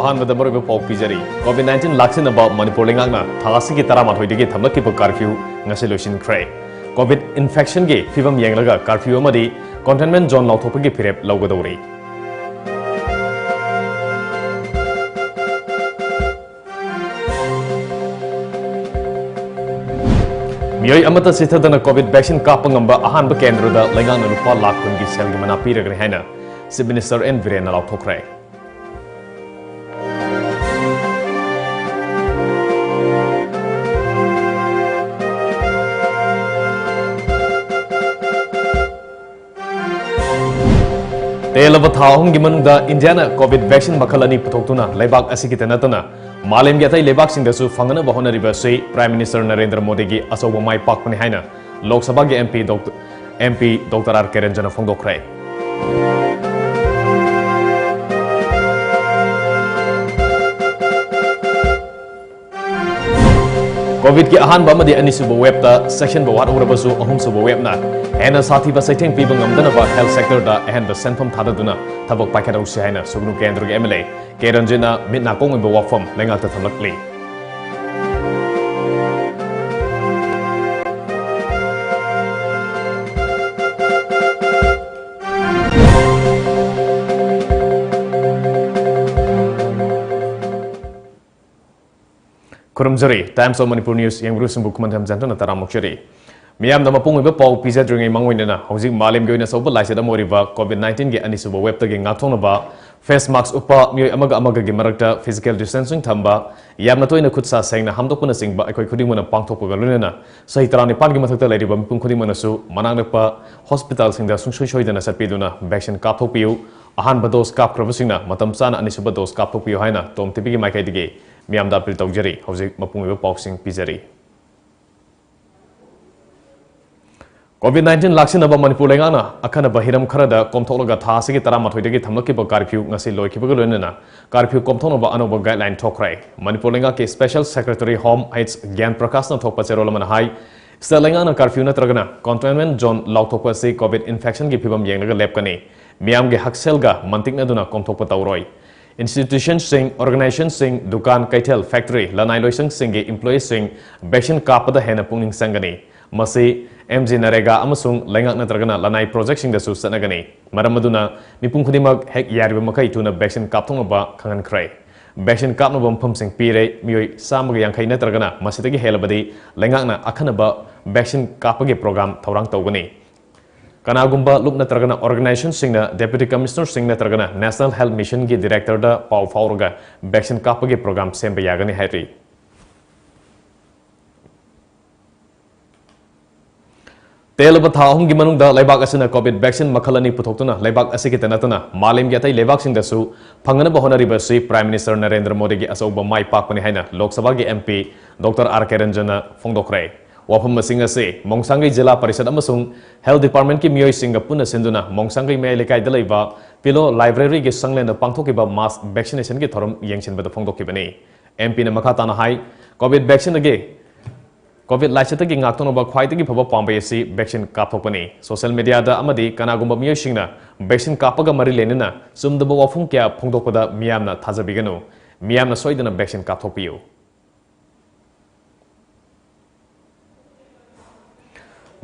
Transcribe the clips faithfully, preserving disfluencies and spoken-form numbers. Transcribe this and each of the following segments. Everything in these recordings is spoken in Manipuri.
ꯑꯍꯥꯟꯕꯗ ꯃꯔꯨꯑꯣꯏꯕ ꯄꯥꯎ ꯄꯤꯖꯔꯤ꯫ ꯀꯣꯚꯤꯗ ꯅꯥꯏꯟꯇꯤꯟ ꯂꯥꯛꯁꯤꯟꯅꯕ ꯃꯅꯤꯄꯨꯔ ꯂꯩꯉꯥꯛꯅ ꯊꯥ ꯑꯁꯤꯒꯤ ꯇꯔꯥꯃꯥꯊꯣꯏꯗꯒꯤ ꯊꯝꯂꯛꯈꯤꯕ ꯀꯥꯔꯐ꯭ꯌꯨ ꯉꯁꯤ ꯂꯣꯏꯁꯤꯟꯈ꯭ꯔꯦ꯫ ꯀꯣꯚꯤꯗ ꯏꯟꯐꯦꯛꯁꯟꯒꯤ ꯐꯤꯕꯝ ꯌꯦꯡꯂꯒ ꯀꯥꯔꯐ꯭ꯌꯨ ꯑꯃꯗꯤ ꯀꯟꯇꯦꯟꯃꯦꯟ ꯖꯣꯟ ꯂꯥꯎꯊꯣꯛꯄꯒꯤ ꯐꯤꯔꯦꯞ ꯂꯧꯒꯗꯧꯔꯤ꯫ ꯃꯤꯑꯣꯏ ꯑꯃꯠꯇ ꯆꯤꯠꯊꯗꯅ ꯀꯣꯚꯤꯗ ꯚꯦꯛꯁꯤꯟ ꯀꯥꯞꯄ ꯉꯝꯕ ꯑꯍꯥꯟꯕ ꯀꯦꯟꯗ꯭ꯔꯗ ꯂꯩꯉꯥꯛꯅ ꯂꯨꯄꯥ ꯂꯥꯈ ꯀꯨꯟꯒꯤ ꯁꯦꯜꯒꯤ ꯃꯅꯥ ꯄꯤꯔꯒꯅꯤ ꯍꯥꯏꯅ ꯆꯤꯐ ꯃꯤꯅꯤꯁꯇꯔ ꯑꯦꯟ ꯕꯤꯔꯦꯟꯅ ꯂꯥꯎꯊꯣꯛꯈ꯭ꯔꯦ꯫ ꯇꯦꯜꯂꯕ ꯊꯥ ꯑꯍꯨꯝꯒꯤ ꯃꯅꯨꯡꯗ ꯏꯟꯗꯤꯌꯥꯅ ꯀꯣꯚꯤꯗ ꯚꯦꯛꯁꯤꯟ ꯃꯈꯜ ꯑꯅꯤ ꯄꯨꯊꯣꯛꯇꯨꯅ ꯂꯩꯕꯥꯛ ꯑꯁꯤꯒꯤꯇ ꯅꯠꯇꯅ ꯃꯥꯂꯦꯝꯒꯤ ꯑꯇꯩ ꯂꯩꯕꯥꯛꯁꯤꯡꯗꯁꯨ ꯐꯪꯍꯟꯅꯕ ꯍꯣꯠꯅꯔꯤꯕ ꯑꯁꯤ ꯄ꯭ꯔꯥꯏꯝ ꯃꯤꯅꯤꯁꯇꯔ ꯅꯔꯦꯟꯗ꯭ꯔ ꯃꯣꯗꯤꯒꯤ ꯑꯆꯧꯕ ꯃꯥꯏ ꯄꯥꯛꯄꯅꯤ ꯍꯥꯏꯅ ꯂꯣꯛ ꯁꯚꯥꯒꯤ M P doctor, M P doctor R ꯀꯤꯔꯟꯖꯅ ꯐꯣꯡꯗꯣꯛꯈ꯭ꯔꯦ꯫ ꯀꯣꯚꯤꯗꯀꯤ ꯑꯍꯥꯟꯕ ꯑꯃꯗꯤ ꯑꯅꯤꯁꯨꯕ ꯋꯦꯕꯇ ꯆꯦꯛꯁꯤꯟꯕ ꯋꯥꯠꯍꯧꯔꯕꯁꯨ, ꯑꯍꯨꯝꯁꯨꯕ ꯋꯦꯕꯅ ꯍꯦꯟꯅ ꯁꯥꯊꯤꯕ ꯆꯩꯊꯦꯡ ꯄꯤꯕ ꯉꯝꯗꯅꯕ ꯍꯦꯜꯊ ꯁꯦꯛꯇꯔꯗ ꯑꯍꯦꯟꯕ ꯁꯦꯟꯐꯝ ꯊꯥꯗꯗꯨꯅ ꯊꯕꯛ ꯄꯥꯏꯈꯠꯍꯧꯁꯤ ꯍꯥꯏꯅ ꯁꯨꯒꯅꯨ ꯀꯦꯟꯗ꯭ꯔꯒꯤ ꯑꯦꯝ ꯑꯦꯜ ꯑꯦ ꯀꯦ ꯔꯟꯖꯤꯠꯅ ꯃꯤꯠ ꯅꯥꯀꯣꯡ ꯑꯣꯏꯕ ꯋꯥꯐꯝ ꯂꯩꯉꯥꯛꯇ ꯊꯝꯂꯛꯂꯤ꯫ ꯈꯨꯔꯨꯝꯖꯔꯤ꯫ Times of Manipur News ꯌꯦꯡꯕꯤꯔꯨꯁꯤꯡꯕꯨ ꯈꯨꯃꯟꯊꯦꯝ ꯖꯟꯇꯅ ꯇꯔꯥꯝ ꯑꯣꯛꯆꯔꯤ꯫ ꯃꯤꯌꯥꯝꯗ ꯃꯄꯨꯡ ꯑꯣꯏꯕ ꯄꯥꯎ ꯄꯤꯖꯗ꯭ꯔꯤꯉꯩ ꯃꯥꯡꯑꯣꯏꯅꯅ ꯍꯧꯖꯤꯛ ꯃꯥꯂꯦꯝꯒꯤ ꯑꯣꯏꯅ ꯑꯆꯧꯕ ꯂꯥꯏꯆꯠ ꯑꯃ ꯑꯣꯏꯔꯤꯕ ꯀꯣꯚꯤꯗ ꯅꯥꯏꯟꯇꯤꯟꯒꯤ ꯑꯅꯤꯁꯨꯕ ꯋꯦꯕꯇꯒꯤ ꯉꯥꯛꯊꯣꯛꯅꯕ ꯐꯦꯁ ꯃꯥꯛꯁ ꯎꯞꯄ, ꯃꯤꯑꯣꯏ ꯑꯃꯒ ꯑꯃꯒꯒꯤ ꯃꯔꯛꯇ ꯐꯤꯖꯤꯀꯦꯜ ꯗꯤꯁꯇꯦꯟꯁꯤꯡ ꯊꯝꯕ, ꯌꯥꯝꯅ ꯇꯣꯏꯅ ꯈꯨꯠ ꯁꯥ ꯁꯦꯡꯅ ꯍꯥꯝꯗꯣꯛꯄꯅꯆꯤꯡꯕ ꯑꯩꯈꯣꯏ ꯈꯨꯗꯤꯡꯃꯛꯅ ꯄꯥꯡꯊꯣꯛꯄꯒ ꯂꯣꯏꯅꯅ ꯆꯍꯤ ꯇꯔꯥꯅꯤꯄꯥꯟꯒꯤ ꯃꯊꯛꯇ ꯂꯩꯔꯤꯕ ꯃꯤꯄꯨꯝ ꯈꯨꯗꯤꯡꯃꯛꯅꯁꯨ ꯃꯅꯥꯛ ꯅꯛꯄ ꯍꯣꯁꯄꯤꯇꯥꯜꯁꯤꯡꯗ ꯁꯨꯡꯁꯣꯏ ꯁꯣꯏꯗꯅ ꯆꯠꯄꯤꯗꯨꯅ ꯚꯦꯛꯁꯤꯟ ꯀꯥꯞꯊꯣꯛꯄꯤꯌꯨ꯫ ꯑꯍꯥꯟꯕ ꯗꯣꯁ ꯀꯥꯞꯈ꯭ꯔꯕꯁꯤꯡꯅ ꯃꯇꯝ ꯆꯥꯅ ꯑꯅꯤꯁꯨꯕ ꯗꯣꯁ ꯀꯥꯞꯊꯣꯛꯄꯤꯌꯨ ꯍꯥꯏꯅ ꯇꯣꯝ ꯇꯤꯚꯤꯒꯤ ꯃꯥꯏꯀꯩꯗꯒꯤ ꯃꯤꯌꯥꯝꯗ ꯑꯄꯤꯜ ꯇꯧꯖꯔꯤ꯫ ꯍꯧꯖꯤꯛ ꯃꯄꯨꯡ ꯑꯣꯏꯕ ꯄꯥꯎꯁꯤꯡ ꯄꯤꯖꯔꯤ꯫ ꯀꯣꯚꯤꯗ ꯅꯥꯏꯟꯇꯤꯟ ꯂꯥꯛꯁꯤꯟꯅꯕ ꯃꯅꯤꯄꯨꯔ ꯂꯩꯉꯥꯛꯅ ꯑꯈꯟꯅꯕ ꯍꯤꯔꯝ ꯈꯔꯗ ꯀꯣꯝꯊꯣꯛꯂꯒ ꯊꯥ ꯑꯁꯤꯒꯤ ꯇꯔꯥꯃꯥꯊꯣꯏꯗꯒꯤ ꯊꯝꯂꯛꯈꯤꯕ ꯀꯥꯔꯐ꯭ꯌꯨ ꯉꯁꯤ ꯂꯣꯏꯈꯤꯕꯒ ꯂꯣꯏꯅꯅ ꯀꯥꯔꯐ꯭ꯌꯨ ꯀꯣꯝꯊꯣꯛꯅꯕ ꯑꯅꯧꯕ ꯒꯥꯏꯗꯂꯥꯏꯟ ꯊꯣꯛꯈ꯭ꯔꯦ꯫ ꯃꯅꯤꯄꯨꯔ ꯂꯩꯉꯥꯛꯀꯤ ꯁ꯭ꯄꯦꯁꯦꯜ ꯁꯦꯀ꯭ꯔꯦꯇꯔꯤ ꯍꯣꯝ ꯑꯩꯆ ꯒ꯭ꯌꯥꯟ ꯄ꯭ꯔꯀꯥꯁꯅ ꯊꯣꯛꯄ ꯆꯦꯔꯣꯜ ꯑꯃꯅ ꯍꯥꯏ, ꯁ꯭ꯇꯦꯠ ꯂꯩꯉꯥꯛꯅ ꯀꯥꯔꯐ꯭ꯌꯨ ꯅꯠꯇ꯭ꯔꯒꯅ ꯀꯟꯇꯦꯟꯃꯦꯟ ꯖꯣꯟ ꯂꯥꯎꯊꯣꯛꯄ ꯑꯁꯤ ꯀꯣꯚꯤꯗ ꯏꯟꯐꯦꯛꯁꯟꯒꯤ ꯐꯤꯕꯝ ꯌꯦꯡꯂꯒ ꯂꯦꯞꯀꯅꯤ꯫ ꯃꯤꯌꯥꯝꯒꯤ ꯍꯛꯁꯦꯜꯒ ꯃꯟꯇꯤꯛꯅꯗꯨꯅ ꯀꯣꯝꯊꯣꯛꯄ ꯇꯧꯔꯣꯏ꯫ Institutionꯁꯤꯡ, organizationꯁꯤꯡ, ꯗꯨꯀꯥꯟ, ꯀꯩꯊꯦꯜ, factory, ꯂꯅꯥꯏ ꯂꯣꯏꯁꯪꯁꯤꯡꯒꯤ employeeꯁꯤꯡ vaccine ꯀꯥꯞꯄꯗ ꯍꯦꯟꯅ ꯄꯨꯛꯅꯤꯡ ꯆꯪꯒꯅꯤ꯫ ꯃꯁꯤ MGNREGA ꯑꯃꯁꯨꯡ ꯂꯩꯉꯥꯛ ꯅꯠꯇ꯭ꯔꯒꯅ ꯂꯅꯥꯏ projectꯁꯤꯡꯗꯁꯨ ꯆꯠꯅꯒꯅꯤ꯫ ꯃꯔꯝ ꯑꯗꯨꯅ ꯃꯤꯄꯨꯝ ꯈꯨꯗꯤꯡꯃꯛ ꯍꯦꯛ ꯌꯥꯔꯤꯕ ꯃꯈꯩ ꯊꯨꯅ vaccine ꯀꯥꯞꯊꯣꯛꯅꯕ ꯈꯪꯍꯟꯈ꯭ꯔꯦ꯫ Vaccine ꯀꯥꯞꯅꯕ ꯃꯐꯝꯁꯤꯡ ꯄꯤꯔꯦ꯫ ꯃꯤꯑꯣꯏ ꯆꯥꯝꯃꯒ ꯌꯥꯡꯈꯩ ꯅꯠꯇ꯭ꯔꯒꯅ ꯃꯁꯤꯗꯒꯤ ꯍꯦꯜꯂꯕꯗꯤ ꯂꯩꯉꯥꯛꯅ ꯑꯈꯟꯅꯕ vaccine ꯀꯥꯞꯄꯒꯤ program ꯊꯧꯔꯥꯡ ꯇꯧꯒꯅꯤ꯫ ꯀꯅꯥꯒꯨꯝꯕ ꯂꯨꯞ ꯅꯠꯇ꯭ꯔꯒꯅ organizationꯁꯤꯡꯅ Deputy Commissionerꯁꯤꯡ ꯅꯠꯇ꯭ꯔꯒꯅ National Health Missionꯒꯤ directorꯗ ꯄꯥꯎ ꯐꯥꯎꯔꯒ vaccine ꯀꯥꯞꯄꯒꯤ program ꯁꯦꯝꯕ ꯌꯥꯒꯅꯤ ꯍꯥꯏꯔꯤ꯫ ꯇꯦꯜꯂꯕ ꯊꯥ ꯑꯍꯨꯝꯒꯤ ꯃꯅꯨꯡꯗ ꯂꯩꯕꯥꯛ ꯑꯁꯤꯅ COVID vaccine ꯃꯈꯜ ꯑꯅꯤ ꯄꯨꯊꯣꯛꯇꯨꯅ ꯂꯩꯕꯥꯛ ꯑꯁꯤꯒꯤꯇ ꯅꯠꯇꯅ ꯃꯥꯂꯦꯝꯒꯤ ꯑꯇꯩ ꯂꯩꯕꯥꯛꯁꯤꯡꯗꯁꯨ ꯐꯪꯅꯅꯕ ꯍꯣꯠꯅꯔꯤꯕ ꯑꯁꯤ Prime Minister ꯅꯔꯦꯟꯗ꯭ꯔ ꯃꯣꯗꯤꯒꯤ ꯑꯆꯧꯕ ꯃꯥꯏ ꯄꯥꯛꯄꯅꯤ ꯍꯥꯏꯅ ꯂꯣꯛ ꯁꯚꯥꯒꯤ MP Doctor R K Ranjanꯅ ꯐꯣꯡꯗꯣꯛꯈ꯭ꯔꯦ꯫ ꯋꯥꯐꯝꯁꯤꯡ ꯑꯁꯤ ꯃꯣꯡꯁꯥꯡꯒꯩ ꯖꯤꯂꯥ ꯄꯔꯤꯁꯠ ꯑꯃꯁꯨꯡ Health Departmentꯀꯤ ꯃꯤꯑꯣꯏꯁꯤꯡꯒ ꯄꯨꯟꯅ ꯁꯤꯟꯗꯨꯅ ꯃꯣꯡꯁꯥꯡꯒꯩ ꯃꯌꯥꯏ ꯂꯩꯀꯥꯏꯗ ꯂꯩꯕ Pillow Libraryꯒꯤ ꯁꯪꯂꯦꯟꯗ ꯄꯥꯡꯊꯣꯛꯈꯤꯕ mass vaccinationꯒꯤ ꯊꯧꯔꯝ ꯌꯦꯡꯁꯤꯟꯕꯗ ꯐꯣꯡꯗꯣꯛꯈꯤꯕꯅꯤ꯫ MPꯅ ꯃꯈꯥ ꯇꯥꯅ ꯍꯥꯏ, COVID vaccineꯗꯒꯤ COVID ꯂꯥꯏꯆꯠꯇꯒꯤ ꯉꯥꯛꯊꯣꯛꯅꯕ ꯈ꯭ꯋꯥꯏꯗꯒꯤ ꯐꯕ ꯄꯥꯝꯕꯩ ꯑꯁꯤ vaccine ꯀꯥꯞꯊꯣꯛꯄꯅꯤ꯫ Social mediaꯗ ꯑꯃꯗꯤ ꯀꯅꯥꯒꯨꯝꯕ ꯃꯤꯑꯣꯏꯁꯤꯡꯅ vaccine ꯀꯥꯞꯄꯒ ꯃꯔꯤ ꯂꯩꯅꯅ ꯆꯨꯝꯗꯕ ꯋꯥꯐꯝ ꯀꯌꯥ ꯐꯣꯡꯗꯣꯛꯄꯗ ꯃꯤꯌꯥꯝꯅ ꯊꯥꯖꯕꯤꯒꯅꯨ꯫ ꯃꯤꯌꯥꯝꯅ ꯁꯣꯏꯗꯅ vaccine ꯀꯥꯞꯊꯣꯛꯄꯤꯌꯨ꯫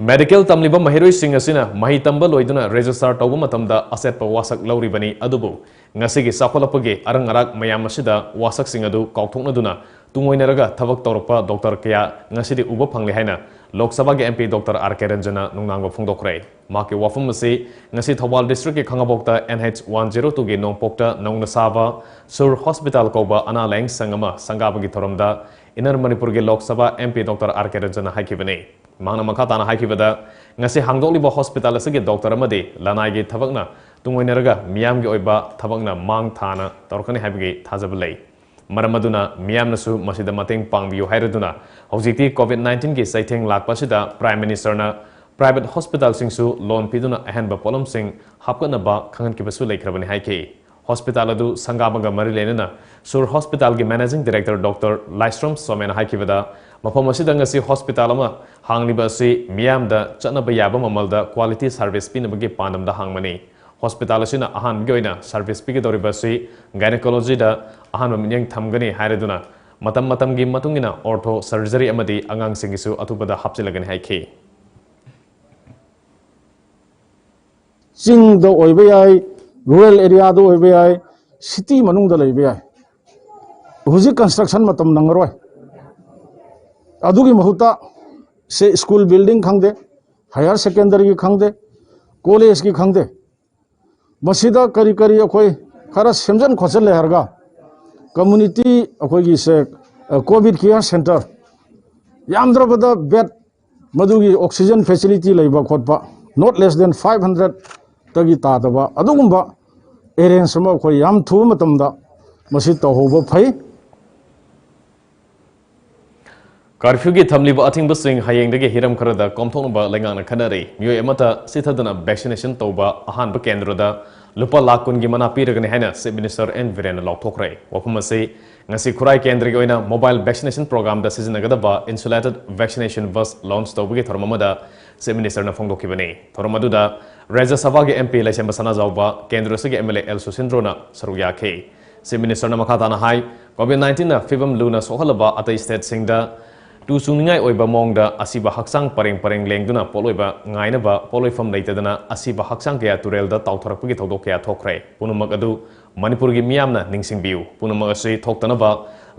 Medical ꯇꯝꯂꯤꯕ ꯃꯍꯩꯔꯣꯏꯁꯤꯡ ꯑꯁꯤꯅ ꯃꯍꯩ ꯇꯝꯕ ꯂꯣꯏꯗꯨꯅ register ꯇꯧꯕ ꯃꯇꯝꯗ ꯑꯆꯦꯠꯄ ꯋꯥꯁꯛ ꯂꯧꯔꯤꯕꯅꯤ꯫ ꯑꯗꯨꯕꯨ ꯉꯁꯤꯒꯤ ꯆꯥꯎꯈꯠꯂꯛꯄꯒꯤ ꯑꯔꯪ ꯑꯔꯥꯛ ꯃꯌꯥꯝ ꯑꯁꯤꯗ ꯋꯥꯁꯛꯁꯤꯡ ꯑꯗꯨ ꯀꯥꯎꯊꯣꯛꯅꯗꯨꯅ ꯇꯨꯡꯑꯣꯏꯅꯔꯒ ꯊꯕꯛ ꯇꯧꯔꯛꯄ doctor ꯀꯌꯥ ꯉꯁꯤꯗꯤ ꯎꯕ ꯐꯪꯂꯦ ꯍꯥꯏꯅ ꯂꯣꯛ ꯁꯚꯥꯒꯤ MP Doctor R K Ranjanꯅ ꯅꯨꯡꯅꯥꯡꯕ ꯐꯣꯡꯗꯣꯛꯈ꯭ꯔꯦ꯫ ꯃꯍꯥꯛꯀꯤ ꯋꯥꯐꯝ ꯑꯁꯤ ꯉꯁꯤ ꯊꯧꯕꯥꯜ districtꯀꯤ ꯈꯥꯉꯕꯣꯛꯇ NH one zero twoꯒꯤ ꯅꯣꯡꯄꯣꯛꯇ ꯅꯧꯅ ꯁꯥꯕ ꯁꯨꯔ hospital ꯀꯧꯕ ꯑꯅꯥ ꯂꯥꯌꯦꯡ ꯁꯪ ꯑꯃ ꯁꯪꯒꯥꯕꯒꯤ ꯊꯧꯔꯝꯗ Inner Manipurꯒꯤ Lok Sabha MP Doctor R K Ranjanꯅ ꯍꯥꯏꯈꯤꯕꯅꯤ꯫ ꯃꯍꯥꯛꯅ ꯃꯈꯥ ꯇꯥꯅ ꯍꯥꯏꯈꯤꯕꯗ, ꯉꯁꯤ ꯍꯥꯡꯗꯣꯛꯂꯤꯕ hospital ꯑꯁꯤꯒꯤ doctor ꯑꯃꯗꯤ ꯂꯅꯥꯏꯒꯤ ꯊꯕꯛꯅ ꯇꯨꯡꯑꯣꯏꯅꯔꯒ ꯃꯤꯌꯥꯝꯒꯤ ꯑꯣꯏꯕ ꯊꯕꯛꯅ ꯃꯥꯡ ꯊꯥꯅ ꯇꯧꯔꯛꯀꯅꯤ ꯍꯥꯏꯕꯒꯤ ꯊꯥꯖꯕ ꯂꯩ꯫ ꯃꯔꯝ ꯑꯗꯨꯅ ꯃꯤꯌꯥꯝꯅꯁꯨ ꯃꯁꯤꯗ ꯃꯇꯦꯡ ꯄꯥꯡꯕꯤꯌꯨ ꯍꯥꯏꯔꯗꯨꯅ ꯍꯧꯖꯤꯛꯇꯤ COVID nineteenꯒꯤ ꯆꯩꯊꯦꯡ ꯂꯥꯛꯄ ꯑꯁꯤꯗ Prime Ministerꯅ private hospitalꯁꯤꯡꯁꯨ loan ꯄꯤꯗꯨꯅ ꯑꯍꯦꯟꯕ ꯄꯣꯠꯂꯝꯁꯤꯡ ꯍꯥꯞꯀꯠꯅꯕ ꯈꯪꯍꯟꯈꯤꯕꯁꯨ ꯂꯩꯈ꯭ꯔꯕꯅꯤ ꯍꯥꯏꯈꯤ꯫ Hospital ꯑꯗꯨ ꯁꯪꯒꯥꯕꯒ ꯃꯔꯤ ꯂꯩꯅꯅ ꯁꯨꯔ hospitalꯒꯤ managing director doctor ꯂꯥꯏꯁ꯭ꯔꯝ ꯁꯣꯃꯦꯅ ꯍꯥꯏꯈꯤꯕꯗ, ꯃꯐꯝ ꯑꯁꯤꯗ ꯉꯁꯤ hospital ꯑꯃ ꯍꯥꯡꯂꯤꯕ ꯑꯁꯤ ꯃꯤꯌꯥꯝꯗ ꯆꯠꯅꯕ ꯌꯥꯕ ꯃꯃꯜꯗ quality service ꯄꯤꯅꯕꯒꯤ ꯄꯥꯟꯗꯝꯗ ꯍꯥꯡꯕꯅꯤ꯫ ꯍꯣꯁꯄꯤꯇꯥꯜ ꯑꯁꯤꯅ ꯑꯍꯥꯟꯕꯒꯤ ꯑꯣꯏꯅ ꯁꯔꯚꯤꯁ ꯄꯤꯒꯗꯧꯔꯤꯕ ꯑꯁꯤ ꯒꯥꯏꯅꯣꯀꯣꯂꯣꯖꯤꯗ ꯑꯍꯥꯟꯕ ꯃꯤꯠꯌꯦꯡ ꯊꯝꯒꯅꯤ ꯍꯥꯏꯔꯗꯨꯅ ꯃꯇꯝ ꯃꯇꯝꯒꯤ ꯃꯇꯨꯡ ꯏꯟꯅ ꯑꯣꯔꯊꯣ ꯁꯔꯖꯔꯤ ꯑꯃꯗꯤ ꯑꯉꯥꯡꯁꯤꯡꯒꯤꯁꯨ ꯑꯊꯨꯕꯗ ꯍꯥꯞꯆꯤꯜꯂꯒꯅꯤ ꯍꯥꯏꯈꯤ꯫ ꯆꯤꯡꯗ ꯑꯣꯏꯕ ꯌꯥꯏ, ꯔꯨꯔꯦꯜ ꯑꯦꯔꯤꯌꯥꯗ ꯑꯣꯏꯕ ꯌꯥꯏ, ꯁꯤꯇꯤ ꯃꯅꯨꯡꯗ ꯂꯩꯕ ꯌꯥꯏ, ꯍꯧꯖꯤꯛ ꯀꯟꯁꯇ꯭ꯔꯛꯁꯟ ꯃꯇꯝ ꯅꯪꯉꯔꯣꯏ꯫ ꯑꯗꯨꯒꯤ ꯃꯍꯨꯠꯇ ꯁꯦ ꯁ꯭ꯀꯨꯜ ꯕꯤꯜꯗꯤꯡ ꯈꯪꯗꯦ, ꯍꯥꯌꯔ ꯁꯦꯀꯦꯟꯗꯔꯤꯒꯤ ꯈꯪꯗꯦ, ꯀꯣꯂꯦꯖꯀꯤ ꯈꯪꯗꯦ, ꯃꯁꯤꯗ ꯀꯔꯤ ꯀꯔꯤ ꯑꯩꯈꯣꯏ ꯈꯔ ꯁꯦꯝꯖꯤꯟ ꯈꯣꯠꯆꯜꯂꯦ ꯍꯥꯏꯔꯒ ꯀꯝꯃꯨꯅꯤꯇꯤ ꯑꯩꯈꯣꯏꯒꯤꯁꯦ ꯀꯣꯚꯤꯗ ꯀꯤꯌꯔ ꯁꯦꯟꯇꯔ ꯌꯥꯝꯗ꯭ꯔꯕꯗ ꯕꯦꯗ ꯃꯗꯨꯒꯤ ꯑꯣꯛꯁꯤꯖꯟ ꯐꯦꯁꯤꯂꯤꯇꯤ ꯂꯩꯕ ꯈꯣꯠꯄ not less than five hundred ꯇꯒꯤ ꯇꯥꯗꯕ ꯑꯗꯨꯒꯨꯝꯕ ꯑꯦꯔꯦꯟꯖ ꯑꯃ ꯑꯩꯈꯣꯏ ꯌꯥꯝ ꯊꯨꯕ ꯃꯇꯝꯗ ꯃꯁꯤ ꯇꯧꯍꯧꯕ ꯐꯩ꯫ ꯀꯥꯔꯐ꯭ꯌꯨꯒꯤ ꯊꯝꯂꯤꯕ ꯑꯊꯤꯡꯕꯁꯤꯡ ꯍꯌꯦꯡꯗꯒꯤ ꯍꯤꯔꯝ ꯈꯔꯗ ꯀꯣꯝꯊꯣꯛꯅꯕ ꯂꯩꯉꯥꯛꯅ ꯈꯟꯅꯔꯤ꯫ ꯃꯤꯑꯣꯏ ꯑꯃꯠꯇ ꯆꯤꯊꯗꯅ ꯚꯦꯛꯁꯤꯅꯦꯁꯟ ꯇꯧꯕ ꯑꯍꯥꯟꯕ ꯀꯦꯟꯗ꯭ꯔꯗ ꯂꯨꯄꯥ ꯂꯥꯈ ꯀꯨꯟꯒꯤ ꯃꯅꯥ ꯄꯤꯔꯒꯅꯤ ꯍꯥꯏꯅ ꯆꯤꯐ ꯃꯤꯅꯤꯁꯇꯔ ꯑꯦꯟ ꯕꯤꯔꯦꯟꯅ ꯂꯥꯎꯊꯣꯛꯈ꯭ꯔꯦ꯫ ꯋꯥꯐꯝ ꯑꯁꯤ ꯉꯁꯤ ꯈꯨꯔꯥꯏ ꯀꯦꯟꯗ꯭ꯔꯒꯤ ꯑꯣꯏꯅ ꯃꯣꯕꯥꯏꯜ ꯚꯦꯛꯁꯤꯅꯦꯁꯟ ꯄ꯭ꯔꯣꯒ꯭ꯔꯥꯝꯗ ꯁꯤꯖꯤꯟꯅꯒꯗꯕ ꯏꯟꯁꯨꯂꯦꯇꯦꯗ ꯚꯦꯛꯁꯤꯅꯦꯁꯟ ꯕꯁ ꯂꯣꯟꯆ ꯇꯧꯕꯒꯤ ꯊꯧꯔꯝ ꯑꯃꯗ ꯆꯤꯐ ꯃꯤꯅꯤꯁꯇꯔꯅ ꯐꯣꯡꯗꯣꯛꯈꯤꯕꯅꯤ꯫ ꯊꯧꯔꯝ ꯑꯗꯨꯗ ꯔꯥꯖ꯭ꯌ ꯁꯚꯥꯒꯤ ꯑꯦꯝ ꯄꯤ ꯂꯩꯁꯦꯝꯕ ꯁꯅꯥꯖꯥꯎꯕ, ꯀꯦꯟꯗ꯭ꯔ ꯑꯁꯤꯒꯤ ꯑꯦꯝ ꯑꯦꯜ ꯑꯦ ꯑꯦꯜ ꯁꯨꯁꯤꯟꯗ꯭ꯔꯣꯅ ꯁꯔꯨꯛ ꯌꯥꯈꯤ꯫ ꯆꯤꯐ ꯃꯤꯅꯤꯁꯇꯔꯅ ꯃꯈꯥ ꯇꯥꯅ ꯍꯥꯏ, ꯀꯣꯚꯤꯗ ꯅꯥꯏꯟꯇꯤꯟꯅ ꯐꯤꯕꯝ ꯂꯨꯅ ꯁꯣꯛꯍꯜꯂꯕ ꯑꯇꯩ ꯁ꯭ꯇꯦꯠꯁꯤꯡꯗ ꯇꯨ ꯆꯨꯡꯅꯤꯡꯉꯥꯏ ꯑꯣꯏꯕ ꯃꯑꯣꯡꯗ ꯑꯁꯤꯕ ꯍꯛꯆꯥꯡ ꯄꯔꯦꯡ ꯄꯔꯦꯡ ꯂꯦꯡꯗꯨꯅ ꯄꯣꯠꯂꯣꯏꯕ ꯉꯥꯏꯅꯕ ꯄꯣꯠꯂꯣꯏꯐꯝ ꯂꯩꯇꯗꯅ ꯑꯁꯤꯕ ꯍꯛꯆꯥꯡ ꯀꯌꯥ ꯇꯨꯔꯦꯜꯗ ꯇꯥꯎꯊꯔꯛꯄꯒꯤ ꯊꯧꯗꯣꯛ ꯀꯌꯥ ꯊꯣꯛꯈ꯭ꯔꯦ꯫ ꯄꯨꯝꯅꯃꯛ ꯑꯗꯨ ꯃꯅꯤꯄꯨꯔꯒꯤ ꯃꯤꯌꯥꯝꯅ ꯅꯤꯡꯁꯤꯡꯕꯤꯌꯨ꯫ ꯄꯨꯝꯅꯃꯛ ꯑꯁꯤ ꯊꯣꯛꯇꯅꯕ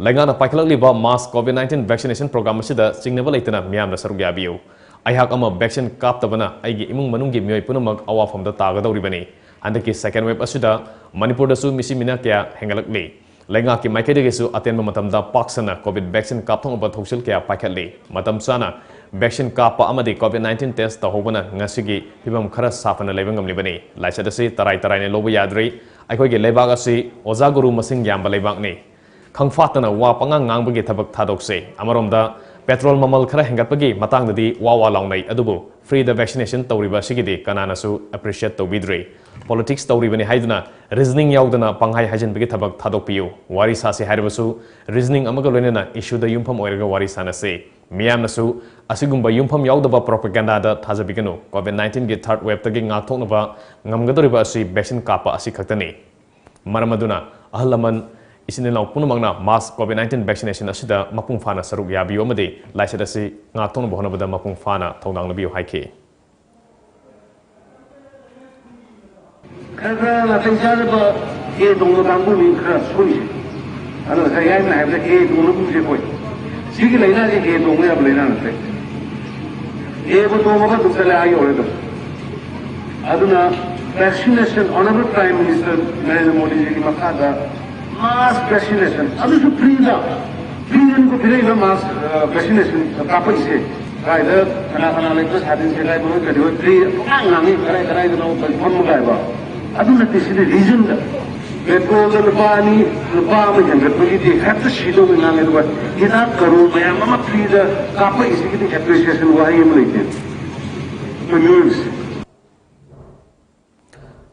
ꯂꯩꯉꯥꯛꯅ ꯄꯥꯏꯈꯠꯂꯛꯂꯤꯕ ꯃꯥꯁ ꯀꯣꯚꯤꯗ ꯅꯥꯏꯟꯇꯤꯟ ꯚꯦꯛꯁꯤꯅꯦꯁꯟ ꯄ꯭ꯔꯣꯒ꯭ꯔꯥꯝ ꯑꯁꯤꯗ ꯆꯤꯡꯅꯕ ꯂꯩꯇꯅ ꯃꯤꯌꯥꯝꯅ ꯁꯔꯨꯛ ꯌꯥꯕꯤꯌꯨ꯫ ꯑꯩꯍꯥꯛ ꯑꯃ ꯚꯦꯛꯁꯤꯟ ꯀꯥꯞꯇꯕꯅ ꯑꯩꯒꯤ ꯏꯃꯨꯡ ꯃꯅꯨꯡꯒꯤ ꯃꯤꯑꯣꯏ ꯄꯨꯝꯅꯃꯛ ꯑꯋꯥꯐꯝꯗ ꯇꯥꯒꯗꯧꯔꯤꯕꯅꯤ꯫ ꯍꯟꯗꯛꯀꯤ ꯁꯦꯀꯦꯟ ꯋꯦꯕ ꯑꯁꯤꯗ ꯃꯅꯤꯄꯨꯔꯗꯁꯨ ꯃꯤꯁꯤ ꯃꯤꯅ ꯀꯌꯥ ꯍꯦꯟꯒꯠꯂꯛꯂꯤ꯫ ꯂꯩꯉꯥꯛꯀꯤ ꯃꯥꯏꯀꯩꯗꯒꯤꯁꯨ ꯑꯇꯦꯟꯕ ꯃꯇꯝꯗ ꯄꯥꯛ ꯁꯟꯅ ꯀꯣꯚꯤꯗ ꯚꯦꯛꯁꯤꯟ ꯀꯥꯞꯊꯣꯛꯅꯕ ꯊꯧꯁꯤꯜ ꯀꯌꯥ ꯄꯥꯏꯈꯠꯂꯤ꯫ ꯃꯇꯝ ꯆꯥꯅ ꯚꯦꯛꯁꯤꯟ ꯀꯥꯞꯄ ꯑꯃꯗꯤ ꯀꯣꯚꯤꯗ ꯅꯥꯏꯟꯇꯤꯟ ꯇꯦꯁ ꯇꯧꯍꯧꯕꯅ ꯉꯁꯤꯒꯤ ꯐꯤꯕꯝ ꯈꯔ ꯁꯥꯐꯅ ꯂꯩꯕ ꯉꯝꯂꯤꯕꯅꯤ꯫ ꯂꯥꯏꯆꯠ ꯑꯁꯤ ꯇꯔꯥꯏ ꯇꯔꯥꯏꯅ ꯂꯧꯕ ꯌꯥꯗ꯭ꯔꯤ꯫ ꯑꯩꯈꯣꯏꯒꯤ ꯂꯩꯕꯥꯛ ꯑꯁꯤ ꯑꯣꯖꯥ ꯒꯨꯔꯨ ꯃꯁꯤꯡ ꯌꯥꯝꯕ ꯂꯩꯕꯥꯛꯅꯤ꯫ ꯈꯪꯐꯥꯠꯇꯅ ꯋꯥ ꯄꯉꯥꯡ ꯉꯥꯡꯕꯒꯤ ꯊꯕꯛ ꯊꯥꯗꯣꯛꯁꯦ꯫ ꯑꯃꯔꯣꯝꯗ ꯄꯦꯇ꯭ꯔꯣꯜ ꯃꯃꯜ ꯈꯔ ꯍꯦꯟꯒꯠꯄꯒꯤ ꯃꯇꯥꯡꯗꯗꯤ ꯋꯥ ꯋꯥ ꯂꯥꯎꯅꯩ, ꯑꯗꯨꯕꯨ ꯐ꯭ꯔꯤꯗ ꯚꯦꯛꯁꯤꯅꯦꯁꯟ ꯇꯧꯔꯤꯕ ꯑꯁꯤꯒꯤꯗꯤ ꯀꯅꯥꯅꯁꯨ ꯑꯦꯄ꯭ꯔꯤꯁꯤꯌꯦꯠ ꯇꯧꯕꯤꯗ꯭ꯔꯤ꯫ ꯄꯣꯂꯤꯇꯤꯛꯁ ꯇꯧꯔꯤꯕꯅꯤ ꯍꯥꯏꯗꯨꯅ ꯔꯤꯖꯅꯤꯡ ꯌꯥꯎꯗꯅ ꯄꯪꯍꯥꯏ ꯍꯥꯏꯖꯤꯟꯕꯒꯤ ꯊꯕꯛ ꯊꯥꯗꯣꯛꯄꯤꯌꯨ꯫ ꯋꯥꯔꯤ ꯁꯥꯁꯤ ꯍꯥꯏꯔꯕꯁꯨ ꯔꯤꯖꯅꯤꯡ ꯑꯃꯒ ꯂꯣꯏꯅꯅ ꯏꯁꯨꯗ ꯌꯨꯝꯐꯝ ꯑꯣꯏꯔꯒ ꯋꯥꯔꯤ ꯁꯥꯅꯁꯤ꯫ ꯃꯤꯌꯥꯝꯅꯁꯨ ꯑꯁꯤꯒꯨꯝꯕ ꯌꯨꯝꯐꯝ ꯌꯥꯎꯗꯕ ꯄ꯭ꯔꯣꯄꯦꯒꯦꯟꯗꯥꯗ ꯊꯥꯖꯕꯤꯒꯅꯨ꯫ ꯀꯣꯚꯤꯗ ꯅꯥꯏꯟꯇꯤꯟꯒꯤ ꯊꯥꯔꯗ ꯋꯦꯕꯇꯒꯤ ꯉꯥꯛꯊꯣꯛꯅꯕ ꯉꯝꯒꯗꯧꯔꯤꯕ ꯑꯁꯤ ꯚꯦꯛꯁꯤꯟ ꯀꯥꯞꯄ ꯑꯁꯤ ꯈꯛꯇꯅꯤ꯫ ꯃꯔꯝ ꯑꯗꯨꯅ ꯑꯍꯜ ꯂꯃꯟ, ꯏꯆꯤꯟ ꯏꯅꯥꯎ ꯄꯨꯝꯅꯃꯛꯅ ꯃꯥꯁ ꯀꯣꯚꯤꯗ ꯅꯥꯏꯟꯇꯤꯟ ꯚꯦꯛꯁꯤꯅꯦꯁꯟ ꯑꯁꯤꯗ ꯃꯄꯨꯡ ꯐꯥꯅ ꯁꯔꯨꯛ ꯌꯥꯕꯤꯌꯨ ꯑꯃꯗꯤ ꯂꯥꯏꯆꯠ ꯑꯁꯤ ꯉꯥꯛꯊꯣꯛꯅꯕ ꯍꯣꯠꯅꯕꯗ ꯃꯄꯨꯡ ꯐꯥꯅ ꯊꯧꯗꯥꯡ ꯂꯧꯕꯤꯌꯨ ꯍꯥꯏꯈꯤ꯫ ꯈꯔ ꯈꯔ ꯅꯥꯇꯩ ꯆꯥꯗꯕ ꯍꯦ ꯇꯣꯡꯕ ꯀꯥꯡꯕꯨꯅꯤ ꯈꯔ ꯁꯣꯏꯁꯦ꯫ ꯑꯗꯣ ꯉꯁꯥꯏ ꯑꯩꯅ ꯍꯥꯏꯕꯗ ꯍꯦ ꯇꯣꯡꯅꯕꯁꯦ ꯑꯩꯈꯣꯏ ꯁꯤꯒꯤ ꯂꯥꯏꯅꯥꯁꯦ ꯍꯦ ꯇꯣꯡꯕ ꯌꯥꯕ ꯂꯥꯏꯅꯥ ꯅꯠꯇꯦ꯫ ꯍꯦꯕꯨ ꯇꯣꯡꯉꯒ ꯑꯗꯨꯝ ꯆꯠꯂꯦ, ꯑꯥ ꯌꯧꯔꯦ ꯑꯗꯨꯝ꯫ ꯑꯗꯨꯅ vaccination, Honorable Prime Minister Narendra ꯃꯣꯗꯤꯖꯤꯒꯤ ꯃꯈꯥꯗ mass vaccination, ꯑꯗꯨꯁꯨ ꯐ꯭ꯔꯤꯗ, ꯐ꯭ꯔꯤꯗꯅꯤꯀꯣ ꯄꯤꯔꯛꯏꯕ ꯃꯥꯁ ꯚꯦꯛꯁꯤꯅꯦꯁꯟ ꯀꯥꯞꯄꯛꯏꯁꯦ꯫ ꯀꯥꯏꯗ ꯀꯅꯥ ꯀꯅꯥ ꯂꯩꯕ ꯁꯥꯇꯤꯟ ꯁꯦꯒꯥꯏꯕ ꯍꯣꯏ ꯀꯔꯤ ꯍꯣꯏ ꯐ꯭ꯔꯤ ꯄꯨꯡꯉꯥꯡ ꯉꯥꯡꯉꯤ, ꯀꯗꯥꯏ ꯀꯗꯥꯏꯗꯅꯣ ꯐꯝꯃꯒ ꯍꯥꯏꯕ꯫ ꯑꯗꯨ ꯅꯠꯇꯦ, ꯁꯤꯗꯤ ꯔꯤꯖꯟꯗ ꯄꯦꯇ꯭ꯔꯣꯜꯗ ꯂꯨꯄꯥ ꯑꯅꯤ, ꯂꯨꯄꯥ ꯑꯃ ꯍꯦꯟꯒꯠꯄꯒꯤꯗꯤ ꯍꯦꯛꯇ ꯁꯤꯗꯧꯕ ꯉꯥꯡꯉꯦ, ꯑꯗꯨꯒ ꯍꯤꯗꯥꯛ ꯀꯔꯣ ꯃꯌꯥꯝ ꯑꯃ ꯐ꯭ꯔꯤꯗ ꯀꯥꯞꯄꯛꯏꯁꯤꯒꯤꯗꯤ ꯑꯦꯄ꯭ꯔꯤꯁꯤꯌꯦꯁꯟ ꯋꯥꯍꯩ ꯑꯃ ꯂꯩꯇꯦ꯫ ꯑꯩꯈꯣꯏ ꯃꯤꯑꯣꯏꯕꯁꯦ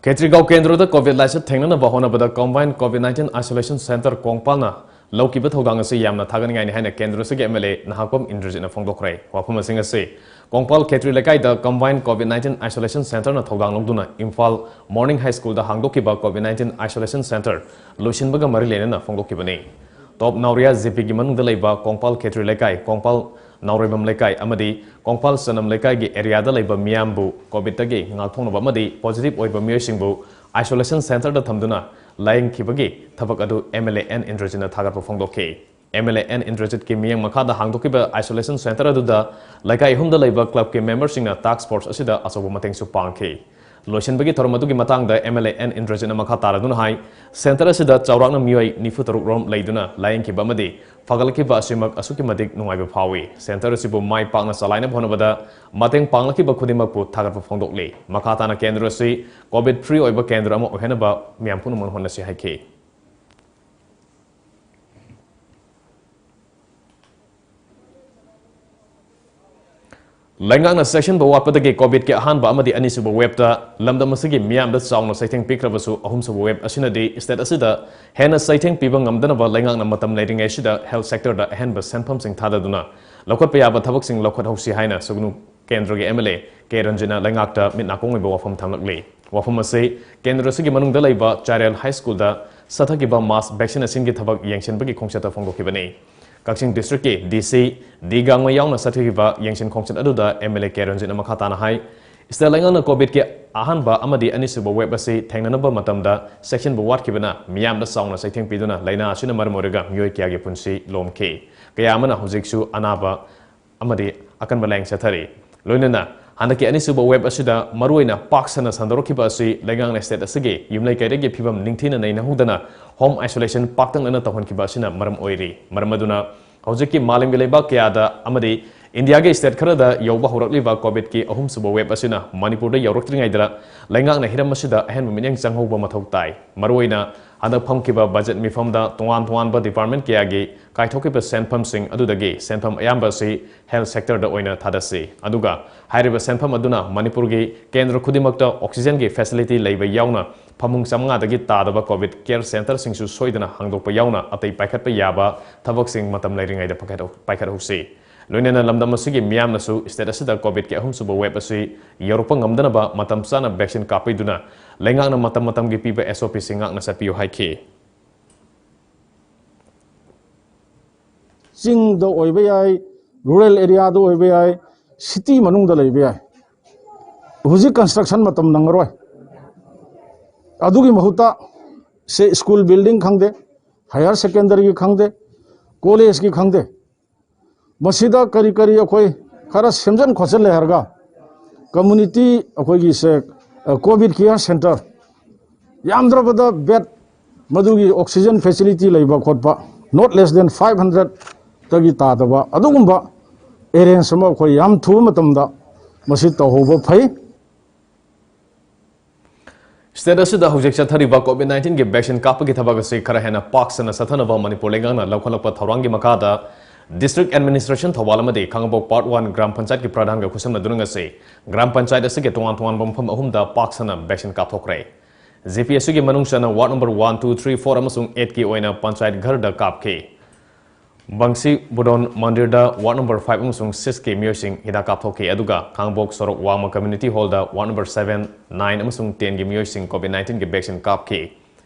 ꯈꯦꯇ꯭ꯔꯤꯒꯥꯎ ꯀꯦꯟꯗ꯭ꯔꯗ ꯀꯣꯚꯤꯗ ꯂꯥꯏꯆꯠ ꯊꯦꯡꯅꯅꯕ ꯍꯣꯠꯅꯕꯗ ꯀꯝꯕꯥꯏꯟ ꯀꯣꯚꯤꯗ ꯅꯥꯏꯟꯇꯤꯟ ꯑꯥꯏꯁꯣꯂꯦꯁꯟ ꯁꯦꯟꯇꯔ ꯀꯣꯡꯄꯥꯜꯅ ꯂꯧꯈꯤꯕ ꯊꯧꯗꯥꯡ ꯑꯁꯤ ꯌꯥꯝꯅ ꯊꯥꯒꯠꯅꯤꯡꯉꯥꯏꯅꯤ ꯍꯥꯏꯅ ꯀꯦꯟꯗ꯭ꯔ ꯑꯁꯤꯒꯤ ꯑꯦꯝ ꯑꯦꯜ ꯑꯦ ꯅꯍꯥꯀꯣꯝ ꯏꯟꯗ꯭ꯔꯖꯤꯠꯅ ꯐꯣꯡꯗꯣꯛꯈ꯭ꯔꯦ꯫ ꯋꯥꯐꯝ ꯑꯁꯤꯡ ꯑꯁꯤ ꯀꯣꯡꯄꯥꯜ ꯈꯦꯇ꯭ꯔꯤ ꯂꯩꯀꯥꯏꯗ ꯀꯝꯕꯥꯏꯟ ꯀꯣꯚꯤꯗ ꯅꯥꯏꯟꯇꯤꯟ ꯑꯥꯏꯁꯣꯂꯦꯁꯟ ꯁꯦꯟꯇꯔꯅ ꯊꯧꯗꯥꯡ ꯂꯧꯗꯨꯅ ꯏꯝꯐꯥꯜ ꯃꯣꯔꯅꯤꯡ ꯍꯥꯏ ꯁ꯭ꯀꯨꯜꯗ ꯍꯥꯡꯗꯣꯛꯈꯤꯕ ꯀꯣꯚꯤꯗ ꯅꯥꯏꯟꯇꯤꯟ ꯑꯥꯏꯁꯣꯂꯦꯁꯟ ꯁꯦꯟꯇꯔ ꯂꯣꯏꯁꯤꯟꯕꯒ ꯃꯔꯤ ꯂꯩꯅꯅ ꯐꯣꯡꯗꯣꯛꯈꯤꯕꯅꯤ꯫ ꯇꯣꯞ ꯅꯥꯎꯔꯤꯌꯥ ꯖꯤꯄꯤꯒꯤ ꯃꯅꯨꯡꯗ ꯂꯩꯕ ꯀꯣꯡꯄꯥꯜ ꯈꯦꯇ꯭ꯔꯤ ꯂꯩꯀꯥꯏ, ꯀꯣꯡꯄꯥꯜ ꯅꯥꯎꯔꯩꯕꯝ ꯂꯩꯀꯥꯏ ꯑꯃꯗꯤ ꯀꯣꯡꯄꯥꯜ ꯆꯅꯝ ꯂꯩꯀꯥꯏꯒꯤ ꯑꯦꯔꯤꯌꯥꯗ ꯂꯩꯕ ꯃꯤꯌꯥꯝꯕꯨ ꯀꯣꯚꯤꯗꯇꯒꯤ ꯉꯥꯛꯊꯣꯛꯅꯕ ꯑꯃꯗꯤ ꯄꯣꯖꯤꯇꯤꯚ ꯑꯣꯏꯕ ꯃꯤꯑꯣꯏꯁꯤꯡꯕꯨ ꯑꯥꯏꯁꯣꯂꯦꯁꯟ ꯁꯦꯟꯇꯔꯗ ꯊꯝꯗꯨꯅ ꯂꯥꯌꯦꯡꯈꯤꯕꯒꯤ ꯊꯕꯛ ꯑꯗꯨ ꯑꯦꯝ ꯑꯦꯜ ꯑꯦ ꯑꯦꯟ ꯏꯟꯗ꯭ꯔꯖꯤꯠꯅ ꯊꯥꯒꯠꯄ ꯐꯣꯡꯗꯣꯛꯈꯤ꯫ ꯑꯦꯝ ꯑꯦꯜ ꯑꯦ ꯑꯦꯟ ꯏꯟꯗ꯭ꯔꯖꯤꯠꯀꯤ ꯃꯤꯠꯌꯦꯡ ꯃꯈꯥꯗ ꯍꯥꯡꯗꯣꯛꯈꯤꯕ ꯑꯥꯏꯁꯣꯂꯦꯁꯟ ꯁꯦꯟꯇꯔ ꯑꯗꯨꯗ ꯂꯩꯀꯥꯏ ꯑꯍꯨꯝꯗ ꯂꯩꯕ ꯀ꯭ꯂꯕꯀꯤ ꯃꯦꯝꯕꯔꯁꯤꯡꯅ ꯇꯥꯛꯁ ꯐꯣꯔꯁ ꯑꯁꯤꯗ ꯑꯆꯧꯕ ꯃꯇꯦꯡꯁꯨ ꯄꯥꯡꯈꯤ꯫ ꯂꯣꯏꯁꯤꯟꯕꯒꯤ ꯊꯧꯔꯝ ꯑꯗꯨꯒꯤ ꯃꯇꯥꯡꯗ ꯑꯦꯝ ꯑꯦꯜ ꯑꯦ ꯑꯦꯟ ꯏꯟꯗ꯭ꯔꯖꯤꯠꯅ ꯃꯈꯥ ꯇꯥꯔꯗꯨꯅ ꯍꯥꯏ, ꯁꯦꯟꯇꯔ ꯑꯁꯤꯗ ꯆꯥꯎꯔꯥꯛꯅ ꯃꯤꯑꯣꯏ ꯅꯤꯐꯨ ꯇꯔꯨꯛ ꯔꯣꯝ ꯂꯩꯗꯨꯅ ꯂꯥꯌꯦꯡꯈꯤꯕ ꯑꯃꯗꯤ ꯐꯒꯠꯂꯛꯈꯤꯕ ꯑꯁꯤꯃꯛ ꯑꯁꯨꯛꯀꯤ ꯃꯇꯤꯛ ꯅꯨꯡꯉꯥꯏꯕ ꯐꯥꯎꯏ꯫ ꯁꯦꯟꯇꯔ ꯑꯁꯤꯕꯨ ꯃꯥꯏ ꯄꯥꯛꯅ ꯆꯂꯥꯏꯅꯕ ꯍꯣꯠꯅꯕꯗ ꯃꯇꯦꯡ ꯄꯥꯡꯂꯛꯈꯤꯕ ꯈꯨꯗꯤꯡꯃꯛꯄꯨ ꯊꯥꯒꯠꯄ ꯐꯣꯡꯗꯣꯛꯂꯤ꯫ ꯃꯈꯥ ꯇꯥꯅ ꯀꯦꯟꯗ꯭ꯔ ꯑꯁꯤ ꯀꯣꯚꯤꯗ ꯐ꯭ꯔꯤ ꯑꯣꯏꯕ ꯀꯦꯟꯗ꯭ꯔ ꯑꯃ ꯑꯣꯏꯍꯟꯅꯕ ꯃꯤꯌꯥꯝ ꯄꯨꯝꯅꯃꯛꯅ ꯍꯣꯠꯅꯁꯤ ꯍꯥꯏꯈꯤ꯫ ꯂꯩꯉꯥꯛꯅ ꯆꯦꯛꯁꯤꯟꯕ ꯋꯥꯠꯄꯗꯒꯤ ꯀꯣꯚꯤꯗꯀꯤ ꯑꯍꯥꯟꯕ ꯑꯃꯗꯤ ꯑꯅꯤꯁꯨꯕ ꯋꯦꯕꯇ ꯂꯝꯗꯝ ꯑꯁꯤꯒꯤ ꯃꯤꯌꯥꯝꯗ ꯆꯥꯎꯅ ꯆꯩꯊꯦꯡ ꯄꯤꯈ꯭ꯔꯕꯁꯨ, ꯑꯍꯨꯝꯁꯨꯕ ꯋꯦꯕ ꯑꯁꯤꯅꯗꯤ ꯁ꯭ꯇꯦꯠ ꯑꯁꯤꯗ ꯍꯦꯟꯅ ꯆꯩꯊꯦꯡ ꯄꯤꯕ ꯉꯝꯗꯅꯕ ꯂꯩꯉꯥꯛꯅ ꯃꯇꯝ ꯂꯩꯔꯤꯉꯩꯁꯤꯗ ꯍꯦꯜꯊ ꯁꯦꯛꯇꯔꯗ ꯑꯍꯦꯟꯕ ꯁꯦꯟꯐꯝꯁꯤꯡ ꯊꯥꯗꯗꯨꯅ ꯂꯧꯈꯠꯄ ꯌꯥꯕ ꯊꯕꯛꯁꯤꯡ ꯂꯧꯈꯠꯍꯧꯁꯤ ꯍꯥꯏꯅ ꯁꯨꯒꯅꯨ ꯀꯦꯟꯗ꯭ꯔꯒꯤ MLA ꯀꯦ ꯔꯟꯖꯤꯠꯅ ꯂꯩꯉꯥꯛꯇ ꯃꯤꯠ ꯅꯥꯀꯣꯡ ꯑꯣꯏꯕ ꯋꯥꯐꯝ ꯊꯝꯂꯛꯂꯤ꯫ ꯋꯥꯐꯝ ꯑꯁꯤ ꯀꯦꯟꯗ꯭ꯔ ꯑꯁꯤꯒꯤ ꯃꯅꯨꯡꯗ ꯂꯩꯕ ꯆꯥꯏꯔꯦꯜ ꯍꯥꯏ ꯁ꯭ꯀꯨꯜꯗ ꯆꯠꯊꯈꯤꯕ mass vaccinationꯒꯤ ꯊꯕꯛ ꯌꯦꯡꯁꯤꯟꯕꯒꯤ ꯈꯣꯡꯆꯠꯇ ꯐꯣꯡꯗꯣꯛꯈꯤꯕꯅꯤ꯫ ꯀꯛꯆꯤꯡ districtꯀꯤ DC ꯗꯤ ꯒꯥꯡꯃꯩ ꯌꯥꯎꯅ ꯆꯠꯊꯈꯤꯕ ꯌꯦꯡꯁꯤꯟ ꯈꯣꯡꯆꯠ ꯑꯗꯨꯗ MLA ꯀꯦ ꯔꯟꯖꯤꯠꯅ ꯃꯈꯥ ꯇꯥꯅ ꯍꯥꯏ, state ꯂꯩꯉꯥꯛꯅ COVIDꯀꯤ ꯑꯍꯥꯟꯕ ꯑꯃꯗꯤ ꯑꯅꯤꯁꯨꯕ wave ꯑꯁꯤ ꯊꯦꯡꯅꯅꯕ ꯃꯇꯝꯗ ꯆꯦꯛꯁꯤꯟꯕ ꯋꯥꯠꯈꯤꯕꯅ ꯃꯤꯌꯥꯝꯗ ꯆꯥꯎꯅ ꯆꯩꯊꯦꯡ ꯄꯤꯗꯨꯅ ꯂꯥꯏꯅꯥ ꯑꯁꯤꯅ ꯃꯔꯝ ꯑꯣꯏꯔꯒ ꯃꯤꯑꯣꯏ ꯀꯌꯥꯒꯤ ꯄꯨꯟꯁꯤ ꯂꯣꯝꯈꯤ꯫ ꯀꯌꯥ ꯑꯃꯅ ꯍꯧꯖꯤꯛꯁꯨ ꯑꯅꯥꯕ ꯑꯃꯗꯤ ꯑꯀꯟꯕ ꯂꯥꯏꯌꯦꯡ ꯆꯠꯊꯔꯤ꯫ ꯂꯣꯏꯅꯅ ꯍꯟꯗꯛꯀꯤ ꯑꯅꯤꯁꯨꯕ wave ꯑꯁꯤꯗ ꯃꯔꯨꯑꯣꯏꯅ ꯄꯥꯛ ꯁꯟꯅ ꯁꯟꯗꯣꯔꯛꯈꯤꯕ ꯑꯁꯤ ꯂꯩꯉꯥꯛꯅ state ꯑꯁꯤꯒꯤ ꯌꯨꯝꯂꯩ ꯀꯩꯔꯩꯒꯤ ꯐꯤꯕꯝ ꯅꯤꯡꯊꯤꯅ ꯅꯩꯅꯍꯧꯗꯅ home isolation ꯄꯥꯛꯇꯛꯅꯅ ꯇꯧꯍꯟꯈꯤꯕ ꯑꯁꯤꯅ ꯃꯔꯝ ꯑꯣꯏꯔꯤ꯫ ꯃꯔꯝ ꯑꯗꯨꯅ ꯍꯧꯖꯤꯛꯀꯤ ꯃꯥꯂꯦꯝꯒꯤ ꯂꯩꯕꯥꯛ ꯀꯌꯥꯗ ꯑꯃꯗꯤ ꯏꯟꯗꯤꯌꯥꯒꯤ state ꯈꯔꯗ ꯌꯧꯕ ꯍꯧꯔꯛꯂꯤꯕ COVIDꯀꯤ ꯑꯍꯨꯝꯁꯨꯕ wave ꯑꯁꯤꯅ ꯃꯅꯤꯄꯨꯔꯗ ꯌꯧꯔꯛꯇ꯭ꯔꯤꯉꯩꯗ ꯂꯩꯉꯥꯛꯅ ꯍꯤꯔꯝ ꯑꯁꯤꯗ ꯑꯍꯦꯟꯕ ꯃꯤꯠꯌꯦꯡ ꯆꯪꯍꯧꯕ ꯃꯊꯧ ꯇꯥꯏ꯫ ꯃꯔꯨꯑꯣꯏꯅ ꯍꯟꯗꯛ ꯐꯝꯈꯤꯕ budget ꯃꯤꯐꯝꯗ ꯇꯣꯉꯥꯟ ꯇꯣꯉꯥꯟꯕ department ꯀꯌꯥꯒꯤ ꯀꯥꯏꯊꯣꯛꯈꯤꯕ ꯁꯦꯟꯐꯝꯁꯤꯡ ꯑꯗꯨꯗꯒꯤ ꯁꯦꯟꯐꯝ ꯑꯌꯥꯝꯕ ꯑꯁꯤ health sectorꯗ ꯑꯣꯏꯅ ꯊꯥꯗꯁꯤ꯫ ꯑꯗꯨꯒ ꯍꯥꯏꯔꯤꯕ ꯁꯦꯟꯐꯝ ꯑꯗꯨꯅ ꯃꯅꯤꯄꯨꯔꯒꯤ ꯀꯦꯟꯗ꯭ꯔ ꯈꯨꯗꯤꯡꯃꯛꯇ oxygenꯒꯤ facility ꯂꯩꯕ ꯌꯥꯎꯅ ꯐꯃꯨꯡ ꯆꯥꯃꯉꯥꯗꯒꯤ ꯇꯥꯗꯕ COVID care centreꯁꯤꯡꯁꯨ ꯁꯣꯏꯗꯅ ꯍꯥꯡꯗꯣꯛꯄ ꯌꯥꯎꯅ ꯑꯇꯩ ꯄꯥꯏꯈꯠꯄ ꯌꯥꯕ ꯊꯕꯛꯁꯤꯡ ꯃꯇꯝ ꯂꯩꯔꯤꯉꯩꯗ ꯄꯥꯏꯈꯠꯍꯧ-, ꯄꯥꯏꯈꯠꯍꯧꯁꯤ꯫ ꯂꯣꯏꯅꯅ ꯂꯝꯗꯝ ꯑꯁꯤꯒꯤ ꯃꯤꯌꯥꯝꯅꯁꯨ state ꯑꯁꯤꯗ COVIDꯀꯤ ꯑꯍꯨꯝꯁꯨꯕ wave ꯑꯁꯤ ꯌꯧꯔꯛꯄ ꯉꯝꯗꯅꯕ ꯃꯇꯝ ꯆꯥꯅ vaccine ꯀꯥꯞꯄꯤꯗꯨꯅ ꯂꯩꯉꯥꯛꯅ ꯃꯇꯝ ꯃꯇꯝꯒꯤ ꯄꯤꯕ SOPꯁꯤꯡ ꯉꯥꯛꯅ ꯆꯠꯄꯤꯌꯨ ꯍꯥꯏꯈꯤ꯫ ꯆꯤꯡꯗ ꯑꯣꯏꯕ ꯌꯥꯏ, rural areaꯗ ꯑꯣꯏꯕ ꯌꯥꯏ, city ꯃꯅꯨꯡꯗ ꯂꯩꯕ ꯌꯥꯏ꯫ ꯍꯧꯖꯤꯛ construction ꯃꯇꯝ ꯅꯪꯉꯔꯣꯏ꯫ ꯑꯗꯨꯒꯤ ꯃꯍꯨꯠꯇ ꯁꯦ school building ꯈꯪꯗꯦ, higher secondary ꯈꯪꯗꯦ, collegeꯀꯤ ꯈꯪꯗꯦ, ꯃꯁꯤꯗ ꯀꯔꯤ ꯀꯔꯤ ꯑꯩꯈꯣꯏ ꯈꯔ ꯁꯦꯝꯖꯤꯟ ꯈꯣꯠꯆꯤꯜꯂꯦ ꯍꯥꯏꯔꯒ community ꯑꯩꯈꯣꯏꯒꯤ ꯁꯦ, ꯑ, COVID care centre ꯌꯥꯝꯗ꯭ꯔꯕꯗ bed ꯃꯗꯨꯒꯤ oxygen facility ꯂꯩꯕ ꯈꯣꯠꯄ not less than five hundredꯇꯒꯤ ꯇꯥꯗꯕ ꯑꯗꯨꯒꯨꯝꯕ arrange ꯑꯃ ꯑꯩꯈꯣꯏ ꯌꯥꯝ ꯊꯨꯕ ꯃꯇꯝꯗ ꯃꯁꯤ ꯇꯧꯍꯧꯕ ꯐꯩ꯫ State ꯑꯁꯤꯗ ꯍꯧꯖꯤꯛ ꯆꯠꯊꯔꯤꯕ COVID nineteenꯒꯤ vaccine ꯀꯥꯞꯄꯒꯤ ꯊꯕꯛ ꯑꯁꯤ ꯈꯔ ꯍꯦꯟꯅ ꯄꯥꯛ ꯁꯟꯅ ꯆꯠꯊꯅꯕ ꯃꯅꯤꯄꯨꯔ ꯂꯩꯉꯥꯛꯅ ꯂꯧꯈꯠꯂꯛꯄ ꯊꯧꯔꯥꯡꯒꯤ ꯃꯈꯥꯗ District Administration ꯊꯧꯕꯥꯜ ꯑꯃꯗꯤ ꯈꯥꯉꯕꯣꯛ Part One ꯒ꯭ꯔꯥꯝ ꯄꯟꯆꯥꯌꯠꯀꯤ ꯄ꯭ꯔꯙꯥꯟꯒ ꯈꯨꯠꯁꯝꯅꯗꯨꯅ ꯉꯁꯤ ꯒ꯭ꯔꯥꯝ ꯄꯟꯆꯥꯌꯠ ꯑꯁꯤꯒꯤ ꯇꯣꯉꯥꯟ ꯇꯣꯉꯥꯟꯕ ꯃꯐꯝ ꯑꯍꯨꯝꯗ ꯄꯥꯛ ꯁꯟꯅ vaccine ꯀꯥꯞꯊꯣꯛꯈ꯭ꯔꯦ꯫ GPSUꯒꯤ ꯃꯅꯨꯡ ꯆꯟꯅ ward number one, two, three, four ꯑꯃꯁꯨꯡ eightꯀꯤ ꯑꯣꯏꯅ ꯄꯟꯆꯥꯌꯠ ꯘꯔꯗ ꯀꯥꯞꯈꯤ꯫ ꯕꯪꯁꯤ ꯕꯨꯗꯣꯟ ꯃꯟꯗꯤꯔꯗ ward number five ꯑꯃꯁꯨꯡ six ꯀꯤ ꯃꯤꯑꯣꯏꯁꯤꯡ ꯍꯤꯗꯥꯛ ꯀꯥꯞꯊꯣꯛꯈꯤ꯫ ꯑꯗꯨꯒ ꯈꯥꯡꯕꯣꯛ ꯁꯣꯔꯣꯛ ꯋꯥꯡꯃ community hall ꯗ ward number seven, nine ꯑꯃꯁꯨꯡ ten ꯒꯤ ꯃꯤꯑꯣꯏꯁꯤꯡ COVID nineteen ꯒꯤ vaccine ꯀꯥꯞꯈꯤ꯫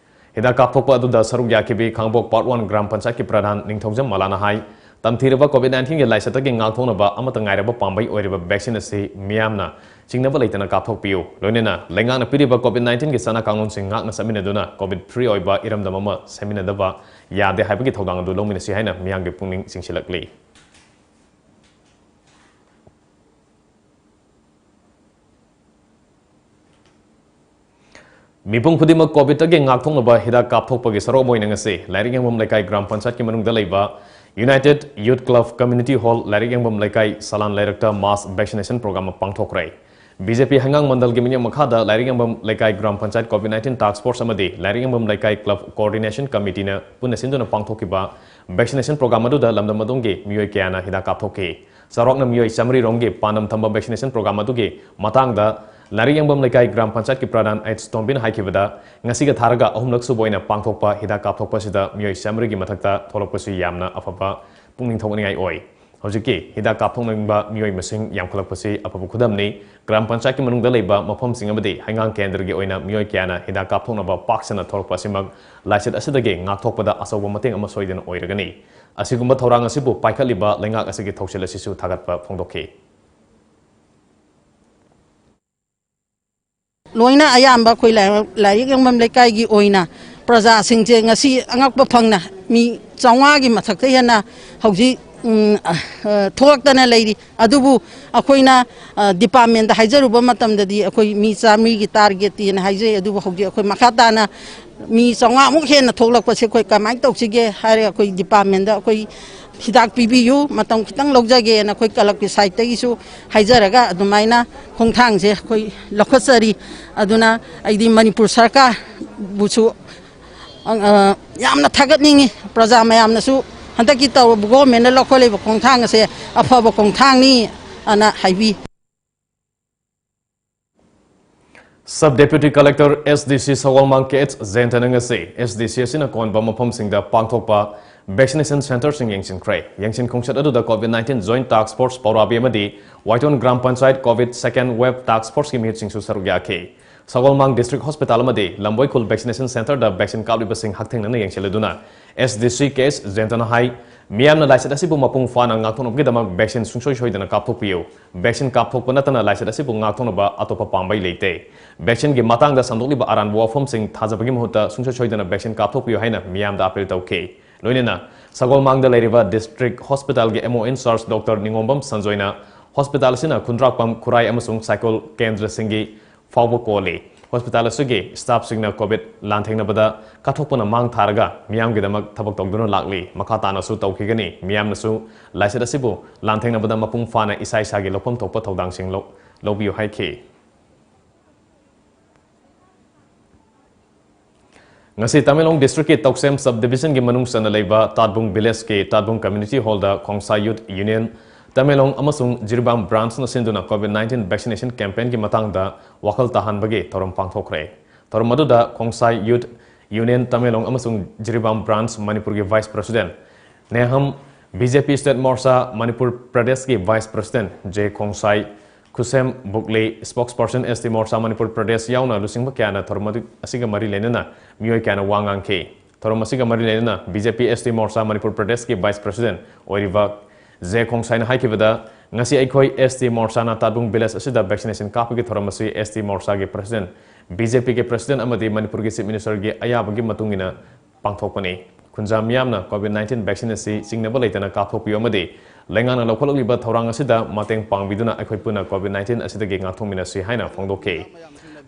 ꯍꯤꯗꯥꯛ ꯀꯥꯞꯊꯣꯛꯄ ꯑꯗꯨꯗ ꯁꯔꯨꯛ ꯌꯥꯈꯤꯕꯤ ꯈꯥꯡꯕꯣꯛ Part One ꯒ꯭ꯔꯥꯝ ꯄꯟꯆꯥꯌꯠꯀꯤ ꯄ꯭ꯔꯙꯥꯟ ꯅꯤꯡꯊꯧꯖꯝ ꯃꯂꯥꯅ ꯍꯥꯏ, ꯇꯝꯊꯤꯔꯕ COVID nineteen ꯒꯤ ꯂꯥꯏꯆꯠꯇꯒꯤ ꯉꯥꯛꯊꯣꯛꯅꯕ ꯑꯃꯠꯇ ꯉꯥꯏꯔꯕ ꯄꯥꯝꯕꯩ ꯑꯣꯏꯔꯤꯕ vaccine ꯑꯁꯤ ꯃꯤꯌꯥꯝꯅ ꯆꯤꯡꯅꯕ ꯂꯩꯇꯅ ꯀꯥꯞꯊꯣꯛꯄꯤꯌꯨ꯫ ꯂꯣꯏꯅꯅ ꯂꯩꯉꯥꯛꯅ ꯄꯤꯔꯤꯕ COVID nineteen ꯒꯤ ꯆꯠꯅ ꯀꯥꯡꯂꯣꯟꯁꯤꯡ ꯉꯥꯛꯅ ꯆꯠꯃꯤꯟꯅꯗꯨꯅ COVID free ꯑꯣꯏꯕ ꯏꯔꯝꯗꯝ ꯑꯃ ꯁꯦꯝꯃꯤꯟꯅꯗꯕ ꯌꯥꯗꯦ ꯍꯥꯏꯕꯒꯤ ꯊꯧꯗꯥꯡ ꯑꯗꯨ ꯂꯧꯃꯤꯟꯅꯁꯤ ꯍꯥꯏꯅ ꯃꯤꯌꯥꯝꯒꯤ ꯄꯨꯛꯅꯤꯡ ꯆꯤꯡꯁꯤꯜꯂꯛꯂꯤ꯫ ꯃꯤꯄꯨꯝ ꯈꯨꯗꯤꯡꯃꯛ COVID ꯇꯒꯤ ꯉꯥꯛꯊꯣꯛꯅꯕ ꯍꯤꯗꯥꯛ ꯀꯥꯞꯊꯣꯛꯄꯒꯤ ꯁꯔꯨꯛ ꯑꯃ ꯑꯣꯏꯅ ꯉꯁꯤ ꯂꯥꯏꯔꯤꯛ ꯌꯦꯡꯐꯝ ꯂꯩꯀꯥꯏ ꯒ꯭ꯔꯥꯝ ꯄꯟꯆꯥꯌꯠꯀꯤ ꯃꯅꯨꯡꯗ ꯂꯩꯕ United Youth Club Community Hall ꯂꯥꯏꯔꯤꯛ ꯌꯦꯡꯐꯝ ꯂꯩꯀꯥꯏ ꯁꯂꯥꯟ ꯂꯩꯔꯛꯇ mass vaccination program ꯑꯃ ꯄꯥꯡꯊꯣꯛꯈ꯭ꯔꯦ꯫ BJP ꯍꯩꯉꯥꯡ ꯃꯟꯗꯜꯒꯤ ꯃꯤꯠꯌꯦꯡ ꯃꯈꯥꯗ ꯂꯥꯏꯔꯤꯛ ꯌꯦꯡꯐꯝ ꯂꯩꯀꯥꯏ gram panchayat COVID nineteen task force ꯑꯃꯗꯤ ꯂꯥꯏꯔꯤꯛ ꯌꯦꯡꯐꯝ ꯂꯩꯀꯥꯏ club coordination committee ꯅ ꯄꯨꯟꯅ ꯁꯤꯟꯗꯨꯅ ꯄꯥꯡꯊꯣꯛꯈꯤꯕ vaccination program ꯑꯗꯨꯗ ꯂꯝꯗꯝ ꯑꯗꯨꯒꯤ ꯃꯤꯑꯣꯏ ꯀꯌꯥꯅ ꯍꯤꯗꯥꯛ ꯀꯥꯞꯊꯣꯛꯈꯤ꯫ ꯆꯥꯎꯔꯥꯛꯅ ꯃꯤꯑꯣꯏ ꯆꯥꯃꯔꯤ ꯔꯣꯝꯒꯤ ꯄꯥꯟꯗꯝ ꯊꯝꯕ vaccination program ꯑꯗꯨꯒꯤ ꯃꯇꯥꯡꯗ ꯂꯥꯏꯔꯤꯛ ꯌꯦꯡꯐꯝ ꯂꯩꯀꯥꯏ ꯒ꯭ꯔꯥꯝ ꯄꯟꯆꯥꯌꯠꯀꯤ ꯄ꯭ꯔꯙꯥꯟ ꯑꯩꯆ ꯇꯣꯝꯕꯤꯅ ꯍꯥꯏꯈꯤꯕꯗ, ꯉꯁꯤꯒ ꯊꯥꯔꯒ ꯑꯍꯨꯝꯂꯛ ꯁꯨꯕ ꯑꯣꯏꯅ ꯄꯥꯡꯊꯣꯛꯄ ꯍꯤꯗꯥꯛ ꯀꯥꯞꯊꯣꯛꯄꯁꯤꯗ ꯃꯤꯑꯣꯏ ꯆꯥꯃꯔꯤꯒꯤ ꯃꯊꯛꯇ ꯊꯣꯛꯂꯛꯄꯁꯤ ꯌꯥꯝꯅ ꯑꯐꯕ ꯄꯨꯛꯅꯤꯡ ꯊꯧꯒꯠꯅꯤꯡꯉꯥꯏ ꯑꯣꯏ꯫ ꯍꯧꯖꯤꯛꯀꯤ ꯍꯤꯗꯥꯛ ꯀꯥꯞꯊꯣꯛꯅꯤꯡꯕ ꯃꯤꯑꯣꯏ ꯃꯁꯤꯡ ꯌꯥꯝꯈꯠꯂꯛꯄꯁꯤ ꯑꯐꯕ ꯈꯨꯗꯝꯅꯤ꯫ ꯒ꯭ꯔꯥꯝ ꯄꯟꯆꯥꯌꯠꯀꯤ ꯃꯅꯨꯡꯗ ꯂꯩꯕ ꯃꯐꯝꯁꯤꯡ ꯑꯃꯗꯤ ꯍꯩꯉꯥꯡ ꯀꯦꯟꯗ꯭ꯔꯒꯤ ꯑꯣꯏꯅ ꯃꯤꯑꯣꯏ ꯀꯌꯥꯅ ꯍꯤꯗꯥꯛ ꯀꯥꯞꯊꯣꯛꯅꯕ ꯄꯥꯛ ꯁꯟꯅ ꯊꯣꯛꯂꯛꯄ ꯑꯁꯤꯃꯛ ꯂꯥꯏꯆꯠ ꯑꯁꯤꯗꯒꯤ ꯉꯥꯛꯊꯣꯛꯄꯗ ꯑꯆꯧꯕ ꯃꯇꯦꯡ ꯑꯃ ꯁꯣꯏꯗꯅ ꯑꯣꯏꯔꯒꯅꯤ꯫ ꯑꯁꯤꯒꯨꯝꯕ ꯊꯧꯔꯥꯡ ꯑꯁꯤꯕꯨ ꯄꯥꯏꯈꯠꯂꯤꯕ ꯂꯩꯉꯥꯛ ꯑꯁꯤꯒꯤ ꯊꯧꯁꯤꯜ ꯑꯁꯤꯁꯨ ꯊꯥꯒꯠꯄ ꯐꯣꯡꯗꯣꯛꯈꯤ꯫ ꯂꯣꯏꯅ ꯑꯌꯥꯝꯕ ꯑꯩꯈꯣꯏ ꯂꯥꯏ-, ꯂꯥꯏꯔꯤꯛ ꯌꯦꯡꯐꯝ ꯂꯩꯀꯥꯏꯒꯤ ꯑꯣꯏꯅ ꯄ꯭ꯔꯖꯥꯁꯤꯡꯁꯦ ꯉꯁꯤ ꯑꯉꯛꯄ ꯐꯪꯅ ꯃꯤ ꯆꯥꯝꯃꯉꯥꯒꯤ ꯃꯊꯛꯇ ꯍꯦꯟꯅ ꯍꯧꯖꯤꯛ, ꯎꯝ, ꯑ, ꯊꯣꯛꯂꯛꯇꯅ ꯂꯩꯔꯤ꯫ ꯑꯗꯨꯕꯨ ꯑꯩꯈꯣꯏꯅ, ꯑ, department ꯇ ꯍꯥꯏꯖꯔꯨꯕ ꯃꯇꯝꯗꯗꯤ ꯑꯩꯈꯣꯏ ꯃꯤ ꯆꯥꯝꯃꯔꯤꯒꯤ target ꯇꯤꯅ ꯍꯥꯏꯖꯩ꯫ ꯑꯗꯨꯕꯨ ꯍꯧꯖꯤꯛ ꯑꯩꯈꯣꯏ ꯃꯈꯥ ꯇꯥꯅ ꯃꯤ ꯆꯥꯝꯃꯉꯥꯃꯨꯛ ꯍꯦꯟꯅ ꯊꯣꯛꯂꯛꯄꯁꯦ ꯑꯩꯈꯣꯏ ꯀꯃꯥꯏꯅ ꯇꯧꯁꯤꯒꯦ ꯍꯥꯏꯔꯒ ꯑꯩꯈꯣꯏ department ꯇ ꯑꯩꯈꯣꯏ ꯍꯤꯗꯥꯛ ꯄꯤꯕꯤꯌꯨ, ꯃꯇꯝ ꯈꯤꯇꯪ ꯂꯧꯖꯒꯦꯅ ꯑꯩꯈꯣꯏ club ꯀꯤ side ꯇꯒꯤꯁꯨ ꯍꯥꯏꯖꯔꯒ ꯑꯗꯨꯃꯥꯏꯅ ꯈꯣꯡꯊꯥꯡꯁꯦ ꯑꯩꯈꯣꯏ ꯂꯧꯈꯠꯆꯔꯤ꯫ ꯑꯗꯨꯅ ꯑꯩꯗꯤ ꯃꯅꯤꯄꯨꯔ ꯁꯔꯀꯥꯔꯕꯨꯁꯨ, ꯑ, ꯌꯥꯝꯅ ꯊꯥꯒꯠꯅꯤꯡꯉꯤ꯫ ꯄ꯭ꯔꯖꯥ ꯃꯌꯥꯝꯅꯁꯨ ꯍꯟꯗꯛꯀꯤ ꯇꯧꯔꯕ, government ꯅ ꯂꯧꯈꯠꯂꯤꯕ ꯈꯣꯡꯊꯥꯡ ꯑꯁꯦ ꯑꯐꯕ ꯈꯣꯡꯊꯥꯡꯅꯤ ꯑꯅ ꯍꯥꯏꯕꯤ꯫ Sub Deputy Collector, SDC ꯁꯒꯣꯜꯃꯥꯡ ꯀꯦ ꯑꯩꯆ ꯖꯌꯟꯇꯅ ꯉꯁꯤ SDC ꯑꯁꯤꯅ ꯀꯣꯟꯕ ꯃꯐꯝꯁꯤꯡꯗ ꯄꯥꯡꯊꯣꯛꯄ Vaccination centreꯁꯤꯡ ꯌꯦꯡꯁꯤꯟꯈ꯭ꯔꯦ꯫ ꯌꯦꯡꯁꯤꯟ ꯈꯣꯡꯆꯠ ꯑꯗꯨꯗ COVID nineteen Joint Task Force ꯄꯧꯔꯥꯕꯤ ꯑꯃꯗꯤ Waiton gram panchayat COVID second wave task forceꯀꯤ ꯃꯤꯍꯨꯠꯁꯤꯡꯁꯨ ꯁꯔꯨꯛ ꯌꯥꯈꯤ꯫ ꯁꯒꯣꯜꯃꯥꯡ District Hospital ꯑꯃꯗꯤ ꯂꯝꯕꯣꯏꯈꯨꯜ Vaccination Centreꯗ vaccine ꯀꯥꯞꯂꯤꯕꯁꯤꯡ ꯍꯛꯊꯦꯡꯅꯅ ꯌꯦꯡꯁꯤꯜꯂꯗꯨꯅ S D C K S ꯖꯌꯟꯇꯅ ꯍꯥꯏ, ꯃꯤꯌꯥꯝꯅ ꯂꯥꯏꯆꯠ ꯑꯁꯤꯕꯨ ꯃꯄꯨꯡ ꯐꯥꯅ ꯉꯥꯛꯊꯣꯛꯅꯕꯒꯤꯗꯃꯛ vaccine ꯁꯨꯡꯁꯣꯏ ꯁꯣꯏꯗꯅ ꯀꯥꯞꯊꯣꯛꯄꯤꯌꯨ꯫ Vaccine ꯀꯥꯞꯊꯣꯛꯄ ꯅꯠꯇꯅ ꯂꯥꯏꯆꯠ ꯑꯁꯤꯕꯨ ꯉꯥꯛꯊꯣꯛꯅꯕ ꯑꯇꯣꯞꯄ ꯄꯥꯝꯕꯩ ꯂꯩꯇꯦ꯫ Vaccineꯒꯤ ꯃꯇꯥꯡꯗ ꯁꯟꯗꯣꯛꯂꯤꯕ ꯑꯔꯥꯟꯕ ꯋꯥꯐꯝꯁꯤꯡ ꯊꯥꯖꯕꯒꯤ ꯃꯍꯨꯠꯇ ꯁꯨꯡꯁꯣꯏ ꯁꯣꯏꯗꯅ vaccine ꯀꯥꯞꯊꯣꯛꯄꯤꯌꯨ ꯍꯥꯏꯅ ꯃꯤꯌꯥꯝꯗ appeal ꯇꯧꯈꯤ꯫ ꯂꯣꯏꯅꯅ ꯁꯒꯣꯜꯃꯥꯡꯗ ꯂꯩꯔꯤꯕ District Hospitalꯒꯤ M O in charge Doctor ꯅꯤꯉꯣꯝꯕꯝ ꯁꯟꯖꯣꯏꯅ hospital ꯑꯁꯤꯅ ꯈꯨꯟꯗ꯭ꯔꯥꯛꯄꯝ, ꯈꯨꯔꯥꯏ ꯑꯃꯁꯨꯡ ꯁꯥꯏꯀꯣꯜ ꯀꯦꯟꯗ꯭ꯔꯁꯤꯡꯒꯤ ꯐꯥꯎꯕ ꯀꯣꯜꯂꯤ꯫ Hospital ꯑꯁꯤꯒꯤ staffꯁꯤꯡꯅ COVID ꯂꯥꯟꯊꯦꯡꯅꯕꯗ ꯀꯠꯊꯣꯛꯄꯅ ꯃꯥꯡ ꯊꯥꯔꯒ ꯃꯤꯌꯥꯝꯒꯤꯗꯃꯛ ꯊꯕꯛ ꯇꯧꯗꯨꯅ ꯂꯥꯛꯂꯤ꯫ ꯃꯈꯥ ꯇꯥꯅꯁꯨ ꯇꯧꯈꯤꯒꯅꯤ꯫ ꯃꯤꯌꯥꯝꯅꯁꯨ ꯂꯥꯏꯆꯠ ꯑꯁꯤꯕꯨ ꯂꯥꯟꯊꯦꯡꯅꯕꯗ ꯃꯄꯨꯡ ꯐꯥꯅ ꯏꯁꯥ ꯏꯁꯥꯒꯤ ꯂꯧꯐꯝ ꯊꯣꯛꯄ ꯊꯧꯗꯥꯡꯁꯤꯡ ꯂꯧ-, ꯂꯧꯕꯤꯌꯨ ꯍꯥꯏꯈꯤ꯫ ꯉꯁꯤ ꯇꯃꯦꯡꯂꯣꯡ Districtꯀꯤ ꯇꯧꯁꯦꯝ Subdivisionꯒꯤ ꯃꯅꯨꯡ ꯆꯟꯅ ꯂꯩꯕ ꯇꯥꯠꯕꯨꯡ Villageꯀꯤ ꯇꯥꯠꯕꯨꯡ Community Hallꯗ ꯈꯣꯡꯁꯥꯏ Youth Union ꯇꯃꯦꯡꯂꯣꯡ ꯑꯃꯁꯨꯡ ꯖꯤꯔꯤꯕꯥꯝ Branchꯅ ꯁꯤꯟꯗꯨꯅ COVID nineteen vaccination campaignꯒꯤ ꯃꯇꯥꯡꯗ ꯋꯥꯈꯜ ꯇꯥꯍꯟꯕꯒꯤ ꯊꯧꯔꯝ ꯄꯥꯡꯊꯣꯛꯈ꯭ꯔꯦ꯫ ꯊꯧꯔꯝ ꯑꯗꯨꯗ ꯈꯣꯡꯁꯥꯏ Youth Union ꯇꯃꯦꯡꯂꯣꯡ ꯑꯃꯁꯨꯡ ꯖꯤꯔꯤꯕꯥꯝ Branch ꯃꯅꯤꯄꯨꯔꯒꯤ Vice President ꯅꯦꯍꯝ, B J P State Morcha Manipur ꯄ꯭ꯔꯗꯦꯁꯀꯤ Vice President ꯖꯦ ꯈꯣꯡꯁꯥꯏ, ꯈꯨꯁꯦꯝ ꯕꯨꯛꯂꯤ, Spokesperson S T Morcha Manipur Pradesh ꯌꯥꯎꯅ ꯂꯨꯆꯤꯡꯕ ꯀꯌꯥꯅ ꯊꯧꯔꯝ ꯑꯗꯨ, ꯑꯁꯤꯒ ꯃꯔꯤ ꯂꯩꯅꯅ ꯃꯤꯑꯣꯏ ꯀꯌꯥꯅ ꯋꯥ ꯉꯥꯡꯈꯤ꯫ ꯊꯧꯔꯝ ꯑꯁꯤꯒ ꯃꯔꯤ ꯂꯩꯅꯅ B J P S T Morcha Manipur ꯄ꯭ꯔꯗꯦꯁꯀꯤ Vice President ꯑꯣꯏꯔꯤꯕ ꯖꯦ ꯈꯣꯡꯁꯥꯏꯅ ꯍꯥꯏꯈꯤꯕꯗ, ꯉꯁꯤ ꯑꯩꯈꯣꯏ S T Morchaꯅ ꯇꯥꯠꯕꯨꯡ Village ꯑꯁꯤꯗ vaccination ꯀꯥꯞꯄꯒꯤ ꯊꯧꯔꯝ ꯑꯁꯤ S T Morchaꯒꯤ President, B J Pꯒꯤ President ꯑꯃꯗꯤ ꯃꯅꯤꯄꯨꯔꯒꯤ Chief Ministerꯒꯤ ꯑꯌꯥꯕꯒꯤ ꯃꯇꯨꯡ ꯏꯟꯅ ꯄꯥꯡꯊꯣꯛꯄꯅꯤ꯫ ꯈꯨꯟꯖꯥ ꯃꯤꯌꯥꯝꯅ COVID nineteen vaccine ꯑꯁꯤ ꯆꯤꯡꯅꯕ ꯂꯩꯇꯅ ꯀꯥꯞꯊꯣꯛꯄꯤꯌꯨ ꯑꯃꯗꯤ ꯂꯩꯉꯥꯛꯅ ꯂꯧꯈꯠꯂꯛꯂꯤꯕ ꯊꯧꯔꯥꯡ ꯑꯁꯤꯗ ꯃꯇꯦꯡ ꯄꯥꯡꯕꯤꯗꯨꯅ ꯑꯩꯈꯣꯏ ꯄꯨꯟꯅ COVID nineteen ꯑꯁꯤꯗꯒꯤ ꯉꯥꯛꯊꯣꯛꯃꯤꯟꯅꯁꯤ ꯍꯥꯏꯅ ꯐꯣꯡꯗꯣꯛꯈꯤ꯫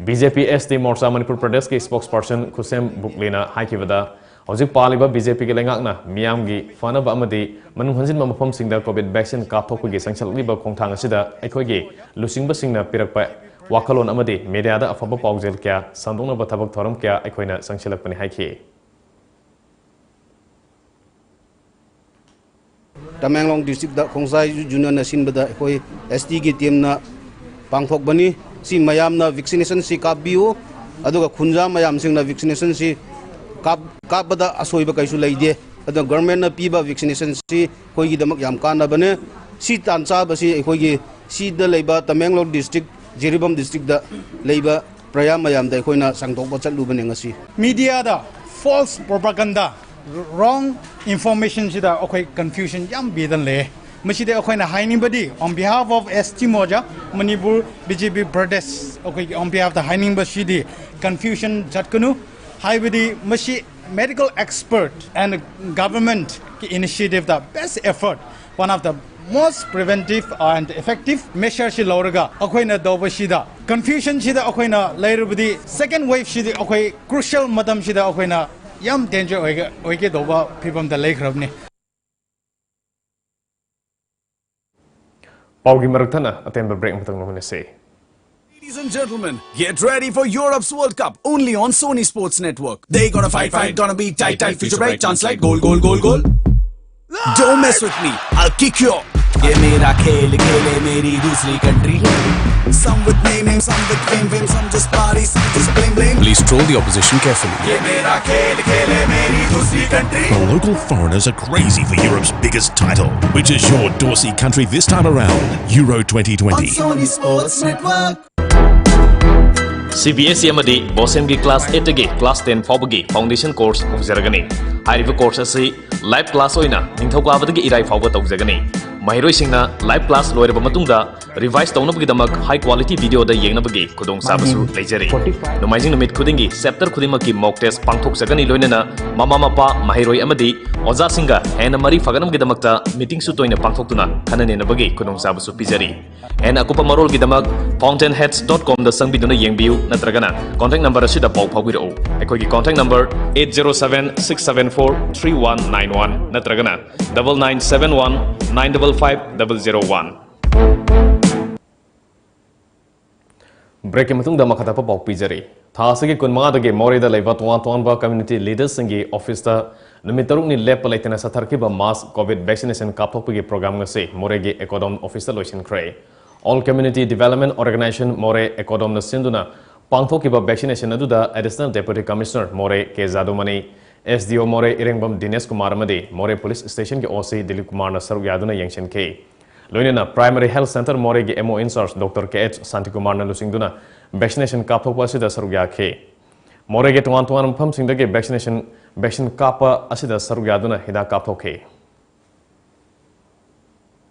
B J P S T Morcha Manipur ꯄ꯭ꯔꯗꯦꯁꯀꯤ Spokesperson ꯈꯨꯁꯦꯝ ꯕꯨꯛꯂꯤꯅ ꯍꯥꯏꯈꯤꯕꯗ, ꯍꯧꯖꯤꯛ ꯄꯥꯜꯂꯤꯕ B J Pꯒꯤ ꯂꯩꯉꯥꯛꯅ ꯃꯤꯌꯥꯝꯒꯤ ꯐꯅꯕ ꯑꯃꯗꯤ ꯃꯅꯨꯡ ꯍꯟꯖꯤꯟꯕ ꯃꯐꯝꯁꯤꯡꯗ COVID vaccine ꯀꯥꯞꯊꯣꯛꯄꯒꯤ ꯆꯪꯁꯤꯜꯂꯛꯂꯤꯕ ꯈꯣꯡꯊꯥꯡ ꯑꯁꯤꯗ ꯑꯩꯈꯣꯏꯒꯤ ꯂꯨꯆꯤꯡꯕꯁꯤꯡꯅ ꯄꯤꯔꯛꯄ ꯋꯥꯈꯜꯂꯣꯟ ꯑꯃꯗꯤ mediaꯗ ꯑꯐꯕ ꯄꯥꯎꯖꯦꯜ ꯀꯌꯥ ꯁꯟꯗꯣꯛꯅꯕ ꯊꯕꯛ ꯊꯧꯔꯝ ꯀꯌꯥ ꯑꯩꯈꯣꯏꯅ ꯆꯪꯁꯤꯜꯂꯛꯄꯅꯤ ꯍꯥꯏꯈꯤ꯫ ꯇꯃꯦꯡꯂꯣꯡ Districtꯇ ꯈꯣꯡꯁꯥꯏ Youth Unionꯅ ꯁꯤꯟꯕꯗ ꯑꯩꯈꯣꯏ S Tꯒꯤ teamꯅ ꯄꯥꯡꯊꯣꯛꯄꯅꯤ꯫ ꯁꯤ ꯃꯌꯥꯝꯅ vaccinationꯁꯤ ꯀꯥꯞꯄꯤꯌꯨ, ꯑꯗꯨꯒ ꯈꯨꯟꯖꯥ ꯃꯌꯥꯝꯁꯤꯡꯅ vaccinationꯁꯤ ꯀꯥꯞ-, ꯀꯥꯞꯄꯗ ꯑꯁꯣꯏꯕ ꯀꯩꯁꯨ ꯂꯩꯇꯦ꯫ ꯑꯗꯣ ꯒꯚꯔꯟꯃꯦꯟꯠꯅ ꯄꯤꯕ ꯚꯦꯛꯁꯤꯅꯦꯁꯟꯁꯤ ꯑꯩꯈꯣꯏꯒꯤꯗꯃꯛ ꯌꯥꯝ ꯀꯥꯟꯅꯕꯅꯦ꯫ ꯁꯤ ꯇꯥꯟ ꯆꯥꯕꯁꯤ ꯑꯩꯈꯣꯏꯒꯤ ꯁꯤꯗ ꯂꯩꯕ ꯇꯃꯦꯡꯂꯣꯡ ꯗꯤꯁꯇ꯭ꯔꯤꯛ, ꯖꯤꯔꯤꯕꯥꯝ ꯗꯤꯁꯇ꯭ꯔꯤꯛꯇ ꯂꯩꯕ ꯄ꯭ꯔꯖꯥ ꯃꯌꯥꯝꯗ ꯑꯩꯈꯣꯏꯅ ꯁꯟꯗꯣꯛꯄ ꯆꯠꯂꯨꯕꯅꯦ ꯉꯁꯤ꯫ Media ꯗ false propaganda, wrong information ꯁꯤꯗ ꯑꯩꯈꯣꯏ confusion ꯌꯥꯝ ꯄꯤꯗꯅ ꯂꯩꯌꯦ꯫ ꯃꯁꯤꯗ ꯑꯩꯈꯣꯏꯅ ꯍꯥꯏꯅꯤꯡꯕꯗꯤ, on behalf of S T Moja, Manipur B J P Pradesh, ꯑꯩꯈꯣꯏꯒꯤ on behalf ꯇ ꯍꯥꯏꯅꯤꯡꯕꯁꯤꯗꯤ, confusion ꯆꯠꯀꯅꯨ꯫ ꯍꯥꯏꯕꯗꯤ ꯃꯁꯤ medical expert and government ꯀꯤ initiative the best effort, one of the most preventive and effective measure ꯁꯤ ꯂꯧꯔꯒ ꯑꯩꯈꯣꯏꯅ ꯇꯧꯕꯁꯤꯗ confusion ꯁꯤꯗ ꯑꯩꯈꯣꯏꯅ ꯂꯩꯔꯕꯗꯤ second wave ꯁꯤꯗꯤ ꯑꯩꯈꯣꯏ crucial ꯃꯇꯝꯁꯤꯗ ꯑꯩꯈꯣꯏꯅ ꯌꯥꯝ danger ꯑꯣꯏꯒ-, ꯑꯣꯏꯒꯗꯧꯕ ꯐꯤꯕꯝꯗ ꯂꯩꯈ꯭ꯔꯕꯅꯤ꯫ ꯄꯥꯎꯒꯤ ꯃꯔꯛ ꯊꯠꯅ ꯑꯇꯦꯟꯕ break ꯑꯃꯇꯪ ꯂꯧꯃꯤꯟꯅꯁꯤ꯫ Ladies and gentlemen, get ready for Europe's World Cup only on Sony Sports Network. They gonna fight, fight, gonna be tight, tight, future bright, chance like goal, goal, goal, goal. Don't mess with me, I'll kick you out. ये मेरा खेल खेले मेरी दूसरी country. Some with name, name, some with fame, fame, some just party, some just blame, blame. Please troll the opposition carefully. ये मेरा खेल खेले मेरी दूसरी country. The local foreigners are crazy for Europe's biggest title, which is your Dorsey country this time around, Euro twenty twenty. On Sony Sports Network. C B S E ꯑꯃꯗꯤ BOSEM ꯒꯤ class eight ꯇꯒꯤ class ten ꯐꯥꯎꯕꯒꯤ foundation course ꯍꯧꯖꯔꯒꯅꯤ꯫ ꯍꯥꯏꯔꯤꯕ course ꯑꯁꯤ live class ꯑꯣꯏꯅ ꯅꯤꯡꯊꯧꯀꯥꯕꯗꯒꯤ ꯏꯔꯥꯏ ꯐꯥꯎꯕ ꯇꯧꯖꯒꯅꯤ꯫ ꯃꯍꯩꯔꯣꯏꯁꯤꯡꯅ live class ꯂꯣꯏꯔꯕ ꯃꯇꯨꯡꯗ revise ꯇꯧꯅꯕꯒꯤꯗꯃꯛ high quality video ꯗ ꯌꯦꯡꯅꯕꯒꯤ ꯈꯨꯗꯣꯡꯆꯥꯕꯁꯨ ꯂꯩꯖꯔꯤ꯫ ꯅꯣꯡꯃꯥꯏꯖꯤꯡ ꯅꯨꯃꯤꯠ ꯈꯨꯗꯤꯡꯒꯤ chapter ꯈꯨꯗꯤꯡꯃꯛꯀꯤ mock test ꯄꯥꯡꯊꯣꯛꯆꯒꯅꯤ, ꯂꯣꯏꯅꯅ ꯃꯃꯥ ꯃꯄꯥ, ꯃꯍꯩꯔꯣꯏ ꯑꯃꯗꯤ ꯑꯣꯖꯥꯁꯤꯡꯒ ꯍꯦꯟꯅ ꯃꯔꯤ ꯐꯒꯠꯅꯕꯒꯤꯗꯃꯛꯇ meeting ꯁꯨ ꯇꯣꯏꯅ ꯄꯥꯡꯊꯣꯛꯇꯨꯅ ꯈꯟꯅ ꯅꯩꯅꯕꯒꯤ ꯈꯨꯗꯣꯡꯆꯥꯕꯁꯨ ꯄꯤꯖꯔꯤ꯫ ꯍꯦꯟꯅ ꯑꯀꯨꯞꯄ ꯃꯔꯣꯜꯒꯤꯗꯃꯛ fountainheads dot com ꯗ ꯆꯪꯕꯤꯗꯨꯅ ꯌꯦꯡꯕꯤꯌꯨ ꯅꯠꯇ꯭ꯔꯒꯅ contact number ꯑꯁꯤꯗ ꯄꯥꯎ ꯐꯥꯎꯕꯤꯔꯛꯎ꯫ ꯑꯩꯈꯣꯏꯒꯤ contact number eight zero seven six seven four three one nine one ꯅꯠꯇ꯭ꯔꯒꯅ double nine seven one nine double five double zero one꯫ Break ꯀꯤ ꯃꯇꯨꯡꯗ ꯃꯈꯥ ꯇꯥꯕ ꯄꯥꯎ ꯄꯤꯖꯔꯤ꯫ ꯊꯥ ꯑꯁꯤꯒꯤ ꯀꯨꯟꯃꯉꯥꯗꯒꯤ ꯃꯣꯔꯦꯗ ꯂꯩꯕ ꯇꯣꯉꯥꯟ ꯇꯣꯉꯥꯟꯕ community leaders ꯁꯤꯡꯒꯤ office ꯇ ꯅꯨꯃꯤꯠ ꯇꯔꯨꯛꯅꯤ ꯂꯦꯞꯄ ꯂꯩꯇꯅ ꯆꯠꯊꯔꯛꯈꯤꯕ mass COVID vaccination ꯀꯥꯞꯊꯣꯛꯄꯒꯤ program ꯉꯁꯤ ꯃꯣꯔꯦꯒꯤ ECODOM office ꯇ ꯂꯣꯏꯁꯤꯟꯈ꯭ꯔꯦ꯫ All Community Development Organization ꯃꯣꯔꯦ, ECODOM ꯅ ꯁꯤꯟꯗꯨꯅ ꯄꯥꯡꯊꯣꯛꯈꯤꯕ vaccination ꯑꯗꯨꯗ Additional Deputy Commissioner ꯃꯣꯔꯦ ꯀꯦ ꯖꯥꯗꯨꯃꯅꯤ, ꯑꯦꯁ ꯗꯤ ꯑꯣ ꯃꯣꯔꯦ ꯏꯔꯦꯡꯕꯝ ꯗꯤꯅꯦꯁ ꯀꯨꯃꯥꯔ ꯑꯃꯗꯤ ꯃꯣꯔꯦ ꯄꯨꯂꯤꯁ ꯁ꯭ꯇꯦꯁꯟꯒꯤ ꯑꯣ ꯁꯤ ꯗꯤꯂꯤꯞ ꯀꯨꯃꯥꯔꯅ ꯁꯔꯨꯛ ꯌꯥꯗꯨꯅ ꯌꯦꯡꯁꯤꯟꯈꯤ꯫ ꯂꯣꯏꯅꯅ ꯄ꯭ꯔꯥꯏꯃꯔꯤ ꯍꯦꯜꯊ ꯁꯦꯟꯇꯔ ꯃꯣꯔꯦꯒꯤ ꯑꯦꯝ ꯑꯣ ꯏꯟꯆꯥꯔꯖ ꯗꯣꯛꯇꯔ ꯀꯦ ꯑꯩꯆ ꯁꯥꯟꯇꯤꯀꯨꯃꯥꯔꯅ ꯂꯨꯆꯤꯡꯗꯨꯅ ꯚꯦꯛꯁꯤꯅꯦꯁꯟ ꯀꯥꯞꯊꯣꯛꯄ ꯑꯁꯤꯗ ꯁꯔꯨꯛ ꯌꯥꯈꯤ꯫ ꯃꯣꯔꯦꯒꯤ ꯇꯣꯉꯥꯟ ꯇꯣꯉꯥꯟꯕ ꯃꯐꯝꯁꯤꯡꯗꯒꯤ ꯚꯦꯛꯁꯤꯅꯦꯁꯟ, ꯚꯦꯛꯁꯤꯟ ꯀꯥꯞꯄ ꯑꯁꯤꯗ ꯁꯔꯨꯛ ꯌꯥꯗꯨꯅ ꯍꯤꯗꯥꯛ ꯀꯥꯞꯊꯣꯛꯈꯤ꯫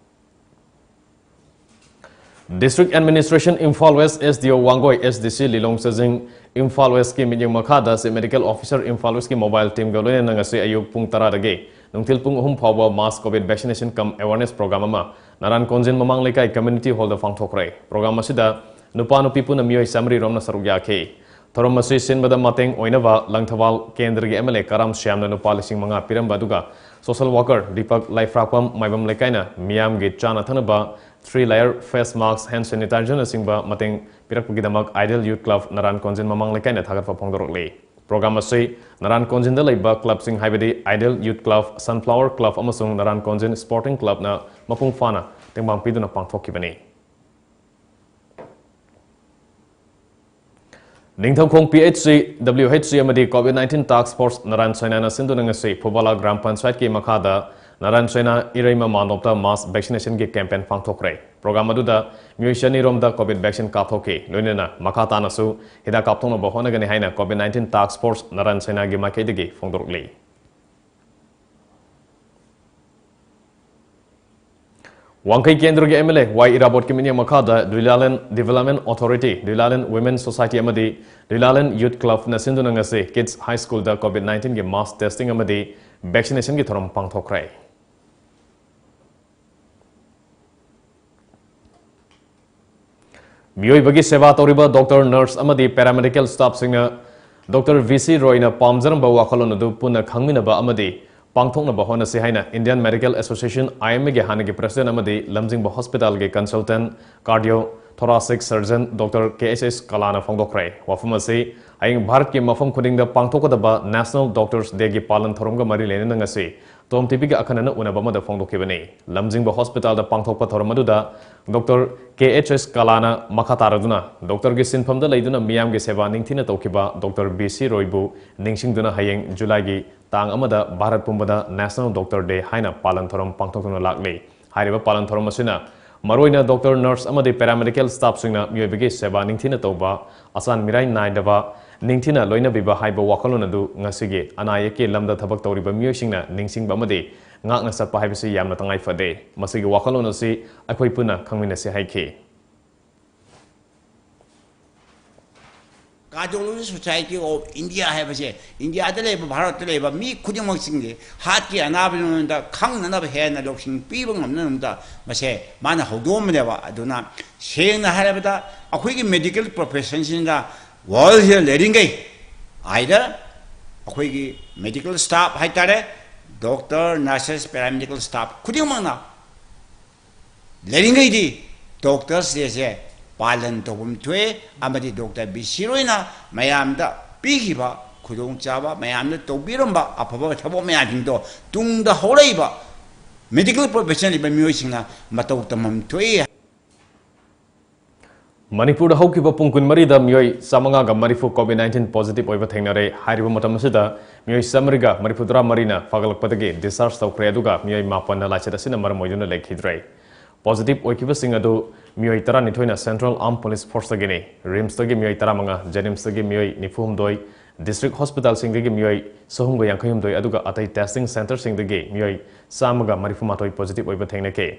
District Administration Imphal West, S D O Wangoi, S D C ꯂꯤꯂꯣꯡ ꯆꯖꯤꯡ, ꯏꯝꯐꯥꯜ ꯋꯦꯁꯀꯤ ꯃꯤꯠꯌꯦꯡ ꯃꯈꯥꯗ Chief Medical Officer ꯏꯝꯐꯥꯜ ꯋꯦꯁꯀꯤ mobile teamꯒ ꯂꯣꯏꯅꯅ ꯉꯁꯤ ꯑꯌꯨꯛ ꯄꯨꯡ ꯇꯔꯥꯗꯒꯤ ꯅꯨꯡꯊꯤꯜ ꯄꯨꯡ ꯑꯍꯨꯝ ꯐꯥꯎꯕ mass COVID vaccination cum awareness program ꯑꯃ ꯅꯔꯥꯟ ꯀꯣꯟꯖꯤꯟ ꯃꯃꯥꯡ ꯂꯩꯀꯥꯏ community hallꯗ ꯄꯥꯡꯊꯣꯛꯈ꯭ꯔꯦ꯫ Program ꯑꯁꯤꯗ ꯅꯨꯄꯥ ꯅꯨꯄꯤ ꯄꯨꯟꯅ ꯃꯤꯑꯣꯏ ꯆꯥꯃꯔꯤ ꯔꯣꯝꯅ ꯁꯔꯨꯛ ꯌꯥꯈꯤ꯫ ꯊꯧꯔꯝ ꯑꯁꯤ ꯁꯤꯟꯕꯗ ꯃꯇꯦꯡ ꯑꯣꯏꯅꯕ ꯂꯪꯊꯕꯥꯜ ꯀꯦꯟꯗ꯭ꯔꯒꯤ M L A ꯀꯔꯥꯝ ꯁ꯭ꯌꯥꯝꯅ ꯂꯨꯄꯥ ꯂꯤꯁꯤꯡ ꯃꯉꯥ ꯄꯤꯔꯝꯕ ꯑꯗꯨꯒ social worker ꯗꯤꯄꯛ ꯂꯥꯏꯐ꯭ꯔꯥꯛꯄꯝ ꯃꯥꯏꯕꯝ ꯂꯩꯀꯥꯏꯅ ꯃꯤꯌꯥꯝꯒꯤ ꯆꯥꯅ ꯊꯛꯅꯕ three layer face mask, hand sanitizerꯅꯆꯤꯡꯕ ꯃꯇꯦꯡ ꯄꯤꯔꯛꯄꯒꯤꯗꯃꯛ Ideal Youth Club ꯅꯔꯥꯟ ꯀꯣꯟꯖꯤꯟ ꯃꯃꯥꯡ ꯂꯩꯀꯥꯏꯅ ꯊꯥꯒꯠꯄ ꯐꯣꯡꯗꯣꯔꯛꯂꯤ꯫ Program ꯑꯁꯤ ꯅꯔꯥꯟ ꯀꯣꯟꯖꯤꯟꯗ ꯂꯩꯕ clubꯁꯤꯡ ꯍꯥꯏꯕꯗꯤ Ideal Youth Club, Sunflower Club ꯑꯃꯁꯨꯡ ꯅꯔꯥꯟ ꯀꯣꯟꯖꯤꯟ Sporting Clubꯅ ꯃꯄꯨꯡ ꯐꯥꯅ ꯇꯦꯡꯕꯥꯡ ꯄꯤꯗꯨꯅ ꯄꯥꯡꯊꯣꯛꯈꯤꯕꯅꯤ꯫ Ningthoukhong P H C, W H C ꯑꯃꯗꯤ COVID nineteen task force ꯅꯔꯥꯟ ꯁꯣꯏꯅꯥꯅ ꯁꯤꯟꯗꯨꯅ ꯉꯁꯤ ꯐꯨꯕꯥꯂꯥ ꯒ꯭ꯔꯥꯝ ꯄꯟꯆꯥꯌꯠꯀꯤ ꯃꯈꯥꯗ ꯅꯔꯥꯟ ꯁꯣꯏꯅꯥ ꯏꯔꯩꯃ ꯃꯥꯟꯗꯣꯞꯇ mass vaccinationꯒꯤ campaign ꯄꯥꯡꯊꯣꯛꯈ꯭ꯔꯦ꯫ Program ꯑꯗꯨꯗ ꯃꯤꯑꯣꯏ ꯆꯅꯤ ꯔꯣꯝꯗ COVID vaccine ꯀꯥꯞꯊꯣꯛꯈꯤ꯫ ꯂꯣꯏꯅꯅ ꯃꯈꯥ ꯇꯥꯅꯁꯨ ꯍꯤꯗꯥꯛ ꯀꯥꯞꯊꯣꯛꯅꯕ ꯍꯣꯠꯅꯒꯅꯤ ꯍꯥꯏꯅ COVID nineteen task force ꯅꯔꯥꯟ ꯁꯣꯏꯅꯥꯒꯤ ꯃꯥꯏꯀꯩꯗꯒꯤ ꯐꯣꯡꯗꯣꯔꯛꯂꯤ꯫ ꯋꯥꯡꯈꯩ ꯀꯦꯟꯗ꯭ꯔꯒꯤ M L A ꯋꯥꯏ ꯏꯔꯥꯕꯣꯠꯀꯤ ꯃꯤꯠꯌꯦꯡ ꯃꯈꯥꯗ ꯗꯨꯏꯂꯥꯂꯦꯟ Development Authority, ꯗꯨꯏꯂꯥꯂꯦꯟ Women Society ꯑꯃꯗꯤ ꯗꯨꯏꯂꯥꯂꯦꯟ Youth Clubꯅ ꯁꯤꯟꯗꯨꯅ ꯉꯁꯤ Kids High Schoolꯗ COVID nineteenꯒꯤ mass testing ꯑꯃꯗꯤ vaccinationꯒꯤ ꯊꯧꯔꯝ ꯄꯥꯡꯊꯣꯛꯈ꯭ꯔꯦ꯫ ꯃꯤꯑꯣꯏꯕꯒꯤ ꯁꯦꯕꯥ ꯇꯧꯔꯤꯕ doctor, nurse ꯑꯃꯗꯤ paramedical staffꯁꯤꯡꯅ Doctor V C Royꯅ ꯄꯥꯝꯖꯔꯝꯕ ꯋꯥꯈꯜꯂꯣꯟ ꯑꯗꯨ ꯄꯨꯟꯅ ꯈꯪꯃꯤꯟꯅꯕ ꯑꯃꯗꯤ ꯄꯥꯡꯊꯣꯛꯅꯕ ꯍꯣꯠꯅꯁꯤ ꯍꯥꯏꯅ Indian Medical Association, I M Aꯒꯤ ꯍꯥꯟꯅꯒꯤ president ꯑꯃꯗꯤ ꯂꯝꯖꯤꯡꯕ hospitalꯒꯤ consultant cardiothoracic surgeon Doctor K H S ꯀꯂꯥꯅ ꯐꯣꯡꯗꯣꯛꯈ꯭ꯔꯦ꯫ ꯋꯥꯐꯝ ꯑꯁꯤ ꯍꯌꯦꯡ ꯚꯥꯔꯠꯀꯤ ꯃꯐꯝ ꯈꯨꯗꯤꯡꯗ ꯄꯥꯡꯊꯣꯛꯀꯗꯕ National Doctors Dayꯒꯤ ꯄꯥꯂꯟ ꯊꯧꯔꯝꯒ ꯃꯔꯤ ꯂꯩꯅꯅ ꯉꯁꯤ ꯇꯣꯝ ꯇꯤꯚꯤꯒ ꯑꯈꯟꯅꯅ ꯎꯅꯕ ꯑꯃꯗ ꯐꯣꯡꯗꯣꯛꯈꯤꯕꯅꯤ꯫ ꯂꯝꯖꯤꯡꯕ ꯍꯣꯁꯄꯤꯇꯥꯜꯗ ꯄꯥꯡꯊꯣꯛꯄ ꯊꯧꯔꯝ ꯑꯗꯨꯗ ꯗꯣꯛꯇꯔ ꯀꯦ ꯑꯩꯆ ꯑꯦꯁ ꯀꯂꯥꯅ ꯃꯈꯥ ꯇꯥꯔꯗꯨꯅ ꯗꯣꯛꯇꯔꯒꯤ ꯁꯤꯟꯐꯝꯗ ꯂꯩꯗꯨꯅ ꯃꯤꯌꯥꯝꯒꯤ ꯁꯦꯕꯥ ꯅꯤꯡꯊꯤꯅ ꯇꯧꯈꯤꯕ ꯗꯣꯛꯇꯔ ꯕꯤ ꯁꯤ ꯔꯣꯏꯕꯨ ꯅꯤꯡꯁꯤꯡꯗꯨꯅ ꯍꯌꯦꯡ ꯖꯨꯂꯥꯏꯒꯤ ꯇꯥꯡ ꯑꯃꯗ ꯚꯥꯔꯠ ꯄꯨꯝꯕꯗ National Doctor Day ꯍꯥꯏꯅ ꯄꯥꯂꯟ ꯊꯧꯔꯝ ꯄꯥꯡꯊꯣꯛꯇꯨꯅ ꯂꯥꯛꯂꯤ꯫ ꯍꯥꯏꯔꯤꯕ ꯄꯥꯂꯟ ꯊꯧꯔꯝ ꯑꯁꯤꯅ ꯃꯔꯨꯑꯣꯏꯅ ꯗꯣꯛꯇꯔ, ꯅꯔꯁ ꯑꯃꯗꯤ ꯄꯦꯔꯥꯃꯦꯗꯤꯀꯦꯜ ꯁ꯭ꯇꯥꯐꯁꯤꯡꯅ ꯃꯤꯑꯣꯏꯕꯒꯤ ꯁꯦꯕꯥ ꯅꯤꯡꯊꯤꯅ ꯇꯧꯕ, ꯑꯁꯥꯟ ꯃꯤꯔꯥꯏ ꯅꯥꯏꯗꯕ, ꯅꯤꯡꯊꯤꯅ ꯂꯣꯏꯅꯕꯤꯕ ꯍꯥꯏꯕ ꯋꯥꯈꯜꯂꯣꯟ ꯑꯗꯨ ꯉꯁꯤꯒꯤ ꯑꯅꯥ ꯑꯌꯦꯛꯀꯤ ꯂꯝꯗ ꯊꯕꯛ ꯇꯧꯔꯤꯕ ꯃꯤꯑꯣꯏꯁꯤꯡꯅ ꯅꯤꯡꯁꯤꯡꯕ ꯑꯃꯗꯤ ꯉꯥꯛꯅ ꯆꯠꯄ ꯍꯥꯏꯕꯁꯤ ꯌꯥꯝꯅ ꯇꯉꯥꯏ ꯐꯗꯦ꯫ ꯃꯁꯤꯒꯤ ꯋꯥꯈꯜꯂꯣꯟ ꯑꯁꯤ ꯑꯩꯈꯣꯏ ꯄꯨꯟꯅ ꯈꯪꯃꯤꯟꯅꯁꯤ ꯍꯥꯏꯈꯤ꯫ Cardiology Society of India ꯍꯥꯏꯕꯁꯦ ꯏꯟꯗꯤꯌꯥꯗ ꯂꯩꯕ, ꯚꯥꯔꯠꯇ ꯂꯩꯕ ꯃꯤ ꯈꯨꯗꯤꯡꯃꯛꯁꯤꯡꯒꯤ ꯍꯥꯔꯠꯀꯤ ꯑꯅꯥꯕꯒꯤ ꯃꯔꯝꯗ ꯈꯪꯅꯅꯕ, ꯍꯦꯟꯅ ꯂꯧꯁꯤꯡ ꯄꯤꯕ ꯉꯝꯅꯅꯕ ꯃꯁꯦ ꯃꯥꯅ ꯍꯧꯗꯣꯛꯑꯝꯕꯅꯦꯕ꯫ ꯑꯗꯨꯅ ꯁꯦꯡꯅ ꯍꯥꯏꯔꯕꯗ ꯑꯩꯈꯣꯏꯒꯤ ꯃꯦꯗꯤꯀꯦꯜ ꯄ꯭ꯔꯣꯐꯦꯁꯟꯁꯤꯗ ꯋꯥꯔꯜꯁꯤꯗ ꯂꯩꯔꯤꯉꯩ, either ꯑꯩꯈꯣꯏꯒꯤ ꯃꯦꯗꯤꯀꯦꯜ ꯁ꯭ꯇꯥꯐ ꯍꯥꯏꯇꯥꯔꯦ, ꯗꯣꯛꯇꯔ, ꯅꯔꯁꯦꯁ, ꯄꯦꯔꯥꯃꯦꯗꯤꯀꯦꯜ ꯁ꯭ꯇꯥꯐ ꯈꯨꯗꯤꯡꯃꯛꯅ ꯂꯩꯔꯤꯉꯩꯗꯤ Doctors Dayꯁꯦ ꯄꯥꯂꯟ ꯇꯧꯐꯝ ꯊꯣꯛꯑꯦ꯫ ꯑꯃꯗꯤ ꯗꯣꯛꯇꯔ ꯕꯤ ꯁꯤ ꯔꯣꯏꯅ ꯃꯌꯥꯝꯗ ꯄꯤꯈꯤꯕ ꯈꯨꯗꯣꯡꯆꯥꯕ, ꯃꯌꯥꯝꯗ ꯇꯧꯕꯤꯔꯝꯕ ꯑꯐꯕ ꯊꯕꯛ ꯃꯌꯥꯝꯁꯤꯡꯗꯣ ꯇꯨꯡꯗ ꯍꯧꯔꯛꯏꯕ ꯃꯦꯗꯤꯀꯦꯜ ꯄ꯭ꯔꯣꯐꯦꯁꯟ ꯂꯩꯕ ꯃꯤꯑꯣꯏꯁꯤꯡꯅ ꯃꯇꯧ ꯇꯝꯐꯝ ꯊꯣꯛꯏ꯫ ꯃꯅꯤꯄꯨꯔꯗ ꯍꯧꯈꯤꯕ ꯄꯨꯡ ꯀꯨꯟꯃꯔꯤꯗ ꯃꯤꯑꯣꯏ ꯆꯥꯃꯉꯥꯒ ꯃꯔꯤꯐꯨ COVID nineteen positive ꯑꯣꯏꯕ ꯊꯦꯡꯅꯔꯦ꯫ ꯍꯥꯏꯔꯤꯕ ꯃꯇꯝ ꯑꯁꯤꯗ ꯃꯤꯑꯣꯏ ꯆꯥꯃꯔꯤꯒ ꯃꯔꯤꯐꯨꯇꯔꯥ ꯃꯔꯤꯅ ꯐꯒꯠꯂꯛꯄꯗꯒꯤ discharge ꯇꯧꯈ꯭ꯔꯦ, ꯑꯗꯨꯒ ꯃꯤꯑꯣꯏ ꯃꯥꯄꯟꯅ ꯂꯥꯏꯆꯠ ꯑꯁꯤꯅ ꯃꯔꯝ ꯑꯣꯏꯗꯨꯅ ꯂꯩꯈꯤꯗ꯭ꯔꯦ꯫ Positive ꯑꯣꯏꯈꯤꯕꯁꯤꯡ ꯑꯗꯨ ꯃꯤꯑꯣꯏ ꯇꯔꯥꯅꯤꯊꯣꯏꯅ Central Armed Police Forceꯇꯒꯤꯅꯤ꯫ RIMSꯇꯒꯤ ꯃꯤꯑꯣꯏ ꯇꯔꯥꯃꯉꯥ, JNIMSꯇꯒꯤ ꯃꯤꯑꯣꯏ ꯅꯤꯐꯨ ꯍꯨꯝꯗꯣꯏ, district hospitalꯁꯤꯡꯗꯒꯤ ꯃꯤꯑꯣꯏ ꯆꯍꯨꯝꯒ ꯌꯥꯡꯈꯩ ꯍꯨꯝꯗꯣꯏ, ꯑꯗꯨꯒ ꯑꯇꯩ testing centreꯁꯤꯡꯗꯒꯤ ꯃꯤꯑꯣꯏ ꯆꯥꯝꯃꯒ ꯃꯔꯤꯐꯨ ꯃꯥꯊꯣꯏ positive ꯑꯣꯏꯕ ꯊꯦꯡꯅꯈꯤ꯫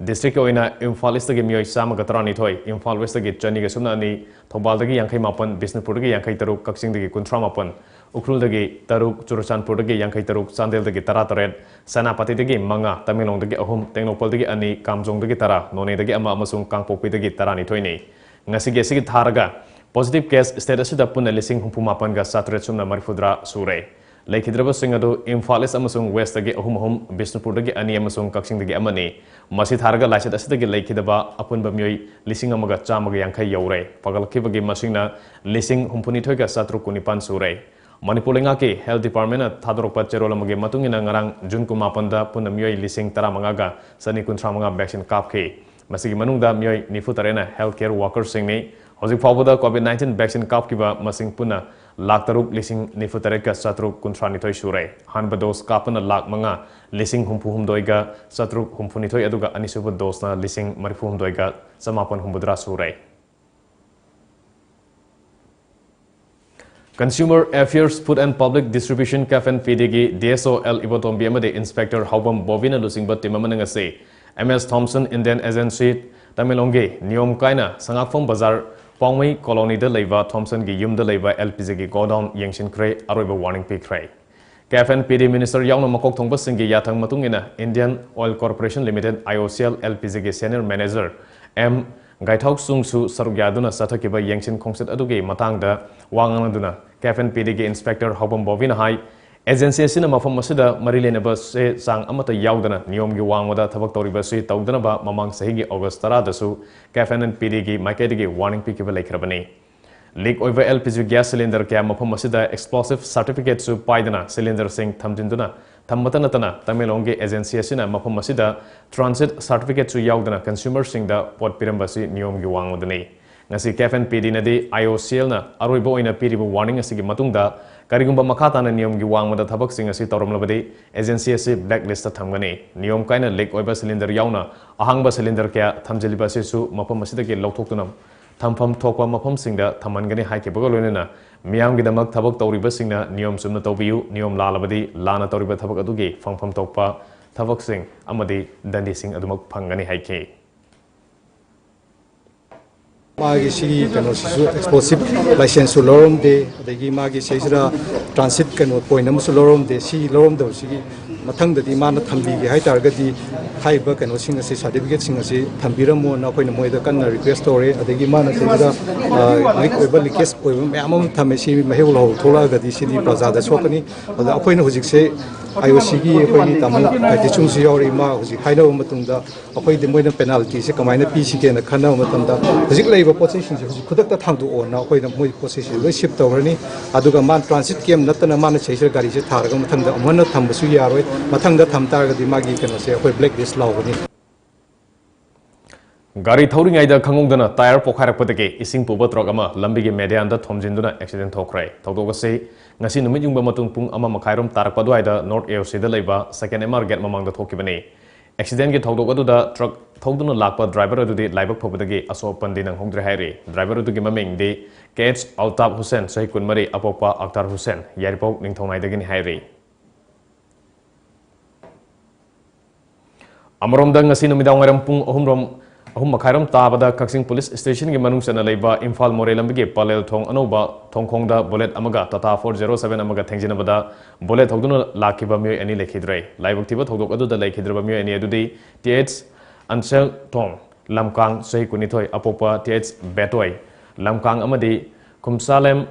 Districtꯀꯤ ꯑꯣꯏꯅ ꯏꯝꯐꯥꯜ Eastꯇꯒꯤ ꯃꯤꯑꯣꯏ ꯆꯥꯝꯃꯒ ꯇꯔꯥꯅꯤꯊꯣꯏ, ꯏꯝꯐꯥꯜ Westꯇꯒꯤ ꯆꯅꯤꯒ ꯁꯨꯞꯅ ꯑꯅꯤ, ꯊꯧꯕꯥꯜꯗꯒꯤ ꯌꯥꯡꯈꯩ ꯃꯥꯄꯟ, ꯕꯤꯁꯅꯨꯄꯨꯔꯗꯒꯤ ꯌꯥꯡꯈꯩ ꯇꯔꯨꯛ, ꯀꯛꯆꯤꯡꯗꯒꯤ ꯀꯨꯟꯊ꯭ꯔꯥ ꯃꯥꯄꯟ, ꯎꯈ꯭ꯔꯨꯜꯗꯒꯤ ꯇꯔꯨꯛ, ꯆꯨꯔꯆꯥꯟꯄꯨꯔꯗꯒꯤ ꯌꯥꯡꯈꯩ ꯇꯔꯨꯛ, ꯆꯥꯟꯗꯦꯜꯗꯒꯤ ꯇꯔꯥ ꯇꯔꯦꯠ, ꯁꯦꯅꯥꯄꯇꯤꯗꯒꯤ ꯃꯉꯥ, ꯇꯃꯦꯡꯂꯣꯡꯗꯒꯤ ꯑꯍꯨꯝ, ꯇꯦꯡꯅꯧꯄꯜꯗꯒꯤ ꯑꯅꯤ, ꯀꯥꯝꯖꯣꯡꯗꯒꯤ ꯇꯔꯥ, ꯅꯣꯅꯦꯗꯒꯤ ꯑꯃ ꯑꯃꯁꯨꯡ ꯀꯥꯡꯄꯣꯛꯄꯤꯗꯒꯤ ꯇꯔꯥꯅꯤꯊꯣꯏꯅꯤ꯫ ꯉꯁꯤꯒꯤ ꯑꯁꯤꯒꯤ ꯊꯥꯔꯒ positive case state ꯑꯁꯤꯗ ꯄꯨꯟꯅ ꯂꯤꯁꯤꯡ ꯍꯨꯝꯐꯨ ꯃꯥꯄꯟꯒ ꯆꯥꯇ꯭ꯔꯦꯠ ꯁꯨꯞꯅ ꯃꯔꯤꯐꯨꯇꯔꯥ ꯁꯨꯔꯦ꯫ ꯂꯩꯈꯤꯗ꯭ꯔꯕꯁꯤꯡ ꯑꯗꯨ ꯏꯝꯐꯥꯜ East ꯑꯃꯁꯨꯡ Westꯇꯒꯤ ꯑꯍꯨꯝ ꯑꯍꯨꯝ, ꯕꯤꯁꯅꯨꯄꯨꯔꯗꯒꯤ ꯑꯅꯤ ꯑꯃꯁꯨꯡ ꯀꯛꯆꯤꯡꯗꯒꯤ ꯑꯃꯅꯤ꯫ ꯃꯁꯤ ꯊꯥꯔꯒ ꯂꯥꯏꯆꯠ ꯑꯁꯤꯗꯒꯤ ꯂꯩꯈꯤꯗꯕ ꯑꯄꯨꯟꯕ ꯃꯤꯑꯣꯏ ꯂꯤꯁꯤꯡ ꯑꯃꯒ ꯆꯥꯝꯃꯒ ꯌꯥꯡꯈꯩ ꯌꯧꯔꯦ꯫ ꯐꯒꯠꯂꯛꯈꯤꯕꯒꯤ ꯃꯁꯤꯡꯅ ꯂꯤꯁꯤꯡ ꯍꯨꯝꯐꯨꯅꯤꯊꯣꯏꯒ ꯆꯥꯇ꯭ꯔꯨꯛ ꯀꯨꯟꯅꯤꯄꯥꯟ ꯁꯨꯔꯦ꯫ ꯃꯅꯤꯄꯨꯔ ꯂꯩꯉꯥꯛꯀꯤ Health Department ꯅ ꯊꯥꯗꯣꯔꯛꯄ ꯆꯦꯔꯣꯜ ꯑꯃꯒꯤ ꯃꯇꯨꯡ ꯏꯟꯅ, ꯉꯔꯥꯡ ꯖꯨꯟ ꯀꯨꯟꯃꯥꯄꯟꯗ ꯄꯨꯟꯅ ꯃꯤꯑꯣꯏ ꯂꯤꯁꯤꯡ ꯇꯔꯥꯃꯉꯥꯒ ꯆꯅꯤ ꯀꯨꯟꯊ꯭ꯔꯥ ꯃꯉꯥ vaccine ꯀꯥꯞꯈꯤ꯫ ꯃꯁꯤꯒꯤ ꯃꯅꯨꯡꯗ ꯃꯤꯑꯣꯏ ꯅꯤꯐꯨ ꯇꯔꯦꯠꯅ health care worker ꯁꯤꯡꯅꯤ꯫ ꯍꯧꯖꯤꯛ ꯐꯥꯎꯕꯗ COVID nineteen vaccine ꯀꯥꯞꯈꯤꯕ ꯃꯁꯤꯡ ꯄꯨꯟꯅ ꯂꯥꯈ ꯇꯔꯨꯛ ꯂꯤꯁꯤꯡ ꯅꯤꯐꯨ ꯇꯔꯦꯠꯀ ꯆꯥꯇ꯭ꯔꯨꯛ ꯀꯨꯟꯊ꯭ꯔꯥ ꯅꯤꯊꯣꯏ ꯁꯨꯔꯦ꯫ ꯑꯍꯥꯟꯕ dose ꯀꯥꯞꯄꯅ ꯂꯥꯈ ꯃꯉꯥ ꯂꯤꯁꯤꯡ ꯍꯨꯝꯐꯨ ꯍꯨꯝꯗꯣꯏꯒ ꯆꯥꯇ꯭ꯔꯨꯛ ꯍꯨꯝꯐꯨ ꯅꯤꯊꯣꯏ, ꯑꯗꯨꯒ ꯑꯅꯤꯁꯨꯕ dose ꯅ ꯂꯤꯁꯤꯡ ꯃꯔꯤꯐꯨ ꯍꯨꯝꯗꯣꯏꯒ ꯆꯃꯥꯄꯟ ꯍꯨꯝꯐꯨꯇꯔꯥ ꯁꯨꯔꯦ꯫ Consumer Affairs, Food and Public Distribution, CAF and PD ꯒꯤ D S O L ꯏꯕꯣꯇꯣꯝꯕꯤ ꯑꯃꯗꯤ Inspector ꯍꯥꯎꯕꯝ ꯕꯣꯕꯤꯅ ꯂꯨꯆꯤꯡꯕ team ꯑꯃꯅ ꯉꯁꯤ M S Thomson Indian Agency, ꯇꯃꯦꯡꯂꯣꯡꯒꯤ ꯅꯤꯌꯣꯝ ꯀꯥꯏꯅ ꯁꯉꯥꯛꯐꯝ ꯕꯖꯥꯔ ꯄꯥꯎꯃꯩ colony ꯗ ꯂꯩꯕ Thomson ꯒꯤ ꯌꯨꯝꯗ ꯂꯩꯕ L P G ꯒꯤ godown ꯌꯦꯡꯁꯤꯟꯈ꯭ꯔꯦ, ꯑꯔꯣꯏꯕ warning ꯄꯤꯈ꯭ꯔꯦ꯫ CAF and PD minister ꯌꯥꯎꯅ ꯃꯀꯣꯛ ꯊꯣꯡꯕꯁꯤꯡꯒꯤ ꯌꯥꯊꯪ ꯃꯇꯨꯡ ꯏꯟꯅ Indian Oil Corporation Limited, I O C L, L P G ꯒꯤ senior manager M ꯒꯥꯏꯊꯥꯎꯆꯨꯡꯁꯨ ꯁꯔꯨꯛ ꯌꯥꯗꯨꯅ ꯆꯠꯊꯈꯤꯕ ꯌꯦꯡꯁꯤꯟ ꯈꯣꯡꯆꯠ ꯑꯗꯨꯒꯤ ꯃꯇꯥꯡꯗ ꯋꯥ ꯉꯥꯡꯅꯗꯨꯅ CAF and PD ꯒꯤ Inspector ꯍꯥꯎꯕꯝ ꯕꯣꯕꯤꯅ ꯍꯥꯏ, agency ꯑꯁꯤꯅ ꯃꯐꯝ ꯑꯁꯤꯗ ꯃꯔꯤ ꯂꯩꯅꯕ ꯆꯦ ꯆꯥꯡ ꯑꯃꯠꯇ ꯌꯥꯎꯗꯅ ꯅꯤꯌꯣꯝꯒꯤ ꯋꯥꯡꯃꯗ ꯊꯕꯛ ꯇꯧꯔꯤꯕ ꯑꯁꯤ ꯇꯧꯗꯅꯕ ꯃꯃꯥꯡ ꯆꯍꯤꯒꯤ August ꯇꯔꯥꯗꯁꯨ CAF and PD ꯒꯤ ꯃꯥꯏꯀꯩꯗꯒꯤ warning ꯄꯤꯈꯤꯕ ꯂꯩꯈ꯭ꯔꯕꯅꯤ꯫ Leak ꯑꯣꯏꯕ L P G gas cylinder ꯀꯌꯥ ꯃꯐꯝ ꯑꯁꯤꯗ explosive certificate ꯁꯨ ꯄꯥꯏꯗꯅ cylinder ꯁꯤꯡ ꯊꯝꯖꯤꯟꯗꯨꯅ ꯊꯝꯕꯇ ꯅꯠꯇꯅ ꯇꯃꯦꯡꯂꯣꯡꯒꯤ agency ꯑꯁꯤꯅ ꯃꯐꯝ ꯑꯁꯤꯗ transit certificate ꯁꯨ ꯌꯥꯎꯗꯅ consumer ꯁꯤꯡꯗ ꯄꯣꯠ ꯄꯤꯔꯝꯕ ꯑꯁꯤ ꯅꯤꯌꯣꯝꯒꯤ ꯋꯥꯡꯃꯗꯅꯤ꯫ ꯉꯁꯤ CAF and PD ꯅꯗꯤ I O C L ꯅ ꯑꯔꯣꯏꯕ ꯑꯣꯏꯅ ꯄꯤꯔꯤꯕ warning ꯑꯁꯤꯒꯤ ꯃꯇꯨꯡꯗ ꯀꯔꯤꯒꯨꯝꯕ ꯃꯈꯥ ꯇꯥꯅ ꯅꯤꯌꯣꯝꯒꯤ ꯋꯥꯡꯃꯗ ꯊꯕꯛꯁꯤꯡ ꯑꯁꯤ ꯇꯧꯔꯝꯂꯕꯗꯤ agency ꯑꯁꯤ blacklist ꯇ ꯊꯝꯒꯅꯤ꯫ ꯅꯤꯌꯣꯝ ꯀꯥꯏꯅ leak ꯑꯣꯏꯕ cylinder ꯌꯥꯎꯅ ꯑꯍꯥꯡꯕ cylinder ꯀꯌꯥ ꯊꯝꯖꯤꯜꯂꯤꯕ ꯑꯁꯤꯁꯨ ꯃꯐꯝ ꯑꯁꯤꯗꯒꯤ ꯂꯧꯊꯣꯛꯇꯨꯅ ꯊꯝꯐꯝ ꯊꯣꯛꯄ ꯃꯐꯝꯁꯤꯡꯗ ꯊꯝꯍꯟꯒꯅꯤ ꯍꯥꯏꯈꯤꯕꯒ ꯂꯣꯏꯅꯅ ꯃꯤꯌꯥꯝꯒꯤꯗꯃꯛ ꯊꯕꯛ ꯇꯧꯔꯤꯕꯁꯤꯡꯅ ꯅꯤꯌꯣꯝ ꯆꯨꯝꯅ ꯇꯧꯕꯤꯌꯨ, ꯅꯤꯌꯣꯝ ꯂꯥꯜꯂꯕꯗꯤ ꯂꯥꯟꯅ ꯇꯧꯔꯤꯕ ꯊꯕꯛ ꯑꯗꯨꯒꯤ ꯐꯪꯐꯝ ꯊꯣꯛꯄ ꯊꯕꯛꯁꯤꯡ ꯑꯃꯗꯤ ꯗꯟꯗꯤꯁꯤꯡ ꯑꯗꯨꯃꯛ ꯐꯪꯒꯅꯤ ꯍꯥꯏꯈꯤ꯫ ꯃꯥꯒꯤ ꯁꯤꯒꯤ ꯀꯩꯅꯣꯁꯤꯁꯨ explosive license ꯁꯨ ꯂꯧꯔꯝꯗꯦ, ꯑꯗꯒꯤ ꯃꯥꯒꯤ ꯁꯤꯁꯤꯗ transit ꯀꯩꯅꯣ point ꯑꯃꯁꯨ ꯂꯧꯔꯝꯗꯦ꯫ ꯁꯤ ꯂꯧꯔꯝꯗꯕꯁꯤꯒꯤ ꯃꯊꯪꯗꯗꯤ ꯃꯥꯅ ꯊꯝꯕꯤꯒꯦ ꯍꯥꯏꯇꯥꯔꯒꯗꯤ ꯍꯥꯏꯔꯤꯕ ꯀꯩꯅꯣꯁꯤꯡ ꯑꯁꯤ, ꯁꯥꯔꯇꯤꯐꯤꯀꯦꯠꯁꯤꯡ ꯑꯁꯤ ꯊꯝꯕꯤꯔꯝꯃꯣꯅ ꯑꯩꯈꯣꯏꯅ ꯃꯣꯏꯗ ꯀꯟꯅ ꯔꯤꯀ꯭ꯋꯦꯁ ꯇꯧꯔꯦ꯫ ꯑꯗꯒꯤ ꯃꯥꯅ ꯁꯤꯗ ꯂꯤꯛ ꯑꯣꯏꯕ, ꯂꯤꯀꯦꯖ ꯑꯣꯏꯕ ꯃꯌꯥꯝ ꯑꯃ ꯊꯝꯃꯦ꯫ ꯁꯤ ꯃꯍꯩ ꯂꯧꯍꯧ ꯊꯣꯛꯂꯛꯑꯒꯗꯤ ꯁꯤꯗꯤ ꯄ꯭ꯔꯖꯥꯗ ꯁꯣꯛꯀꯅꯤ꯫ ꯑꯗ ꯑꯩꯈꯣꯏꯅ ꯍꯧꯖꯤꯛꯁꯦ ꯑꯥꯏ ꯑꯣ ꯁꯤꯒꯤ ꯑꯩꯈꯣꯏꯒꯤ ꯇꯥꯃꯣ ꯇꯥꯏꯇꯤꯆꯨꯡꯁꯨ ꯌꯥꯎꯔꯤ꯫ ꯃꯥ ꯍꯧꯖꯤꯛ ꯍꯥꯏꯅꯕ ꯃꯇꯨꯡꯗ ꯑꯩꯈꯣꯏꯗꯤ ꯃꯣꯏꯅ ꯄꯦꯅꯥꯜꯇꯤꯁꯦ ꯀꯃꯥꯏꯅ ꯄꯤꯁꯤꯒꯦꯅ ꯈꯟꯅꯕ ꯃꯇꯝꯗ, ꯍꯧꯖꯤꯛ ꯂꯩꯔꯤꯕ ꯄꯣꯠ ꯆꯩꯁꯤꯡꯁꯦ ꯍꯧꯖꯤꯛ ꯈꯨꯗꯛꯇ ꯊꯥꯡꯗꯣꯛꯑꯣꯅ ꯑꯩꯈꯣꯏꯅ ꯃꯣꯏ ꯄꯣꯠ ꯆꯩꯁꯤꯡꯁꯦ ꯂꯣꯏ ꯁꯤꯞ ꯇꯧꯔꯅꯤ꯫ ꯑꯗꯨꯒ ꯃꯥꯅ ꯇ꯭ꯔꯥꯟꯁꯤꯠ ꯀꯦꯝ ꯅꯠꯇꯅ ꯃꯥꯅ ꯁꯤꯗꯩꯁꯤꯗ ꯒꯥꯔꯤꯁꯦ ꯊꯥꯔꯒ ꯃꯊꯪꯗ ꯑꯃꯨꯛ ꯍꯟꯅ ꯊꯝꯕꯁꯨ ꯌꯥꯔꯣꯏ꯫ ꯃꯊꯪꯗ ꯊꯝ ꯇꯥꯔꯒꯗꯤ ꯃꯥꯒꯤ ꯀꯩꯅꯣꯁꯦ ꯑꯩꯈꯣꯏ ꯕ꯭ꯂꯦꯛ ꯂꯤꯁ ꯂꯥꯎꯒꯅꯤ꯫ ꯒꯥꯔꯤ ꯊꯧꯔꯤꯉꯩꯗ ꯈꯪꯍꯧꯗꯅ ꯇꯥꯌꯔ ꯄꯣꯈꯥꯏꯔꯛꯄꯗꯒꯤ ꯏꯁꯤꯡ ꯄꯨꯕ ꯇ꯭ꯔꯛ ꯑꯃ ꯂꯝꯕꯤꯒꯤ ꯃꯦꯗꯤꯌꯥꯟꯗ ꯊꯣꯝꯖꯤꯟꯗꯨꯅ ꯑꯦꯛꯁꯤꯗꯦꯟ ꯊꯣꯛꯈ꯭ꯔꯦ꯫ ꯊꯧꯗꯣꯛ ꯑꯁꯤ ꯉꯁꯤ ꯅꯨꯃꯤꯠ ꯌꯨꯡꯕ ꯃꯇꯨꯡ ꯄꯨꯡ ꯑꯃ ꯃꯈꯥꯏꯔꯣꯝ ꯇꯥꯔꯛꯄ ꯑꯗꯨꯋꯥꯏꯗ ꯅꯣꯔꯠ ꯑꯦ ꯑꯣ ꯁꯤꯗ ꯂꯩꯕ ꯁꯦꯀꯦꯟ ꯑꯦꯝ ꯑꯥꯔ ꯒꯦꯠ ꯃꯃꯥꯡꯗ ꯊꯣꯛꯈꯤꯕꯅꯤ꯫ ꯑꯦꯛꯁꯤꯗꯦꯟꯒꯤ ꯊꯧꯗꯣꯛ ꯑꯗꯨꯗ ꯇ꯭ꯔꯛ ꯊꯧꯗꯨꯅ ꯂꯥꯛꯄ ꯗ꯭ꯔꯥꯏꯚꯔ ꯑꯗꯨꯗꯤ ꯂꯥꯏꯕꯛ ꯐꯕꯗꯒꯤ ꯑꯁꯣꯛ ꯑꯄꯟꯗꯤ ꯅꯪꯍꯧꯗ꯭ꯔꯦ ꯍꯥꯏꯔꯤ꯫ ꯗ꯭ꯔꯥꯏꯚꯔ ꯑꯗꯨꯒꯤ ꯃꯃꯤꯡꯗꯤ ꯀꯦ ꯑꯦꯆ ꯑꯜꯇꯥꯐ ꯍꯨꯁꯦꯟ, ꯆꯍꯤ ꯀꯨꯟꯃꯔꯤ, ꯑꯄꯣꯛꯄ ꯑꯛꯇꯥꯔ ꯍꯨꯁꯦꯟ, ꯌꯥꯏꯔꯤꯄꯣꯛ ꯅꯤꯡꯊꯧꯅꯥꯏꯗꯒꯤꯅꯤ ꯍꯥꯏꯔꯤ꯫ ꯑꯃꯔꯣꯝꯗ, ꯉꯁꯤ ꯅꯨꯃꯤꯗꯥꯡ ꯋꯥꯏꯔꯝ ꯄꯨꯡ ꯑꯍꯨꯝ ꯔꯣꯝ, ꯑꯍꯨꯝ ꯃꯈꯥꯏꯔꯣꯝ ꯇꯥꯕꯗ ꯀꯛꯆꯤꯡ ꯄꯨꯂꯤꯁ ꯁ꯭ꯇꯦꯁꯟꯒꯤ ꯃꯅꯨꯡ ꯆꯟꯅ ꯂꯩꯕ ꯏꯝꯐꯥꯜ ꯃꯣꯔꯦ ꯂꯝꯕꯤꯒꯤ ꯄꯂꯦꯜ ꯊꯣꯡ ꯑꯅꯧꯕ ꯊꯣꯡꯈꯣꯡꯗ ꯕꯨꯂꯦꯠ ꯑꯃꯒ ꯇꯥꯇꯥ ꯐꯣꯔ ꯖꯦꯔꯣ ꯁꯕꯦꯟ ꯑꯃꯒ ꯊꯦꯡꯖꯤꯟꯅꯕꯗ ꯕꯨꯂꯦꯠ ꯊꯧꯗꯨꯅ ꯂꯥꯛꯈꯤꯕ ꯃꯤꯑꯣꯏ ꯑꯅꯤ ꯂꯩꯈꯤꯗ꯭ꯔꯦ꯫ ꯂꯥꯏꯕꯛ ꯊꯤꯕ ꯊꯧꯗꯣꯛ ꯑꯗꯨꯗ ꯂꯩꯈꯤꯗ꯭ꯔꯕ ꯃꯤꯑꯣꯏ ꯑꯅꯤ ꯑꯗꯨꯗꯤ ꯇꯤ ꯑꯦꯆ ꯑꯟꯁꯦꯜꯊꯣꯡ, ꯂꯝꯀꯥꯡ, ꯆꯍꯤ ꯀꯨꯟꯅꯤꯊꯣꯏ, ꯑꯄꯣꯛꯄ ꯇꯤ ꯑꯦꯆ ꯕꯦꯇꯣꯏ, ꯂꯝꯀꯥꯡ, ꯑꯃꯗꯤ ꯈꯨꯝꯁꯥꯂꯦꯝ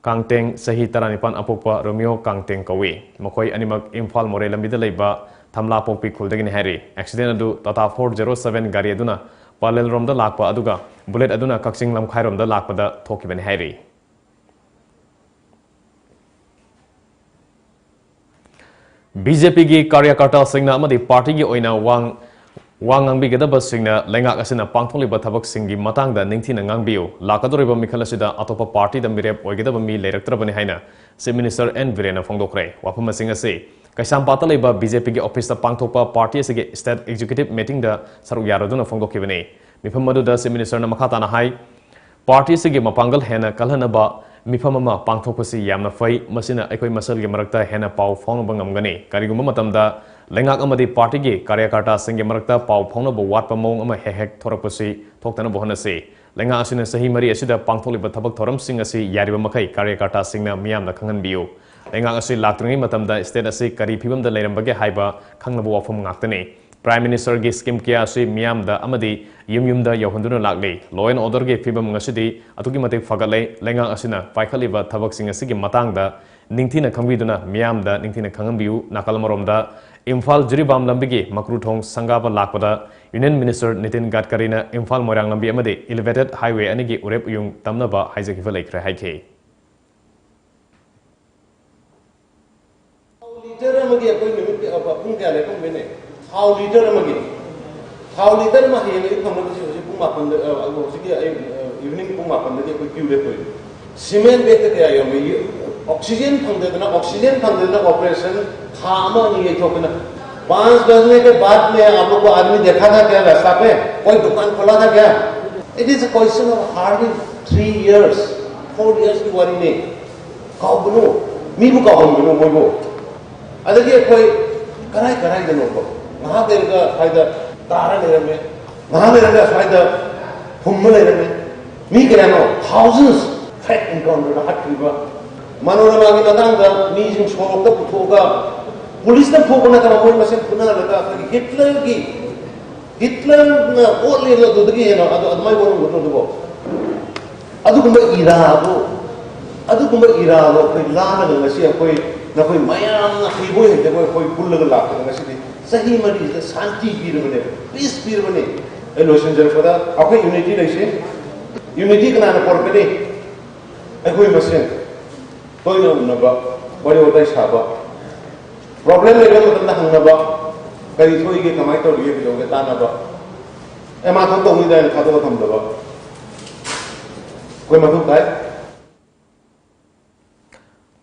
ꯀꯥꯡꯇꯦꯡ, ꯆꯍꯤ ꯇꯔꯥꯅꯤꯄꯥꯟ, ꯑꯄꯣꯛꯄ ꯔꯣꯃꯤꯌꯣ ꯀꯥꯡꯇꯦꯡ ꯀꯧꯏ꯫ ꯃꯈꯣꯏ ꯑꯅꯤꯃꯛ ꯏꯝꯐꯥꯜ ꯃꯣꯔꯦ ꯂꯝꯕꯤꯗ ꯂꯩꯕ ꯊꯝꯂꯥꯄꯣꯛꯄꯤ ꯈꯨꯜꯗꯒꯤꯅꯤ ꯍꯥꯏꯔꯤ꯫ ꯑꯦꯛꯁꯤꯗꯦꯟ ꯑꯗꯨ ꯇꯥꯇꯥ ꯐꯣꯔ ꯖꯦꯔꯣ ꯁꯕꯦꯟ ꯒꯥꯔꯤ ꯑꯗꯨꯅ ꯄꯂꯦꯜꯔꯣꯝꯗ ꯂꯥꯛꯄ ꯑꯗꯨꯒ ꯕꯨꯂꯦꯠ ꯑꯗꯨꯅ ꯀꯛꯆꯤꯡ ꯂꯝꯈꯥꯏꯔꯣꯝꯗ ꯂꯥꯛꯄꯗ ꯊꯣꯛꯈꯤꯕꯅꯤ ꯍꯥꯏꯔꯤ꯫ ꯕꯤ ꯖꯦ ꯄꯤꯒꯤ ꯀꯥꯔꯌꯀꯔꯇꯥꯁꯤꯡꯅ ꯑꯃꯗꯤ ꯄꯥꯔꯇꯤꯒꯤ ꯑꯣꯏꯅ ꯋꯥ ꯋꯥ ꯉꯥꯡꯕꯤꯒꯗꯕꯁꯤꯡꯅ ꯂꯩꯉꯥꯛ ꯑꯁꯤꯅ ꯄꯥꯡꯊꯣꯛꯂꯤꯕ ꯊꯕꯛꯁꯤꯡꯒꯤ ꯃꯇꯥꯡꯗ ꯅꯤꯡꯊꯤꯅ ꯉꯥꯡꯕꯤꯌꯨ꯫ ꯂꯥꯛꯀꯗꯧꯔꯤꯕ ꯃꯤꯈꯜ ꯑꯁꯤꯗ ꯑꯇꯣꯞꯄ ꯄꯥꯔꯇꯤꯗ ꯃꯤꯔꯦꯞ ꯑꯣꯏꯒꯗꯕ ꯃꯤ ꯂꯩꯔꯛꯇ꯭ꯔꯕꯅꯤ ꯍꯥꯏꯅ ꯆꯤꯐ ꯃꯤꯅꯤꯁꯇꯔ ꯑꯦꯟ ꯕꯤꯔꯦꯟꯅ ꯐꯣꯡꯗꯣꯛꯈ꯭ꯔꯦ꯫ ꯋꯥꯐꯝ ꯑꯁꯤꯡ ꯑꯁꯤ ꯀꯩꯁꯥꯝꯄꯥꯠꯇ ꯂꯩꯕ ꯕꯤ ꯖꯦ ꯄꯤꯒꯤ ꯑꯣꯐꯤꯁꯇ ꯄꯥꯡꯊꯣꯛꯄ ꯄꯥꯔꯇꯤ ꯑꯁꯤꯒꯤ ꯁ꯭ꯇꯦꯠ ꯑꯦꯛꯖꯤꯀ꯭ꯌꯨꯇꯤꯚ ꯃꯤꯇꯤꯡꯗ ꯁꯔꯨꯛ ꯌꯥꯔꯗꯨꯅ ꯐꯣꯡꯗꯣꯛꯈꯤꯕꯅꯤ꯫ ꯃꯤꯐꯝ ꯑꯗꯨꯗ ꯆꯤꯐ ꯃꯤꯅꯤꯁꯇꯔꯅ ꯃꯈꯥ ꯇꯥꯅ ꯍꯥꯏ, ꯄꯥꯔꯇꯤ ꯑꯁꯤꯒꯤ ꯃꯄꯥꯡꯒꯜ ꯍꯦꯟꯅ ꯀꯜꯍꯟꯅꯕ ꯃꯤꯐꯝ ꯑꯃ ꯄꯥꯡꯊꯣꯛꯄꯁꯤ ꯌꯥꯝꯅ ꯐꯩ꯫ ꯃꯁꯤꯅ ꯑꯩꯈꯣꯏ ꯃꯁꯦꯜꯒꯤ ꯃꯔꯛꯇ ꯍꯦꯟꯅ ꯄꯥꯎ ꯐꯥꯎꯅꯕ ꯉꯝꯒꯅꯤ꯫ ꯀꯔꯤꯒꯨꯝꯕ ꯃꯇꯝꯗ ꯂꯩꯉꯥꯛ ꯑꯃꯗꯤ ꯄꯥꯔꯇꯤꯒꯤ ꯀꯥꯔꯌꯀꯔꯇꯥꯁꯤꯡꯒꯤ ꯃꯔꯛꯇ ꯄꯥꯎ ꯐꯥꯎꯅꯕ ꯋꯥꯠꯄ ꯃꯑꯣꯡ ꯑꯃ ꯍꯦꯛ ꯍꯦꯛ ꯊꯣꯔꯛꯄꯁꯤ ꯊꯣꯛꯇꯅꯕ ꯍꯣꯠꯅꯁꯤ꯫ ꯂꯩꯉꯥꯛ ꯑꯁꯤꯅ ꯆꯍꯤ ꯃꯔꯤ ꯑꯁꯤꯗ ꯄꯥꯡꯊꯣꯛꯂꯤꯕ ꯊꯕꯛ ꯊꯧꯔꯝꯁꯤꯡ ꯑꯁꯤ ꯌꯥꯔꯤꯕ ꯃꯈꯩ ꯀꯥꯔꯌꯀꯔꯇꯥꯁꯤꯡꯅ ꯃꯤꯌꯥꯝꯗ ꯈꯪꯍꯟꯕꯤꯌꯨ꯫ ꯂꯩꯉꯥꯛ ꯑꯁꯤ ꯂꯥꯛꯇ꯭ꯔꯤꯉꯩ ꯃꯇꯝꯗ state ꯑꯁꯤ ꯀꯔꯤ ꯐꯤꯕꯝꯗ ꯂꯩꯔꯝꯕꯒꯦ ꯍꯥꯏꯕ ꯈꯪꯅꯕ ꯋꯥꯐꯝ ꯉꯥꯛꯇꯅꯤ꯫ Prime Ministerꯒꯤ scheme ꯀꯌꯥ ꯑꯁꯤ ꯃꯤꯌꯥꯝꯗ ꯑꯃꯗꯤ ꯌꯨꯝ ꯌꯨꯝꯗ ꯌꯧꯍꯟꯗꯨꯅ ꯂꯥꯛꯂꯤ꯫ Law and orderꯒꯤ ꯐꯤꯕꯝ ꯉꯁꯤꯗꯤ ꯑꯗꯨꯛꯀꯤ ꯃꯇꯤꯛ ꯐꯒꯠꯂꯦ꯫ ꯂꯩꯉꯥꯛ ꯑꯁꯤꯅ ꯄꯥꯏꯈꯠꯂꯤꯕ ꯊꯕꯛꯁꯤꯡ ꯑꯁꯤꯒꯤ ꯃꯇꯥꯡꯗ ꯅꯤꯡꯊꯤꯅ ꯈꯪꯕꯤꯗꯨꯅ ꯃꯤꯌꯥꯝꯗ ꯅꯤꯡꯊꯤꯅ ꯈꯪꯍꯟꯕꯤꯌꯨ꯫ ꯅꯥꯀꯜ ꯑꯃꯔꯣꯝꯗ ꯏꯝꯐꯥꯜ ꯖꯤꯔꯤꯕꯥꯝ ꯂꯝꯕꯤꯒꯤ ꯃꯀ꯭ꯔꯨꯊꯣꯡ ꯁꯪꯒꯥꯕ ꯂꯥꯛꯄꯗ Union Minister ꯅꯤꯇꯤꯟ ꯒꯗꯀꯔꯤꯅ ꯏꯝꯐꯥꯜ ꯃꯣꯏꯔꯥꯡ ꯂꯝꯕꯤ ꯑꯃꯗꯤ elevated highway ꯑꯅꯤꯒꯤ ꯎꯔꯦꯞ ꯎꯌꯨꯡ ꯇꯝꯅꯕ ꯍꯥꯏꯖꯈꯤꯕ ꯂꯩꯈ꯭ꯔꯦ ꯍꯥꯏꯈꯤ꯫ ꯊꯥꯎ ꯂꯤꯇꯔ ꯑꯃꯒꯤ ꯑꯩꯈꯣꯏ ꯅꯨꯃꯤꯠ ꯀꯌꯥ-, ꯄꯨꯡ ꯀꯌꯥ ꯂꯦꯞꯄꯝꯒꯅꯤ? ꯊꯥꯎ ꯂꯤꯇꯔ ꯑꯃꯒꯤ, ꯊꯥꯎ ꯂꯤꯇꯔ ꯑꯃ ꯍꯌꯦꯡ ꯑꯌꯨꯛ ꯐꯪꯅꯕꯁꯤ ꯍꯧꯖꯤꯛ ꯄꯨꯡ ꯃꯥꯄꯟꯗ, ꯑ, ꯍꯧꯖꯤꯛꯀꯤ ꯑꯌꯨꯛ, ꯑ, evening ꯄꯨꯡ ꯃꯥꯄꯟꯗꯒꯤ ꯑꯩꯈꯣꯏ queue ꯂꯦꯞꯇꯣꯏꯅꯤ꯫ Cement bag ꯀꯌꯥ ꯌꯣꯟꯕ? Oxygen ꯐꯪꯗꯗꯅ, oxygen ꯐꯪꯗꯗꯅ operation ꯊꯥ ꯑꯃ ꯑꯅꯤ ꯌꯩꯊꯣꯛꯇꯅ, पाँच बजने के बाद में आप लोग को आदमी देखा था क्या रास्ता पे? कोई दुकान खोला था क्या? It is a question of hardly three years, four years की बात नहीं। ꯀꯥꯎꯒꯅꯨ, ꯃꯤꯕꯨ ꯀꯥꯎꯍꯟꯒꯅꯨ ꯃꯣꯏꯕꯨ꯫ ꯑꯗꯒꯤ ꯑꯩꯈꯣꯏ ꯀꯔꯥꯏ ꯀꯔꯥꯏꯗꯅꯣꯀꯣ, ꯉꯥꯏꯍꯥꯛ ꯂꯩꯔꯒ ꯁ꯭ꯋꯥꯏꯗ ꯇꯥꯔ ꯂꯩꯔꯝꯃꯦ, ꯉꯥꯏꯍꯥꯛ ꯂꯩꯔꯒ ꯁ꯭ꯋꯥꯏꯗ ꯐꯨꯝꯃ ꯂꯩꯔꯝꯃꯦ꯫ ꯃꯤ ꯀꯌꯥꯅꯣ, thousands, fake encounterꯗ ꯍꯥꯠꯈꯤꯕ꯫ ꯃꯅꯣꯔꯃꯥꯒꯤ ꯃꯇꯥꯡꯗ ꯃꯤꯁꯤꯡ ꯁꯣꯔꯣꯛꯇ ꯄꯨꯊꯣꯛꯑꯒ, ꯄꯨꯂꯤꯁꯅ ꯐꯨꯕ ꯅꯠꯇꯕ ꯃꯣꯏ ꯃꯁꯦꯟ ꯐꯨꯅꯍꯜꯂꯒ ꯑꯩꯈꯣꯏꯒꯤ ꯍꯤꯠꯂꯔꯒꯤ, ꯍꯤꯠꯂꯔꯅ ꯑꯣꯠꯂꯦꯅ ꯑꯗꯨꯗꯒꯤ ꯍꯦꯟꯅ ꯑꯗꯨ ꯑꯗꯨꯃꯥꯏꯅ ꯑꯣꯠꯂꯝꯒꯗ꯭ꯔꯣ ꯑꯗꯨꯕꯣ? ꯑꯗꯨꯒꯨꯝꯕ ꯏꯔꯥꯗꯣ, ꯑꯗꯨꯒꯨꯝꯕ ꯏꯔꯥꯗꯣ ꯑꯩꯈꯣꯏ ꯂꯥꯜꯂꯒ ꯉꯁꯤ ꯑꯩꯈꯣꯏ, ꯅꯈꯣꯏ ꯃꯌꯥꯝꯅ ꯍꯩꯕꯣꯏ ꯍꯩꯇꯕꯣꯏ ꯑꯩꯈꯣꯏ ꯄꯨꯜꯂꯒ ꯂꯥꯛꯄꯗ ꯉꯁꯤꯗꯤ ꯆꯍꯤ ꯃꯔꯤꯁꯤꯗ ꯁꯥꯟꯇꯤ ꯄꯤꯔꯕꯅꯦ, peace ꯄꯤꯔꯕꯅꯦ꯫ ꯑꯩ ꯂꯣꯏꯁꯤꯟꯖꯔꯛꯄꯗ ꯑꯩꯈꯣꯏ unity ꯂꯩꯁꯤ, unity ꯀꯅꯥꯅ ꯄꯣꯔꯛꯀꯅꯤ? ꯑꯩꯈꯣꯏ ꯃꯁꯦꯟ ꯇꯣꯏꯅ ꯎꯅꯕ, ꯋꯥꯔꯤ ꯋꯥꯇꯥꯏ ꯁꯥꯕ, problem ꯂꯩꯕ ꯃꯇꯝꯗ ꯍꯪꯅꯕ, ꯀꯔꯤ ꯊꯣꯛꯏꯒꯦ, ꯀꯃꯥꯏꯅ ꯇꯧꯔꯤꯒꯦ, ꯀꯩꯗꯧꯒꯦ ꯇꯥꯟꯅꯕ꯫ ꯑꯦ, ꯃꯥ ꯊꯣꯛ ꯇꯧꯅꯤꯗ ꯍꯥꯏꯅ ꯊꯥꯗꯣꯛꯑ ꯊꯝꯗꯕ ꯑꯩꯈꯣꯏ ꯃꯊꯧ ꯇꯥꯏ꯫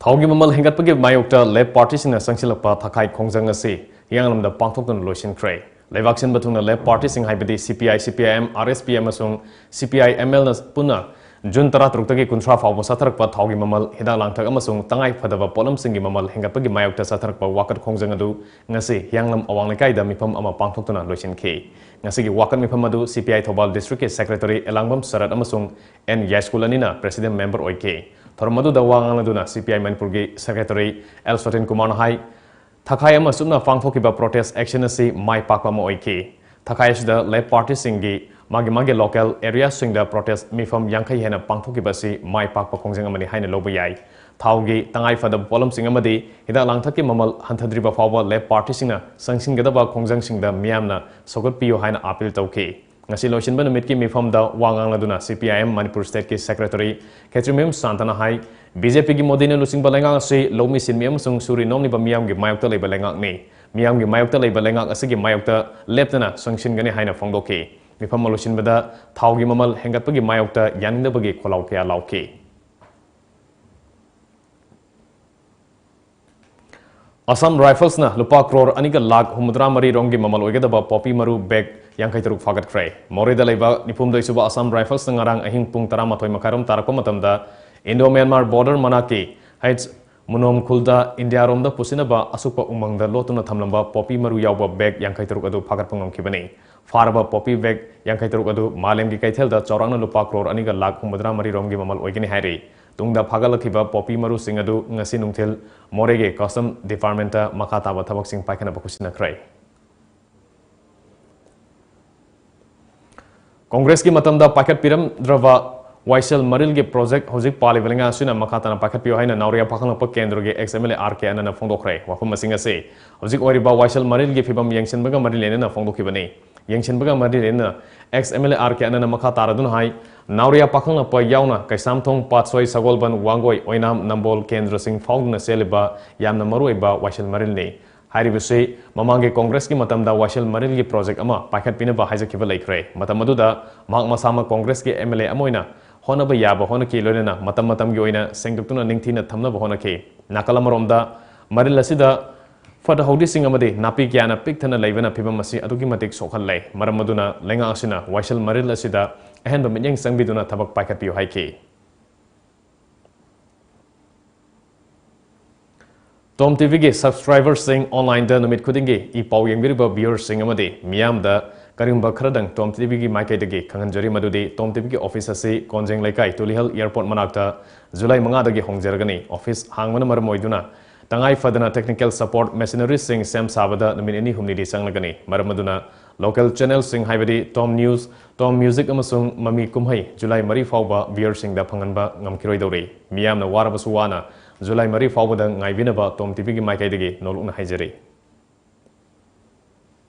ꯊꯥꯎꯒꯤ ꯃꯃꯜ ꯍꯦꯟꯒꯠꯄꯒꯤ ꯃꯥꯌꯣꯛꯇ ꯂꯦꯞ ꯄꯥꯔꯇꯤꯁꯤꯡꯅ ꯆꯪꯁꯤꯜꯂꯛꯄ ꯊꯈꯥꯏ ꯈꯣꯡꯖꯪ ꯑꯁꯤ ꯍꯤꯌꯥꯡꯂꯝꯗ ꯄꯥꯡꯊꯣꯛꯇꯨꯅ ꯂꯣꯏꯁꯤꯟꯈ꯭ꯔꯦ꯫ ꯂꯩꯕꯥꯛ ꯁꯤꯟꯕ ꯊꯨꯡꯅ ꯂꯦꯞ ꯄꯥꯔꯇꯤꯁꯤꯡ ꯍꯥꯏꯕꯗꯤ CPI, CPIM, RSPM ꯑꯃꯁꯨꯡ CPIMLꯅ ꯄꯨꯟꯅ ꯖꯨꯟ ꯇꯔꯥꯇꯔꯨꯛꯇꯒꯤ ꯀꯨꯟꯊ꯭ꯔꯥ ꯐꯥꯎꯕ ꯆꯠꯊꯔꯛꯄ ꯊꯥꯎꯒꯤ ꯃꯃꯜ, ꯍꯤꯗꯥꯛ ꯂꯥꯡꯊꯛ ꯑꯃꯁꯨꯡ ꯇꯉꯥꯏ ꯐꯗꯕ ꯄꯣꯠꯂꯝꯁꯤꯡꯒꯤ ꯃꯃꯜ ꯍꯦꯟꯒꯠꯄꯒꯤ ꯃꯥꯌꯣꯛꯇ ꯆꯠꯊꯔꯛꯄ ꯋꯥꯀꯠ ꯈꯣꯡꯖꯪ ꯑꯗꯨ ꯉꯁꯤ ꯍꯤꯌꯥꯡꯂꯝ ꯑꯋꯥꯡ ꯂꯩꯀꯥꯏꯗ ꯃꯤꯐꯝ ꯑꯃ ꯄꯥꯡꯊꯣꯛꯇꯨꯅ ꯂꯣꯏꯁꯤꯟꯈꯤ꯫ ꯉꯁꯤꯒꯤ ꯋꯥꯀꯠ ꯃꯤꯐꯝ ꯑꯗꯨ CPI ꯊꯧꯕꯥꯜ districtꯀꯤ secretary ꯑꯦꯂꯥꯡꯕꯝ ꯁꯔꯠ ꯑꯃꯁꯨꯡ N ꯌꯥꯏꯁ꯭ꯀꯨꯜ ꯑꯅꯤꯅ president member ꯑꯣꯏꯈꯤ꯫ ꯊꯧꯔꯝ ꯑꯗꯨꯗ ꯋꯥ ꯉꯥꯡꯂꯗꯨꯅ CPI ꯃꯅꯤꯄꯨꯔꯒꯤ secretary L ꯁꯇꯤꯟ ꯀꯨꯃꯥꯔꯅ ꯍꯥꯏ, ꯊꯈꯥꯏ ꯑꯃ ꯆꯨꯞꯅ ꯄꯥꯡꯊꯣꯛꯈꯤꯕ protest action ꯑꯁꯤ ꯃꯥꯏ ꯄꯥꯛꯄ ꯑꯃ ꯑꯣꯏꯈꯤ꯫ ꯊꯈꯥꯏ ꯑꯁꯤꯗ left partyꯁꯤꯡꯒꯤ ꯃꯥꯒꯤ ꯃꯥꯒꯤ local areaꯁꯤꯡꯗ protest ꯃꯤꯐꯝ ꯌꯥꯡꯈꯩ ꯍꯦꯟꯅ ꯄꯥꯡꯊꯣꯛꯈꯤꯕ ꯑꯁꯤ ꯃꯥꯏ ꯄꯥꯛꯄ ꯈꯣꯡꯖꯪ ꯑꯃꯅꯤ ꯍꯥꯏꯅ ꯂꯧꯕ ꯌꯥꯏ꯫ ꯊꯥꯎꯒꯤ ꯇꯉꯥꯏ ꯐꯗꯕ ꯄꯣꯠꯂꯝꯁꯤꯡ ꯑꯃꯗꯤ ꯍꯤꯗꯥꯛ ꯂꯥꯡꯊꯛꯀꯤ ꯃꯃꯜ ꯍꯟꯊꯗ꯭ꯔꯤꯕ ꯐꯥꯎꯕ left partyꯁꯤꯡꯅ ꯆꯪꯁꯤꯟꯒꯗꯕ ꯈꯣꯡꯖꯪꯁꯤꯡꯗ ꯃꯤꯌꯥꯝꯅ ꯁꯧꯒꯠꯄꯤꯌꯨ ꯍꯥꯏꯅ appeal ꯇꯧꯈꯤ꯫ ꯉꯁꯤ ꯂꯣꯏꯁꯤꯟꯕ ꯅꯨꯃꯤꯠꯀꯤ ꯃꯤꯐꯝꯗ ꯋꯥ ꯉꯥꯡꯂꯗꯨꯅ CPIM ꯃꯅꯤꯄꯨꯔ stateꯀꯤ secretary ꯈꯦꯇ꯭ꯔꯤꯃꯌꯨꯝ ꯁꯥꯟꯇꯅ ꯍꯥꯏ, BJPꯒꯤ ꯃꯣꯗꯤꯅ ꯂꯨꯆꯤꯡꯕ ꯂꯩꯉꯥꯛ ꯑꯁꯤ ꯂꯧꯃꯤ ꯁꯤꯟꯃꯤ ꯑꯃꯁꯨꯡ ꯁꯨꯔꯤ ꯅꯣꯝꯂꯤꯕ ꯃꯤꯌꯥꯝꯒꯤ ꯃꯥꯌꯣꯛꯇ ꯂꯩꯕ ꯂꯩꯉꯥꯛꯅꯤ꯫ ꯃꯤꯌꯥꯝꯒꯤ ꯃꯥꯌꯣꯛꯇ ꯂꯩꯕ ꯂꯩꯉꯥꯛ ꯑꯁꯤꯒꯤ ꯃꯥꯌꯣꯛꯇ ꯂꯦꯞꯇꯅ ꯆꯪꯁꯤꯟꯒꯅꯤ ꯍꯥꯏꯅ ꯐꯣꯡꯗꯣꯛꯈꯤ꯫ ꯃꯤꯐꯝ ꯂꯣꯏꯁꯤꯟꯕꯗ ꯊꯥꯎꯒꯤ ꯃꯃꯜ ꯍꯦꯟꯒꯠꯄꯒꯤ ꯃꯥꯌꯣꯛꯇ ꯌꯥꯅꯤꯡꯗꯕꯒꯤ ꯈꯣꯜꯂꯥꯎ ꯀꯌꯥ ꯂꯥꯎꯈꯤ꯫ Assam Riflesꯅ ꯂꯨꯄꯥ ꯀ꯭ꯔꯣꯔ ꯑꯅꯤꯒ ꯂꯥꯈ ꯍꯨꯝꯐꯨꯇꯔꯥ ꯃꯔꯤ ꯔꯣꯝꯒꯤ ꯃꯃꯜ ꯑꯣꯏꯒꯗꯕ poppy ꯃꯔꯨ bag ꯌꯥꯡꯈꯩ ꯇꯔꯨꯛ ꯐꯥꯒꯠꯈ꯭ꯔꯦ꯫ ꯃꯣꯔꯦꯗ ꯂꯩꯕ ꯅꯤꯐꯨꯍꯨꯝꯗꯣꯏ ꯁꯨꯕ Assam Riflesꯅ ꯉꯔꯥꯡ ꯑꯍꯤꯡ ꯄꯨꯡ ꯇꯔꯥꯃꯥꯊꯣꯏ ꯃꯈꯥꯏꯔꯣꯝ ꯇꯥꯔꯛꯄ ꯃꯇꯝꯗ Indo-Myanmar border ꯃꯅꯥꯛꯀꯤ ꯍꯩꯠꯁ ꯃꯨꯅꯣꯝ ꯈꯨꯜꯗ ꯏꯟꯗꯤꯌꯥꯔꯣꯝꯗ ꯄꯨꯁꯤꯟꯅꯕ ꯑꯁꯨꯛꯄ ꯎꯃꯪꯗ ꯂꯣꯠꯇꯨꯅ ꯊꯝꯂꯝꯕ poppy ꯃꯔꯨ ꯌꯥꯎꯕ bag ꯌꯥꯡꯈꯩ ꯇꯔꯨꯛ ꯑꯗꯨ ꯐꯥꯒꯠꯄ ꯉꯝꯈꯤꯕꯅꯤ꯫ ꯐꯥꯔꯕ poppy bag ꯌꯥꯡꯈꯩ ꯇꯔꯨꯛ ꯑꯗꯨ ꯃꯥꯂꯦꯝꯒꯤ ꯀꯩꯊꯦꯜꯗ ꯆꯥꯎꯔꯥꯛꯅ ꯂꯨꯄꯥ ꯀ꯭ꯔꯣꯔ ꯑꯅꯤꯒ ꯂꯥꯈ ꯍꯨꯝꯐꯨꯇꯔꯥ ꯃꯔꯤ ꯔꯣꯝꯒꯤ ꯃꯃꯜ ꯑꯣꯏꯒꯅꯤ ꯍꯥꯏꯔꯤ꯫ ꯇꯨꯡꯗ ꯐꯥꯒꯠꯂꯛꯈꯤꯕ poppy ꯃꯔꯨꯁꯤꯡ ꯑꯗꯨ ꯉꯁꯤ ꯅꯨꯡꯊꯤꯜ ꯃꯣꯔꯦꯒꯤ Custom Departmentꯇ ꯃꯈꯥ ꯇꯥꯕ ꯊꯕꯛꯁꯤꯡ ꯄꯥꯏꯈꯠꯅꯕ ꯈꯨꯠꯁꯤꯟꯅꯈ꯭ꯔꯦ꯫ ꯀꯣꯡꯒ꯭ꯔꯦꯁꯀꯤ ꯃꯇꯝꯗ ꯄꯥꯏꯈꯠꯄꯤꯔꯝꯗ꯭ꯔꯕ ꯋꯥꯏꯁꯦꯜ ꯃꯔꯤꯜꯒꯤ project ꯍꯧꯖꯤꯛ ꯄꯥꯜꯂꯤꯕ ꯂꯩꯉꯥꯛ ꯑꯁꯤꯅ ꯃꯈꯥ ꯇꯥꯅ ꯄꯥꯏꯈꯠꯄꯤꯌꯨ ꯍꯥꯏꯅ ꯅꯥꯎꯔꯤꯌꯥ ꯄꯥꯈꯪꯂꯛꯄ ꯀꯦꯟꯗ꯭ꯔꯒꯤ ex MLA R K ꯑꯅꯟꯅ ꯐꯣꯡꯗꯣꯛꯈ꯭ꯔꯦ꯫ ꯋꯥꯐꯝ ꯑꯁꯤꯡ ꯑꯁꯤ ꯍꯧꯖꯤꯛ ꯑꯣꯏꯔꯤꯕ ꯋꯥꯏꯁꯦꯜ ꯃꯔꯤꯜꯒꯤ ꯐꯤꯕꯝ ꯌꯦꯡꯁꯤꯟꯕꯒ ꯃꯔꯤ ꯂꯩꯅꯅ ꯐꯣꯡꯗꯣꯛꯈꯤꯕꯅꯤ꯫ ꯌꯦꯡꯁꯤꯟꯕꯒ ꯃꯔꯤ ꯂꯩꯅꯅ ex MLA R K ꯑꯅꯟꯅ ꯃꯈꯥ ꯇꯥꯔꯗꯨꯅ ꯍꯥꯏ, ꯅꯥꯎꯔꯤꯌꯥ ꯄꯥꯈꯪꯂꯛꯄ ꯌꯥꯎꯅ ꯀꯩꯁꯥꯝꯊꯣꯡ, ꯄꯥꯠꯁꯣꯏ, ꯁꯒꯣꯜꯕꯟ, ꯋꯥꯡꯒꯣꯏ, ꯑꯣꯏꯅꯥꯝ, ꯅꯝꯕꯣꯜ ꯀꯦꯟꯗ꯭ꯔꯁꯤꯡ ꯐꯥꯎꯗꯨꯅ ꯆꯦꯜꯂꯤꯕ ꯌꯥꯝꯅ ꯃꯔꯨꯑꯣꯏꯕ ꯋꯥꯏꯁꯦꯜ ꯃꯔꯤꯜꯅꯤ꯫ ꯍꯥꯏꯔꯤꯕꯁꯤ ꯃꯃꯥꯡꯒꯤ ꯀꯣꯡꯒ꯭ꯔꯦꯁꯀꯤ ꯃꯇꯝꯗ ꯋꯥꯏꯁꯦꯜ ꯃꯔꯤꯜꯒꯤ project ꯑꯃ ꯄꯥꯏꯈꯠꯄꯤꯅꯕ ꯍꯥꯏꯖꯈꯤꯕ ꯂꯩꯈ꯭ꯔꯦ꯫ ꯃꯇꯝ ꯑꯗꯨꯗ ꯃꯍꯥꯛ ꯃꯁꯥꯃꯛ ꯀꯣꯡꯒ꯭ꯔꯦꯁꯀꯤ MLA ꯑꯃ ꯑꯣꯏꯅ ꯍꯣꯠꯅꯕ ꯌꯥꯕ ꯍꯣꯠꯅꯈꯤ, ꯂꯣꯏꯅꯅ ꯃꯇꯝ ꯃꯇꯝꯒꯤ ꯑꯣꯏꯅ ꯁꯦꯡꯗꯣꯛꯇꯨꯅ ꯅꯤꯡꯊꯤꯅ ꯊꯝꯅꯕ ꯍꯣꯠꯅꯈꯤ꯫ ꯅꯥꯀꯜ ꯑꯃꯔꯣꯝꯗ ꯃꯔꯤꯜ ꯑꯁꯤꯗ ꯐꯠꯇ ꯍꯥꯎꯗꯤꯁꯤꯡ ꯑꯃꯗꯤ ꯅꯥꯄꯤ ꯀꯌꯥꯅ ꯄꯤꯛ ꯊꯟꯅ ꯂꯩꯕꯅ ꯐꯤꯕꯝ ꯑꯁꯤ ꯑꯗꯨꯛꯀꯤ ꯃꯇꯤꯛ ꯁꯣꯛꯍꯜꯂꯦ꯫ ꯃꯔꯝ ꯑꯗꯨꯅ ꯂꯩꯉꯥꯛ ꯑꯁꯤꯅ ꯋꯥꯏꯁꯦꯜ ꯃꯔꯤꯜ ꯑꯁꯤꯗ ꯑꯍꯦꯟꯕ ꯃꯤꯠꯌꯦꯡ ꯆꯪꯕꯤꯗꯨꯅ ꯊꯕꯛ ꯄꯥꯏꯈꯠꯄꯤꯌꯨ ꯍꯥꯏꯈꯤ꯫ Tom TVꯒꯤ subscriberꯁꯤꯡ, onlineꯗ ꯅꯨꯃꯤꯠ ꯈꯨꯗꯤꯡꯒꯤ ꯏ ꯄꯥꯎ ꯌꯦꯡꯕꯤꯔꯤꯕ viewerꯁꯤꯡ ꯑꯃꯗꯤ ꯃꯤꯌꯥꯝꯗ ꯀꯔꯤꯒꯨꯝꯕ ꯈꯔꯗꯪ ꯇꯣꯝ ꯇꯤꯚꯤꯒꯤ ꯃꯥꯏꯀꯩꯗꯒꯤ ꯈꯪꯍꯟꯖꯔꯤ, ꯃꯗꯨꯗꯤ ꯇꯣꯝ ꯇꯤꯚꯤꯒꯤ ꯑꯣꯐꯤꯁ ꯑꯁꯤ ꯀꯣꯟꯖꯦꯡ ꯂꯩꯀꯥꯏ ꯇꯨꯂꯤꯍꯜ ꯑꯦꯌꯔꯄꯣꯔꯠ ꯃꯅꯥꯛꯇ ꯖꯨꯂꯥꯏ ꯃꯉꯥꯗꯒꯤ ꯍꯣꯡꯖꯔꯒꯅꯤ꯫ ꯑꯣꯐꯤꯁ ꯍꯥꯡꯕꯅ ꯃꯔꯝ ꯑꯣꯏꯗꯨꯅ ꯇꯉꯥꯏ ꯐꯗꯅ technical support machineryꯁꯤꯡ ꯁꯦꯝ ꯁꯥꯕꯗ ꯅꯨꯃꯤꯠ ꯅꯤꯅꯤ ꯍꯨꯝꯅꯤꯗꯤ ꯆꯪꯂꯒꯅꯤ꯫ ꯃꯔꯝ ꯑꯗꯨꯅ local channelꯁꯤꯡ ꯍꯥꯏꯕꯗꯤ ꯇꯣꯝ ꯅ꯭ꯌꯨꯁ, ꯇꯣꯝ ꯃ꯭ꯌꯨꯖꯤꯛ ꯑꯃꯁꯨꯡ ꯃꯃꯤ ꯀꯨꯝꯍꯩ ꯖꯨꯂꯥꯏ ꯃꯔꯤ ꯐꯥꯎꯕ viewerꯁꯤꯡꯗ ꯐꯪꯍꯟꯕ ꯉꯝꯈꯤꯔꯣꯏꯗꯧꯔꯤ꯫ ꯃꯤꯌꯥꯝꯅ ꯋꯥꯔꯕꯁꯨ ꯋꯥꯅ ꯖꯨꯂꯥꯏ ꯃꯔꯤ ꯐꯥꯎꯕꯗ ꯉꯥꯏꯕꯤꯅꯕ ꯇꯣꯝ ꯇꯤꯚꯤꯒꯤ ꯃꯥꯏꯀꯩꯗꯒꯤ ꯅꯣꯜꯂꯨꯛꯅ ꯍꯥꯏꯖꯔꯤ꯫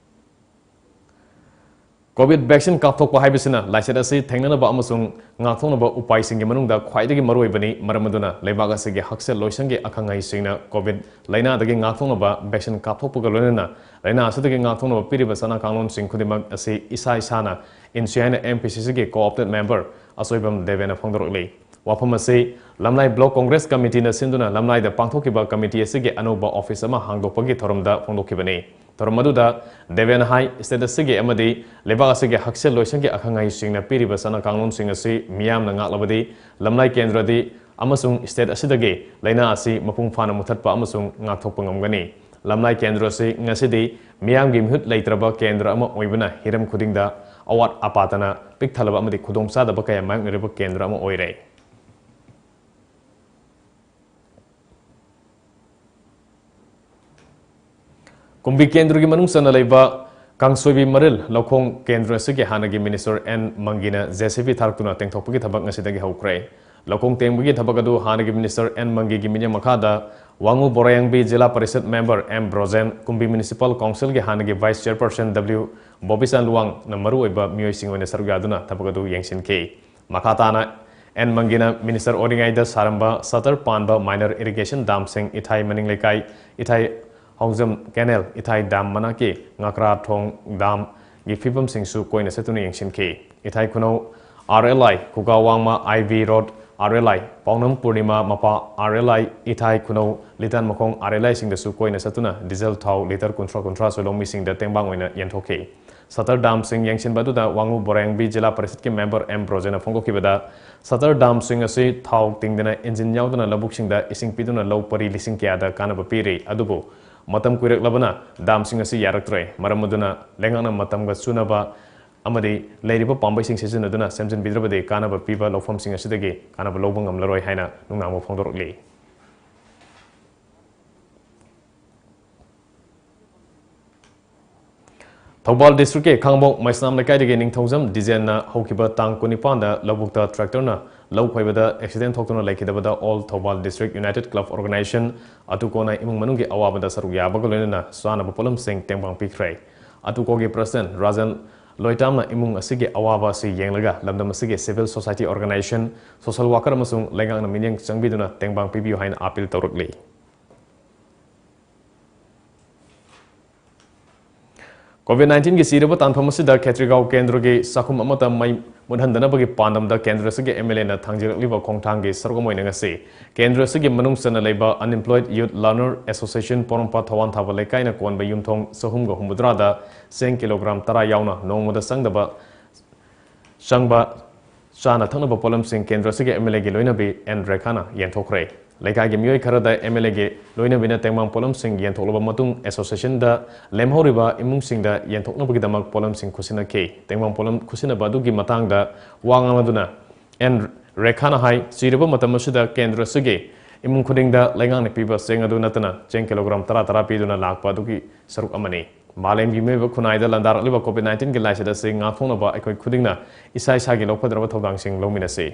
COVID vaccine ꯀꯥꯞꯊꯣꯛꯄ ꯍꯥꯏꯕꯁꯤꯅ ꯂꯥꯏꯆꯠ ꯑꯁꯤ ꯊꯦꯡꯅꯅꯕ ꯑꯃꯁꯨꯡ ꯉꯥꯛꯊꯣꯛꯅꯕ ꯎꯄꯥꯏꯁꯤꯡꯒꯤ ꯃꯅꯨꯡꯗ ꯈ꯭ꯋꯥꯏꯗꯒꯤ ꯃꯔꯨꯑꯣꯏꯕꯅꯤ꯫ ꯃꯔꯝ ꯑꯗꯨꯅ ꯂꯩꯕꯥꯛ ꯑꯁꯤꯒꯤ ꯍꯛꯁꯦꯜ ꯂꯣꯏꯁꯪꯒꯤ ꯑꯈꯪ ꯑꯍꯩꯁꯤꯡꯅ COVID ꯂꯥꯏꯅꯥꯗꯒꯤ ꯉꯥꯛꯊꯣꯛꯅꯕ vaccine ꯀꯥꯞꯊꯣꯛꯄꯒ ꯂꯣꯏꯅꯅ ꯂꯥꯏꯅꯥ ꯑꯁꯤꯗꯒꯤ ꯉꯥꯛꯊꯣꯛꯅꯕ ꯄꯤꯔꯤꯕ ꯆꯠꯅ ꯀꯥꯡꯂꯣꯟꯁꯤꯡ ꯈꯨꯗꯤꯡꯃꯛ ꯑꯁꯤ ꯏꯁꯥ ꯏꯁꯥꯅ ꯏꯟꯁꯤꯌꯥꯏꯅ MPCCꯒꯤ co-opted member ꯑꯁꯣꯏꯕꯝ ꯗꯦꯕꯦꯅ ꯐꯣꯡꯗꯣꯔꯛꯂꯤ꯫ ꯋꯥꯐꯝ ꯑꯁꯤ ꯂꯝꯂꯥꯏ Block Congress Committeeꯅ ꯁꯤꯟꯗꯨꯅ ꯂꯝꯂꯥꯏꯗ ꯄꯥꯡꯊꯣꯛꯈꯤꯕ committee ꯑꯁꯤꯒꯤ ꯑꯅꯧꯕ office ꯑꯃ ꯍꯥꯡꯗꯣꯛꯄꯒꯤ ꯊꯧꯔꯝꯗ ꯐꯣꯡꯗꯣꯛꯈꯤꯕꯅꯤ꯫ ꯊꯧꯔꯝ ꯑꯗꯨꯗ ꯗꯦꯕꯦꯟ ꯍꯥꯏ, state ꯑꯁꯤꯒꯤ ꯑꯃꯗꯤ ꯂꯩꯕꯥꯛ ꯑꯁꯤꯒꯤ ꯍꯛꯁꯦꯜ ꯂꯣꯏꯁꯪꯒꯤ ꯑꯈꯪ ꯑꯍꯩꯁꯤꯡꯅ ꯄꯤꯔꯤꯕ ꯆꯠꯅ ꯀꯥꯡꯂꯣꯟꯁꯤꯡ ꯑꯁꯤ ꯃꯤꯌꯥꯝꯅ ꯉꯥꯛꯂꯕꯗꯤ ꯂꯝꯂꯥꯏ ꯀꯦꯟꯗ꯭ꯔꯗꯤ ꯑꯃꯁꯨꯡ state ꯑꯁꯤꯗꯒꯤ ꯂꯥꯏꯅꯥ ꯑꯁꯤ ꯃꯄꯨꯡ ꯐꯥꯅ ꯃꯨꯊꯠꯄ ꯑꯃꯁꯨꯡ ꯉꯥꯛꯊꯣꯛꯄ ꯉꯝꯒꯅꯤ꯫ ꯂꯝꯂꯥꯏ ꯀꯦꯟꯗ꯭ꯔ ꯑꯁꯤ ꯉꯁꯤꯗꯤ ꯃꯤꯌꯥꯝꯒꯤ ꯃꯤꯍꯨꯠ ꯂꯩꯇ꯭ꯔꯕ ꯀꯦꯟꯗ꯭ꯔ ꯑꯃ ꯑꯣꯏꯕꯅ ꯍꯤꯔꯝ ꯈꯨꯗꯤꯡꯗ ꯑꯋꯥꯠ ꯑꯄꯥꯇꯅ ꯄꯤꯛ ꯊꯜꯂꯕ ꯑꯃꯗꯤ ꯈꯨꯗꯣꯡꯆꯥꯗꯕ ꯀꯌꯥ ꯃꯥꯌꯣꯛꯅꯔꯤꯕ ꯀꯦꯟꯗ꯭ꯔ ꯑꯃ ꯑꯣꯏꯔꯦ꯫ ꯀꯨꯝꯕꯤ ꯀꯦꯟꯗ꯭ꯔꯒꯤ ꯃꯅꯨꯡ ꯆꯟꯅ ꯂꯩꯕ ꯀꯥꯡꯁꯣꯏꯕꯤ ꯃꯔꯤꯜ ꯂꯧꯈꯣꯡ ꯀꯦꯟꯗ꯭ꯔ ꯑꯁꯤꯒꯤ ꯍꯥꯟꯅꯒꯤ minister ꯑꯦꯟ ꯃꯪꯒꯤꯅ JCB ꯊꯥꯔꯛꯇꯨꯅ ꯇꯦꯡꯊꯣꯛꯄꯒꯤ ꯊꯕꯛ ꯉꯁꯤꯗꯒꯤ ꯍꯧꯈ꯭ꯔꯦ꯫ ꯂꯧꯈꯣꯡ ꯇꯦꯡꯕꯒꯤ ꯊꯕꯛ ꯑꯗꯨ ꯍꯥꯟꯅꯒꯤ minister ꯑꯦꯟ ꯃꯪꯒꯤꯒꯤ ꯃꯤꯠꯌꯦꯡ ꯃꯈꯥꯗ ꯋꯥꯉꯨ ꯕꯣꯔꯥꯌꯥꯡꯕꯤ ꯖꯤꯂꯥ parishad member M Brojen, ꯀꯨꯝꯕꯤ Municipal Councilꯒꯤ ꯍꯥꯟꯅꯒꯤ vice chairperson ꯗꯕ꯭ꯂꯤꯎ ꯕꯣꯕꯤꯆꯥꯟ ꯂꯨꯋꯥꯡꯅ ꯃꯔꯨꯑꯣꯏꯕ ꯃꯤꯑꯣꯏꯁꯤꯡ ꯑꯣꯏꯅ ꯁꯔꯨꯛ ꯌꯥꯗꯨꯅ ꯊꯕꯛ ꯑꯗꯨ ꯌꯦꯡꯁꯤꯟꯈꯤ꯫ ꯃꯈꯥ ꯇꯥꯅ ꯑꯦꯟ ꯃꯪꯒꯤꯅ minister ꯑꯣꯏꯔꯤꯉꯩꯗ ꯁꯥꯔꯝꯕ shutter ꯄꯥꯟꯕ minor irrigation damꯁꯤꯡ, ꯏꯊꯥꯏ ꯃꯅꯤꯡ ꯂꯩꯀꯥꯏ, ꯏꯊꯥꯏ ꯍꯥꯎꯖꯝ canal, ꯏꯊꯥꯏ dam ꯃꯅꯥꯛꯀꯤ ꯉꯥꯀ꯭ꯔꯥ ꯊꯣꯡ damꯒꯤ ꯐꯤꯕꯝꯁꯤꯡꯁꯨ ꯀꯣꯏꯅ ꯆꯠꯇꯨꯅ ꯌꯦꯡꯁꯤꯟꯈꯤ꯫ ꯏꯊꯥꯏ ꯈꯨꯅꯧ RLI, ꯈꯨꯒꯥ ꯋꯥꯡꯃ IV road RLI, ꯄꯥꯎꯅꯝ ꯄꯨꯔꯅꯤꯃꯥ ꯃꯄꯥ RLI, ꯏꯊꯥꯏ ꯈꯨꯅꯧ ꯂꯤꯇꯥꯟ ꯃꯈꯣꯡ RLIꯁꯤꯡꯗꯁꯨ ꯀꯣꯏꯅ ꯆꯠꯇꯨꯅ diesel ꯊꯥꯎ litre ꯀꯨꯟꯊ꯭ꯔꯥ ꯀꯨꯟꯊ꯭ꯔꯥꯁꯨ ꯂꯧꯃꯤꯁꯤꯡꯗ ꯇꯦꯡꯕꯥꯡ ꯑꯣꯏꯅ ꯌꯦꯟꯊꯣꯛꯈꯤ꯫ Shutter damꯁꯤꯡ ꯌꯦꯡꯁꯤꯟꯕ ꯑꯗꯨꯗ ꯋꯥꯉꯨ ꯕꯣꯔꯥꯌꯥꯡꯕꯤ ꯖꯤꯂꯥ ꯄꯔꯤꯁꯠꯀꯤ member ꯑꯦꯝ ꯕ꯭ꯔꯣꯖꯦꯟꯅ ꯐꯣꯡꯗꯣꯛꯈꯤꯕꯗ, shutter damꯁꯤꯡ ꯑꯁꯤ ꯊꯥꯎ ꯇꯤꯡꯗꯅ engine ꯌꯥꯎꯗꯅ ꯂꯧꯕꯨꯛꯁꯤꯡꯗ ꯏꯁꯤꯡ ꯄꯤꯗꯨꯅ ꯂꯧ ꯄꯔꯤ ꯂꯤꯁꯤꯡ ꯀꯌꯥꯗ ꯀꯥꯟꯅꯕ ꯄꯤꯔꯤ꯫ ꯑꯗꯨꯕꯨ ꯃꯇꯝ ꯀꯨꯏꯔꯛꯂꯕꯅ ꯗꯥꯝꯁꯤꯡ ꯑꯁꯤ ꯌꯥꯔꯛꯇ꯭ꯔꯦ꯫ ꯃꯔꯝ ꯑꯗꯨꯅ ꯂꯩꯉꯥꯛꯅ ꯃꯇꯝꯒ ꯆꯨꯅꯕ ꯑꯃꯗꯤ ꯂꯩꯔꯤꯕ ꯄꯥꯝꯕꯩꯁꯤꯡ ꯁꯤꯖꯤꯟꯅꯗꯨꯅ ꯁꯦꯝꯖꯤꯟꯕꯤꯗ꯭ꯔꯕꯗꯤ ꯀꯥꯟꯅꯕ ꯄꯤꯕ ꯂꯧꯐꯝꯁꯤꯡ ꯑꯁꯤꯗꯒꯤ ꯀꯥꯟꯅꯕ ꯂꯧꯕ ꯉꯝꯂꯔꯣꯏ ꯍꯥꯏꯅ ꯅꯨꯡꯅꯥꯡꯕ ꯐꯣꯡꯗꯣꯔꯛꯂꯤ꯫ ꯊꯧꯕꯥꯜ ꯗꯤꯁꯇ꯭ꯔꯤꯛꯀꯤ ꯈꯥꯡꯕꯣꯛ ꯃꯩꯁꯅꯥꯝ ꯂꯩꯀꯥꯏꯗꯒꯤ ꯅꯤꯡꯊꯧꯖꯝ ꯗꯤꯖꯦꯟꯅ ꯍꯧꯈꯤꯕ ꯇꯥꯡ ꯀꯨꯟꯅꯤꯄꯥꯟꯗ ꯂꯧꯕꯨꯛꯇ ꯇ꯭ꯔꯦꯛꯇꯔꯅ ꯂꯧ ꯈꯣꯏꯕꯗ ꯑꯦꯛꯁꯤꯗꯦꯟ ꯊꯣꯛꯇꯨꯅ ꯂꯩꯈꯤꯗꯕꯗ all Thoubal district united club organisation, ꯑꯇꯨꯀꯣꯅ ꯏꯃꯨꯡ ꯃꯅꯨꯡꯒꯤ ꯑꯋꯥꯕꯗ ꯁꯔꯨꯛ ꯌꯥꯕꯒ ꯂꯣꯏꯅꯅ ꯆꯥꯅꯕ ꯄꯣꯠꯂꯝꯁꯤꯡ ꯇꯦꯡꯕꯥꯡ ꯄꯤꯈ꯭ꯔꯦ꯫ ꯑꯇꯨꯀꯣꯒꯤ ꯄ꯭ꯔꯁꯤꯗꯦꯟ ꯔꯥꯖꯟ ꯂꯣꯏꯇꯥꯝꯅ ꯏꯃꯨꯡ ꯑꯁꯤꯒꯤ ꯑꯋꯥꯕ ꯑꯁꯤ ꯌꯦꯡꯂꯒ ꯂꯝꯗꯝ ꯑꯁꯤꯒꯤ civil society organisation, social worker ꯑꯃꯁꯨꯡ ꯂꯩꯉꯥꯛꯅ ꯃꯤꯠꯌꯦꯡ ꯆꯪꯕꯤꯗꯨꯅ ꯇꯦꯡꯕꯥꯡ ꯄꯤꯕꯤꯌꯨ ꯍꯥꯏꯅ ꯑꯥꯄꯤꯜ ꯇꯧꯔꯛꯂꯤ꯫ ꯀꯣꯚꯤꯗ ꯅꯥꯏꯟꯇꯤꯟꯒꯤ ꯆꯤꯔꯕ ꯇꯥꯟꯐꯝ ꯑꯁꯤꯗ ꯈꯦꯇ꯭ꯔꯤꯒꯥꯎ ꯀꯦꯟꯗ꯭ꯔꯒꯤ ꯆꯥꯛꯈꯨꯝ ꯑꯃꯠꯇ ꯃꯩ ꯃꯨꯠꯍꯟꯗꯅꯕꯒꯤ ꯄꯥꯟꯗꯝꯗ ꯀꯦꯟꯗ꯭ꯔ ꯑꯁꯤꯒꯤ ꯑꯦꯝ ꯑꯦꯜ ꯑꯦꯅ ꯊꯥꯡꯖꯔꯛꯂꯤꯕ ꯈꯣꯡꯊꯥꯡꯒꯤ ꯁꯔꯨꯛ ꯑꯃ ꯑꯣꯏꯅ ꯉꯁꯤ ꯀꯦꯟꯗ꯭ꯔ ꯑꯁꯤꯒꯤ ꯃꯅꯨꯡ ꯆꯟꯅ ꯂꯩꯕ Unemployed Youth Learner Association ꯄꯣꯔꯣꯝꯄꯥꯠ ꯊꯋꯥꯟ ꯊꯥꯕ ꯂꯩꯀꯥꯏꯅ ꯀꯣꯟꯕ ꯌꯨꯝꯊꯣꯡ ꯆꯍꯨꯝꯒ ꯍꯨꯝꯐꯨꯇꯔꯥꯗ ꯆꯦꯡ ꯀꯤꯂꯣꯒ꯭ꯔꯥꯝ ꯇꯔꯥ ꯌꯥꯎꯅ ꯅꯣꯡꯃꯗ ꯆꯪꯗꯕ ꯆꯪꯕ ꯆꯥꯅ ꯊꯛꯅꯕ ꯄꯣꯠꯂꯝꯁꯤꯡ ꯀꯦꯟꯗ꯭ꯔ ꯑꯁꯤꯒꯤ ꯑꯦꯝ ꯑꯦꯜ ꯑꯦꯒꯤ ꯂꯣꯏꯅꯕꯤ ꯑꯦꯟ ꯔꯦꯈꯥꯅ ꯌꯦꯟꯊꯣꯛꯈ꯭ꯔꯦ꯫ ꯂꯩꯀꯥꯏꯒꯤ ꯃꯤꯑꯣꯏ ꯈꯔꯗ ꯑꯦꯝ ꯑꯦꯜ ꯑꯦꯒꯤ ꯂꯣꯏꯅꯕꯤꯅ ꯇꯦꯡꯕꯥꯡ ꯄꯣꯠꯂꯝꯁꯤꯡ ꯌꯦꯟꯊꯣꯛꯂꯕ ꯃꯇꯨꯡ, ꯑꯦꯁꯣꯁꯤꯌꯦꯁꯟꯗ ꯂꯦꯝꯍꯧꯔꯤꯕ ꯏꯃꯨꯡꯁꯤꯡꯗ ꯌꯦꯟꯊꯣꯛꯅꯕꯒꯤꯗꯃꯛ ꯄꯣꯠꯂꯝꯁꯤꯡ ꯈꯨꯠꯁꯤꯟꯅꯈꯤ꯫ ꯇꯦꯡꯕꯥꯡ ꯄꯣꯠꯂꯝ ꯈꯨꯠꯁꯤꯟꯅꯕ ꯑꯗꯨꯒꯤ ꯃꯇꯥꯡꯗ ꯋꯥ ꯉꯥꯡꯂꯗꯨꯅ ꯑꯦꯟ ꯔꯦꯈꯥꯅ ꯍꯥꯏ, ꯆꯤꯔꯕ ꯃꯇꯝ ꯑꯁꯤꯗ ꯀꯦꯟꯗ꯭ꯔ ꯑꯁꯤꯒꯤ ꯏꯃꯨꯡ ꯈꯨꯗꯤꯡꯗ ꯂꯩꯉꯥꯛꯅ ꯄꯤꯕ ꯆꯦꯡ ꯑꯗꯨ ꯅꯠꯇꯅ ꯆꯦꯡ ꯀꯤꯂꯣꯒ꯭ꯔꯥꯝ ꯇꯔꯥ ꯇꯔꯥ ꯄꯤꯗꯨꯅ ꯂꯥꯛꯄ ꯑꯗꯨꯒꯤ ꯁꯔꯨꯛ ꯑꯃꯅꯤ꯫ ꯃꯥꯂꯦꯝꯒꯤ ꯃꯤꯑꯣꯏꯕ ꯈꯨꯟꯅꯥꯏꯗ ꯂꯥꯟꯗꯥꯔꯛꯂꯤꯕ ꯀꯣꯚꯤꯗ ꯅꯥꯏꯟꯇꯤꯟꯒꯤ ꯂꯥꯏꯆꯠ ꯑꯁꯤ ꯉꯥꯛꯊꯣꯛꯅꯕ ꯑꯩꯈꯣꯏ ꯈꯨꯗꯤꯡꯅ ꯏꯁꯥ ꯏꯁꯥꯒꯤ ꯂꯧꯐꯗ꯭ꯔꯕ ꯊꯧꯗꯥꯡꯁꯤꯡ ꯂꯧꯃꯤꯟꯅꯁꯤ꯫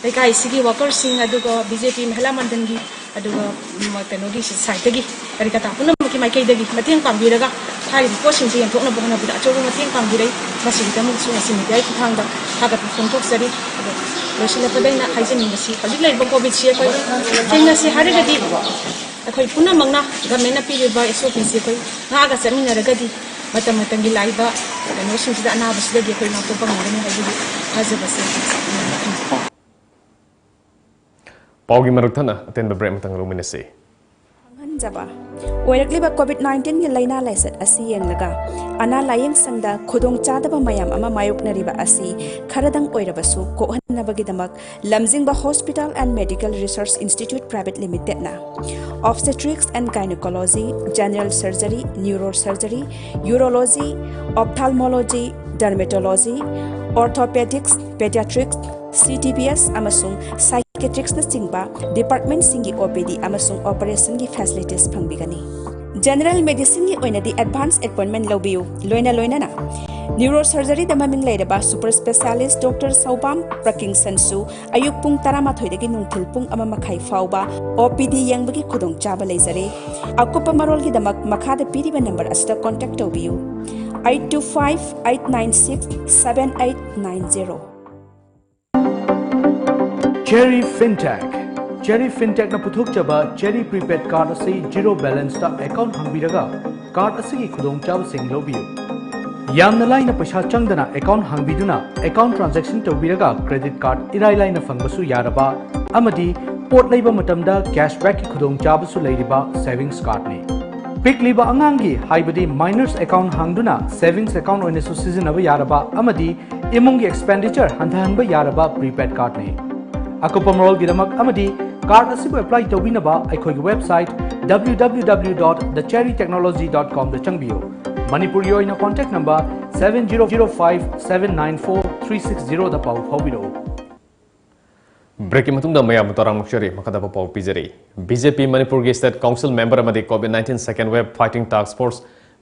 ꯂꯩꯀꯥꯏꯁꯤꯒꯤ ꯋꯥꯀꯔꯁꯤꯡ, ꯑꯗꯨꯒ ꯕꯤ ꯖꯦ ꯄꯤ ꯃꯍꯤꯂꯥ ꯃꯟꯗꯜꯒꯤ, ꯑꯗꯨꯒ, ꯎꯝ, ꯀꯩꯅꯣꯒꯤ ꯁꯥꯏꯠꯇꯒꯤ, ꯀꯔꯤ ꯀꯔꯥ ꯄꯨꯝꯅꯃꯛꯀꯤ ꯃꯥꯏꯀꯩꯗꯒꯤ ꯃꯇꯦꯡ ꯄꯥꯡꯕꯤꯔꯒ, ꯍꯥꯏꯔꯤꯕ ꯄꯣꯠꯁꯤꯡꯁꯦ ꯌꯦꯟꯊꯣꯛꯅꯕ ꯍꯣꯠꯅꯕꯗ ꯑꯆꯧꯕ ꯃꯇꯦꯡ ꯄꯥꯡꯕꯤꯔꯛꯏ꯫ ꯃꯁꯤꯒꯤꯗꯃꯛꯁꯨ ꯉꯁꯤ ꯃꯤꯗꯤꯌꯥꯒꯤ ꯈꯨꯠꯊꯥꯡꯗ ꯊꯥꯒꯠꯄ ꯐꯣꯡꯗꯣꯛꯆꯔꯤ꯫ ꯑꯗꯣ ꯂꯣꯏꯁꯤꯜꯂꯛꯄꯗ ꯑꯩꯅ ꯍꯥꯏꯖꯅꯤꯡꯕꯁꯤ, ꯍꯧꯖꯤꯛ ꯂꯩꯔꯤꯕ ꯀꯣꯚꯤꯗꯁꯤ ꯑꯩꯈꯣꯏ ꯊꯦꯡꯅꯁꯤ ꯍꯥꯏꯔꯒꯗꯤ, ꯑꯩꯈꯣꯏ ꯄꯨꯝꯅꯃꯛꯅ ꯒꯃꯦꯟꯅ ꯄꯤꯔꯤꯕ ꯑꯦꯁ ꯑꯣ ꯄꯤꯁꯤ ꯑꯩꯈꯣꯏ ꯉꯥꯛꯑꯒ ꯆꯠꯃꯤꯟꯅꯔꯒꯗꯤ, ꯃꯇꯝ ꯃꯇꯝꯒꯤ ꯂꯥꯛꯏꯕ ꯀꯩꯅꯣꯁꯤꯡꯁꯤꯗ, ꯑꯅꯥꯕꯁꯤꯗꯒꯤ ꯑꯩꯈꯣꯏ ꯉꯥꯛꯊꯣꯛꯄ ꯉꯝꯒꯅꯤ ꯍꯥꯏꯕꯒꯤ ꯊꯥꯖꯕꯁꯦ ꯊꯝꯖꯩ꯫ ꯄꯥꯎꯒꯤ ꯃꯔꯛ ꯊꯠꯅ ꯑꯇꯦꯟꯕ ꯕ꯭ꯔꯦꯛ ꯑꯃꯇꯪ ꯂꯧꯃꯤꯟꯅꯁꯤ꯫ ꯈꯪꯍꯟꯖꯕ꯫ ꯑꯣꯏꯔꯛꯂꯤꯕ ꯀꯣꯚꯤꯗ ꯅꯥꯏꯟꯇꯤꯟꯒꯤ ꯂꯥꯏꯅꯥ ꯂꯥꯏꯆꯠ ꯑꯁꯤ ꯌꯦꯡꯂꯒ ꯑꯅꯥ ꯂꯥꯌꯦꯡ ꯁꯪꯗ ꯈꯨꯗꯣꯡꯆꯥꯗꯕ ꯃꯌꯥꯝ ꯑꯃ ꯃꯥꯌꯣꯛꯅꯔꯤꯕ ꯑꯁꯤ ꯈꯔꯗꯪ ꯑꯣꯏꯔꯕꯁꯨ ꯀꯣꯛꯍꯟꯅꯕꯒꯤꯗꯃꯛ ꯂꯝꯖꯤꯡꯕ Hospital and Medical Research Institute Private Limitedꯅ Obstetrics and Gynecology, General Surgery, Neurosurgery, Urology, Ophthalmology, Dermatology, Orthopedics, Pediatrics, C T B S ꯑꯃꯁꯨꯡ Psychiatricsꯅꯆꯤꯡꯕ departmentꯁꯤꯡꯒꯤ O P D ꯑꯃꯁꯨꯡ operationꯒꯤ facilities ꯐꯪꯕꯤꯒꯅꯤ꯫ General Medicinꯒꯤ ꯑꯣꯏꯅꯗꯤ advance appointment ꯂꯧꯕꯤꯌꯨ꯫ ꯂꯣꯏꯅ ꯂꯣꯏꯅꯅ Neurosurgeryꯗ ꯃꯃꯤꯡ ꯂꯩꯔꯕ super specialist Doctor ꯁꯧꯕꯥꯝ ꯄ꯭ꯔꯀꯤꯡꯁꯟꯁꯨ ꯑꯌꯨꯛ ꯄꯨꯡ ꯇꯔꯥꯃꯥꯊꯣꯏꯗꯒꯤ ꯅꯨꯡꯊꯤꯜ ꯄꯨꯡ ꯑꯃ ꯃꯈꯥꯏ ꯐꯥꯎꯕ O P D ꯌꯦꯡꯕꯒꯤ ꯈꯨꯗꯣꯡꯆꯥꯕ ꯂꯩꯖꯔꯤ꯫ ꯑꯀꯨꯞꯄ ꯃꯔꯣꯜꯒꯤꯗꯃꯛ ꯃꯈꯥꯗ ꯄꯤꯔꯤꯕ number ꯑꯁꯤꯗ contact ꯇꯧꯕꯤꯌꯨ, eight two five, eight nine six, seven eight nine zero꯫ Cherry Fintech. Cherry Fintechꯅ ꯄꯨꯊꯣꯛꯆꯕ Cherry Prepaid Card ꯑꯁꯤ zero balanceꯇ account ꯍꯥꯡꯕꯤꯔꯒ card ꯑꯁꯤꯒꯤ ꯈꯨꯗꯣꯡꯆꯥꯕꯁꯤꯡ ꯂꯧꯕꯤꯌꯨ꯫ ꯌꯥꯝꯅ ꯂꯥꯏꯅ ꯄꯩꯁꯥ ꯆꯪꯗꯅ account ꯍꯥꯡꯕꯤꯗꯨꯅ account transaction ꯇꯧꯕꯤꯔꯒ credit card ꯏꯔꯥꯏ ꯂꯥꯏꯅ ꯐꯪꯕꯁꯨ ꯌꯥꯔꯕ ꯑꯃꯗꯤ ꯄꯣꯠ ꯂꯩꯕ ꯃꯇꯝꯗ cashbackꯀꯤ ꯈꯨꯗꯣꯡꯆꯥꯕꯁꯨ ꯂꯩꯔꯤꯕ savings cardꯅꯤ꯫ ꯄꯤꯛꯂꯤꯕ ꯑꯉꯥꯡꯒꯤ ꯍꯥꯏꯕꯗꯤ minors account ꯍꯥꯡꯗꯨꯅ savings account ꯑꯣꯏꯅꯁꯨ ꯁꯤꯖꯤꯟꯅꯕ ꯌꯥꯔꯕ ꯑꯃꯗꯤ ꯏꯃꯨꯡꯒꯤ expenditure ꯍꯟꯊꯍꯟꯕ ꯌꯥꯔꯕ prepaid cardꯅꯤ꯫ ꯑꯀꯨꯞꯄ ꯃꯔꯣꯜꯒꯤꯗꯃꯛ ꯑꯃꯗꯤ card ꯑꯁꯤꯕꯨ apply ꯇꯧꯕꯤꯅꯕ ꯑꯩꯈꯣꯏꯒꯤ website W W W dot the cherry technology dot comꯗ ꯆꯪꯕꯤꯌꯨ꯫ ꯃꯅꯤꯄꯨꯔꯒꯤ ꯑꯣꯏꯅ contact number seven zero zero five seven nine four three six zeroꯗ ꯄꯥꯎ ꯐꯥꯎꯕꯤꯔꯛꯎ꯫ Breakꯀꯤ ꯃꯇꯨꯡꯗ ꯃꯌꯥꯝꯕꯨ ꯇꯔꯥꯝꯅ ꯑꯣꯛꯆꯔꯤ꯫ ꯃꯈꯥ ꯇꯥꯕ ꯄꯥꯎ ꯄꯤꯖꯔꯤ꯫ B J P ꯃꯅꯤꯄꯨꯔꯒꯤ State Council member ꯑꯃꯗꯤ COVID nineteen second wave fighting task force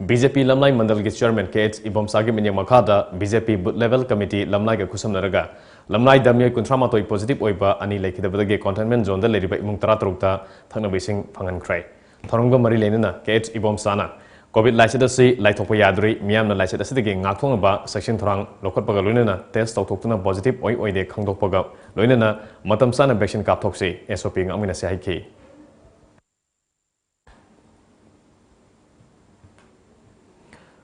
B J P ꯂꯝꯂꯥꯏ ꯃꯟꯗꯜꯒꯤ chairman K H ꯏꯕꯣꯝꯆꯥꯒꯤ ꯃꯤꯠꯌꯦꯡ ꯃꯈꯥꯗ B J P booth level committee ꯂꯝꯂꯥꯏꯒ ꯈꯨꯠꯁꯝꯅꯔꯒ ꯂꯝꯂꯥꯏꯗ ꯃꯤꯑꯣꯏ ꯀꯨꯟꯊ꯭ꯔꯥ ꯃꯥꯊꯣꯏ positive ꯑꯣꯏꯕ ꯑꯅꯤ ꯂꯩꯈꯤꯗꯕꯗꯒꯤ containment zoneꯗ ꯂꯩꯔꯤꯕ ꯏꯃꯨꯡ ꯇꯔꯥ ꯇꯔꯨꯛꯇ ꯊꯛꯅꯕ ꯏꯁꯤꯡ ꯐꯪꯍꯟꯈ꯭ꯔꯦ꯫ ꯊꯧꯔꯝꯒ ꯃꯔꯤ ꯂꯩꯅꯅ K H ꯏꯕꯣꯝꯆꯥꯅ COVID ꯂꯥꯏꯆꯠ ꯑꯁꯤ ꯂꯥꯏꯊꯣꯛꯄ ꯌꯥꯗꯣꯔꯤ, ꯃꯤꯌꯥꯝꯅ ꯂꯥꯏꯆꯠ ꯑꯁꯤꯗꯒꯤ ꯉꯥꯛꯊꯣꯛꯅꯕ ꯆꯦꯛꯁꯤꯟ ꯊꯧꯔꯥꯡ ꯂꯧꯈꯠꯄꯒ ꯂꯣꯏꯅꯅ test ꯇꯧꯊꯣꯛꯇꯨꯅ positive ꯑꯣꯏ ꯑꯣꯏꯗꯦ ꯈꯪꯗꯣꯛꯄꯒ ꯂꯣꯏꯅꯅ ꯃꯇꯝ ꯆꯥꯅ vaccine ꯀꯥꯞꯊꯣꯛꯁꯤ, S O P ꯉꯥꯛꯃꯤꯟꯅꯁꯤ ꯍꯥꯏꯈꯤ꯫